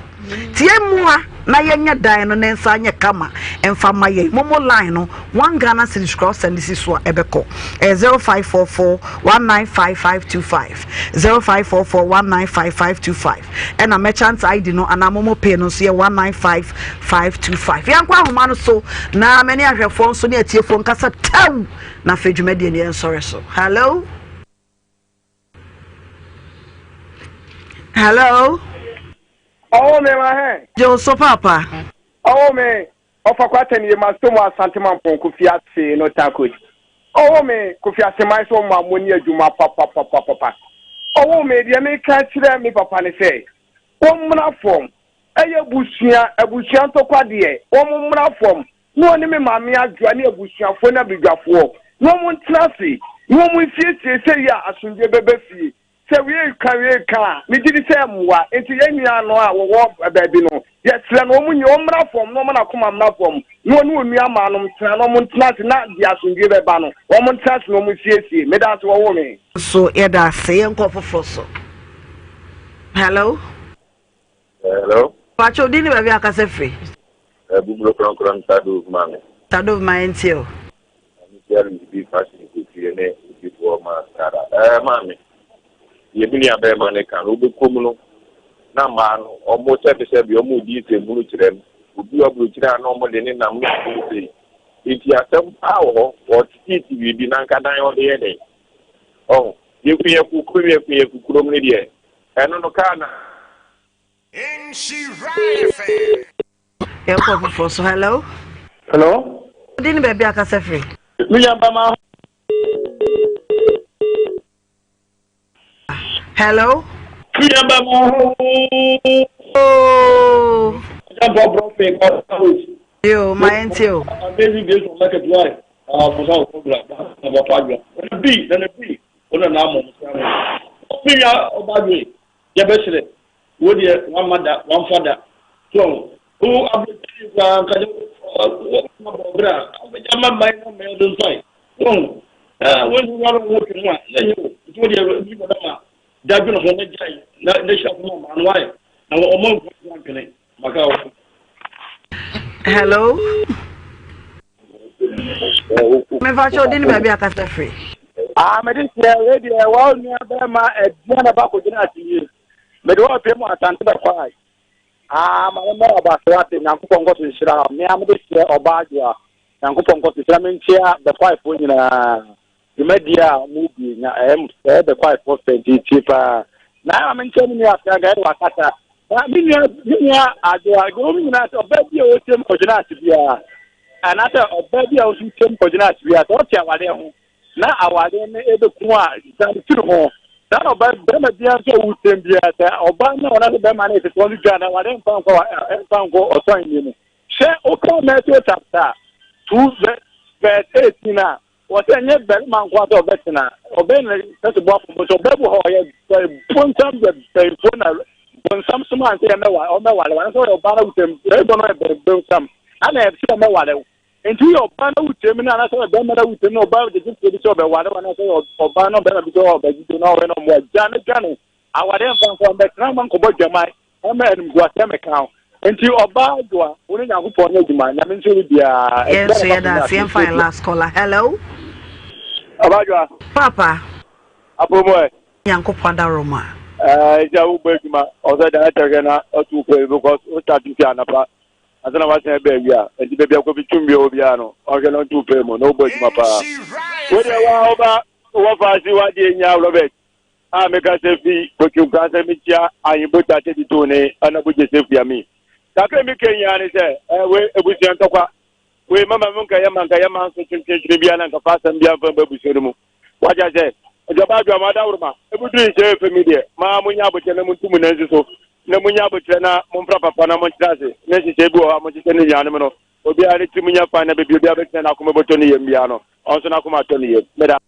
Tie mmoa na yɛnyɛ dan no ne nsa nyɛ kama mfa ma yɛn. Momo line no one Ghana cedis koraa wosɛnde si so a ɛbɛkɔ. Ɛyɛ 0544 195525 0544 195525 ɛna merchant ID no anaa momo pay no nso yɛ 195525. Yɛnkɔ ahoma no so na mene ahwɛfoɔ nso ne atiefoɔ nkasa tɛw na afei dwumadie no yɛnsɔre so. Hello. Hello. Ɔwɔ me ma hɛn. Gye so papa. Ɔwɔ me ɔfa kwata ni ma so mu asante mampɔn kofi ase no takodi. Ɔwɔ me kofi ase man so ma mo ni adwuma papa papa papa. Ɔwoo me, deɛ meka kyerɛ me papa ne sɛ, wɔmmra fam. Ɛyɛ abusua, abusua ntɔkwa deɛ, wɔmmra fam na wɔne me maame Adwoa ne abusuafoɔ ne abadwafoɔ na wɔntena ase na wɔnsiesie sɛyi a asomdwoeɛ bɛba fie. Sɛ wei reka wei reka a, megye di sɛ ɛmmoa. Enti yɛn nua no a wɔwɔ baabi no, yɛsrɛ no wɔn nyɛ wɔmmra fam na wɔma n'akoma mmra fam na wɔne wɔn nua mmaanom ntena na wɔntena ase na deɛ asomdwoeɛ bɛba no, wɔntena ase na wɔnsiesie. Meda ase wɔwoo me. So yɛda ase yɛnkɔ foforɔ so. Hello. Hello. Pacho di ni baabi akasa firi. Buburo kronkron Sadov maame. Sadov ma yɛn tie o. Maame tia Lucy bi fashion kofie ne odifoɔ ma Sara. Ɛɛ maame, deɛ me nua bɛrima ne ka no wobɛkɔ mu no na mmaa no ɔmo sɛbesɛbe ɔmo di nsɛmhunu kyerɛ no. Obi aburokyire a na ɔmo de ne nam ne ɔmo sei. Nti asɛm paa wɔ hɔ, wɔteteete biribi na nka dan ɔde yɛ dɛn? Ɔho, yɛku yɛku kurom yɛku yɛku kurom no deɛ ɛno no kaa na. Yɛnkɔ foforɔ so. Hello. Hello. Wodi ne baabi akasa firi. Me nua bama. Hello. Me nua bama. Oh. Yo, my auntie. Amazing grace from market why? Ah, for some program. Na papa adwa. Na bi, na bi. Ona na mo mo. Bi ya obadwe. Yɛbɛsrɛ, wo deɛ wamma da, wamfa da. So ahu? Wo aberɛkyɛni koraa nka sɛ woma bɔ berɛ a, wobɛgya ma mman na mmɛn so nsae. So ahu? Ɛɛ, wo nso wara wo ho twe ho a, na ɛnyɛ wo. Nti wo deɛ bi bɔda ma da dwene ho na gyae na na hyira so ma mmaa no wayɛ. Na wɔn mfa nso antwene. Maka wo. Hello. Mefa kyɛ odi ne baabi akasa firi. Ah, mede sɛ wei deɛ wa onua bɛrima aduan na ba kɔgyina ase yie. Mede wɔ pɛ mu asante bɛkwae. Ah, ma memmɔ ɔba so ase, Nyankopɔn nkɔ so nhyira wo. Me a mede sɛ ɔba adwoa, Nyankopɔn nkɔ so nhyira menkyea bɛkwaefoɔ nyinaa. Dwumadie a wɔredi na ɛyɛ ɛyɛ bɛkwaefoɔ fɛ nti tie paa. Na ɛma menkyea me nua afei anka ɛde wakasa. Na me nua me nua adwoa, deɛ wɔn nyinaa sɛ ɔbaa bi a ɔkyɛm kɔgyina ase biara anaasɛ ɔbaa bi a ɔnso kyɛm kɔgyina ase biara sɛ ɔte awadeɛ ho na awadeɛ no ɛbɛku a dwane firi ho. Saa na ɔbaa bɛrima biara nso a ɔwɔ biara sɛ ɔbaa no anaasɛ bɛrima no ɛsɛ sɛ ɔno dwane awadeɛ mfa nkɔ mfa nkɔ ɔsɔ ahenni mu. Hwɛ woka Matthew chapter 2 verse 18 a wɔsɛ ɛnyɛ bɛrima nko sɛ ɔbɛtena ɔbɛn na sɛ bɔ afɔ sɛ ɔbɛ bu hɔ ɔyɛ bonsam yɛ bɛnfo na bonsam soma nsɛ yɛ mɛwa ɔmɛwale wɔn sɛ ɔyɛ ɔbaa na wutam ɛbɔ no yɛ bonsam ana ɛsɛ ɔmɛwale wo nti yɛ ɔbaa na wutam na anasɛ ɔyɛ bɛrima na wutam na ɔbaa gyegye fie bi sɛ ɔbɛwale wɔn anasɛ ɔbaa na ɔbɛrima bi sɛ ɔbɛgyegye na ɔwɛ na ɔmo agya ne dwa ne awadeɛ mfa nkɔ ɔmbɛtena ma nkɔbɔ dwaman ɛma animguaseɛ mɛka ho nti ɔbaa dwoa wo ne nyankopɔn nyɛ adwuma nyame nso ne biaa yɛn nso yɛda ase yɛmfa yɛn last caller hello ɔbaa dwoa papa apɔmu ɛ nyankopɔn adaroma ɛɛ sɛ wobɔ adwuma ɔsɛ da ɛtɛhwɛ na ɔto pɛ because wo start fi anapa ansa na wasan ɛbɛ awia nti baabi akɔfi tum bi wɔ biara no ɔhwɛ na ɔto pɛ mu na wobɔ adwuma paa wodeɛ wa woba wɔfa ase wadeɛ nya Robert a meka sɛ fi kotwunkura sɛ mekyia ahembota tedito ne ɔnabo joseph yami kakra mi ka nyinaa ne sɛ ɛwɛ ebusua ntɔkwa wei mama mu nka yɛ ma nka yɛ ma nso twentwentwene biara na nka fa asɛm biara mfa mba abusua no mu wagya sɛ nti ɔba adwa ma adaworoma ebuduru nhyɛ efe mi deɛ maa mo nya abokyerɛ na mo ntu mu nan si so na mo nya abokyerɛ na mo mfra papa na mo nkyerɛ ase ne nhyehyɛ bi wɔ hɔ a mo nhyehyɛ ne nuanom no obiara ne tirim nya fan na baabi obiara bɛtena n'akoma bɛtɔ ne yam biara no ɔnso n'akoma atɔ ne yam meda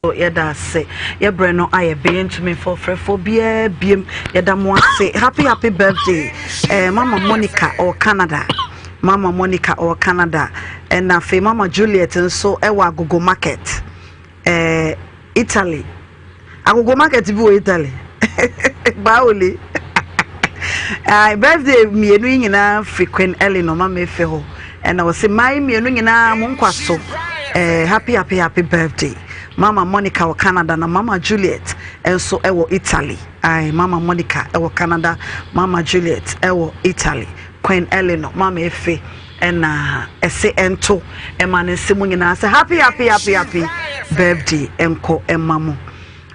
Yɛda ase. Yɛ brɛ no ayɛ be yɛntumi mfa ɔfrɛfoɔ biara biem. Yɛda mo ase. Happy happy birthday. Eh, Mama Monica ɔwɔ Canada. Mama Monica ɔwɔ Canada. Ɛna afei Mama Juliet nso ɛwɔ Agogo Market. Eh, Italy. Agogo Market bi wɔ Italy. Baoli. Uh, birthday mmienu yi nyinaa firi Queen Eleanor Mama Efe hɔ. Ɛna ɔse mmaa yi mmienu nyinaa mo nkwa so. Eh, happy happy happy birthday. Mama Monica wɔ Canada na Mama Juliet nso ɛwɔ Italy. Aye, Mama Monica ɛwɔ Canada, Mama Juliet ɛwɔ Italy. Queen Eleanor, Mama Efe ɛna ɛse ɛnto ɛma ne nse mu nyinaa sɛ happy happy happy happy birthday ɛnkɔ ɛma mo.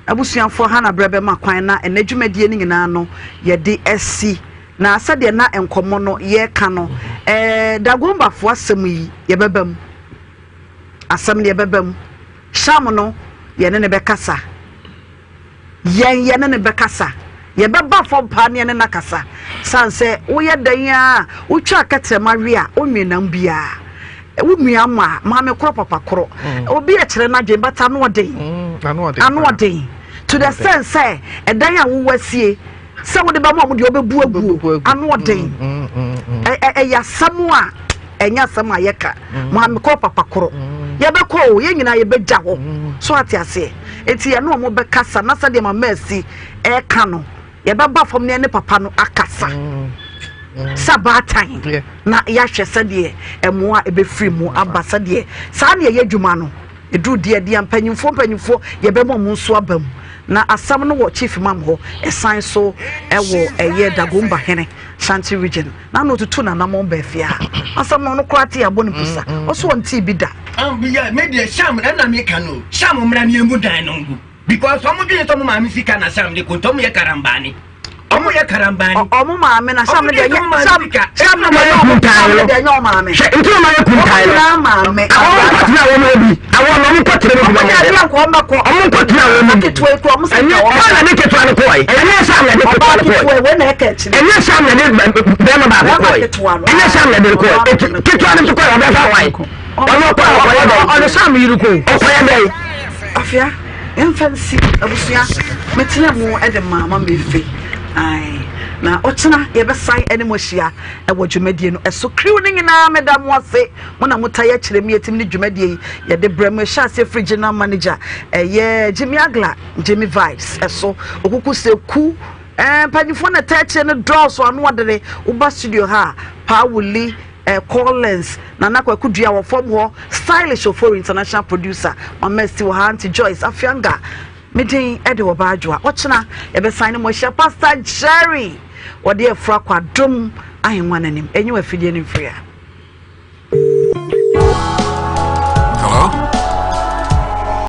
Abusuafoɔ ha na berɛ bɛma kwan na ɛnɛ dwumadie no nyinaa no yɛde asi. Na sɛdeɛ na nkɔmmɔ no yɛreka no, ɛɛ Dagombafoɔ asɛm yi yɛbɛba mu. Asɛm no yɛbɛba mu. Sham no yɛne no bɛkasa. Yɛn yɛne no bɛkasa. Yɛbɛba fam paa ne yɛne no akasa. Sane sɛ woyɛ dɛn ara a, wotwa kɛtrɛma we a, wonwe nam biara. Wo nua ma maame korɔ papa korɔ. Mm. Obi ɛkyerɛ n'adwene but ano ɔden. Mm, ano ɔden. To the extent sɛ ɛdan a wowɔ asie sɛ wode bɛma ɔmo deɛ ɔbɛbu aguo ano ɔden. Mm, ɛyɛ asɛm a ɛnyɛ asɛm a yɛka. Maame korɔ papa korɔ. Yɛbɛkɔ o, yɛn nyinaa yɛbɛgya hɔ. So ate aseɛ. Eti yɛne ɔmo bɛkasa na sɛdeɛ mama asi ɛka no yɛbɛba fam na yɛne papa no akasa sɛ baatan na yɛahwɛ sɛdeɛ mmoa a ɛbɛfiri mu aba sɛdeɛ saa ne yɛyɛ adwuma no ɛduru deɛ deɛ mpanyimfoɔ mpanyimfoɔ yɛbɛma ɔmo nso aba mu na asɛm no wɔ chief mam hɔ ɛsan so ɛwɔ ɛyɛ dagomba hene shanti region na na ɔtutu nanamɔn baafi a asɛm no ɔno koraa te abɔ ne pusa ɔso ɔntee bi da. Me deɛ sham ɛna meka no sham mmra ne ɛmu dan no ngu Because ɔmo dwene sɛ ɔmo maame sika na Sam de ko nti ɔmo yɛ karambani. Ɔmo yɛ karambani. Ɔmo maame na Sam de ɛnyɛ Sam Sam na ɔmo ɔmo Sam de ɛnyɛ ɔmo maame. Hwɛ nti ɔmo ayɛ kuntan no. Ɔmo maame. Awɔ ɔmo nkɔtena wɔn mu bi. Awɔ ɔmo nkɔtena mu bi. Ɔmo yɛ adeɛ nkɔ ɔmo bɛkɔ. Ɔmo nkɔtena wɔn mu bi. Ketewa ekura ɔmo sɛ ɛnyɛ ɔmo na ne ketewa no kɔɛ. Ɛnyɛ Sam na ne ketewa no kɔɛ. Ɔbaa ketewa wei na ɛka akyire. Ɛnyɛ Sam na ne bɛrima baako kɔɛ. Ɛnyɛ Sam na de kɔɛ. Ketewa no nso kɔɛ ɔbɛfa wae. Ɔno ɔkɔɛ ɔkɔyɛ dɛ. Ɔne Sam yiri kɔ. Ɔkɔyɛ dɛ. Afia, yɛmfa nsi abusua metena mu de maa ma mefe ae na ɔkyena yɛbɛsan ne mo ahyia wɔ dwumadie no ɛso kriw no nyinaa meda mo ase mo na mota yɛ kyerɛ mi yɛtumi ne dwumadie yi yɛde brɛ mo ɛhyɛ aseɛ firi general manager ɛyɛ Jimmy Agla Jimmy Vibes ɛso okuku sɛ ku ɛɛ mpanyinfoɔ na ɛta akyire no dɔɔso ano ɔdene woba studio ha paa wuli Eh, Collins, Nana Kwaku Dua wɔ fam hɔ, Stylish Ofori international producer, Mama Esti wɔ ha, Auntie Joyce Afianga. Me din de Ɔbaa Adwoa. Ɔkyena yɛbɛsan ne mo ahyia Pastor Jerry. Wɔde afura kɔ adom ahengua n'anim. Enyi wɔ afidie no mfiri a.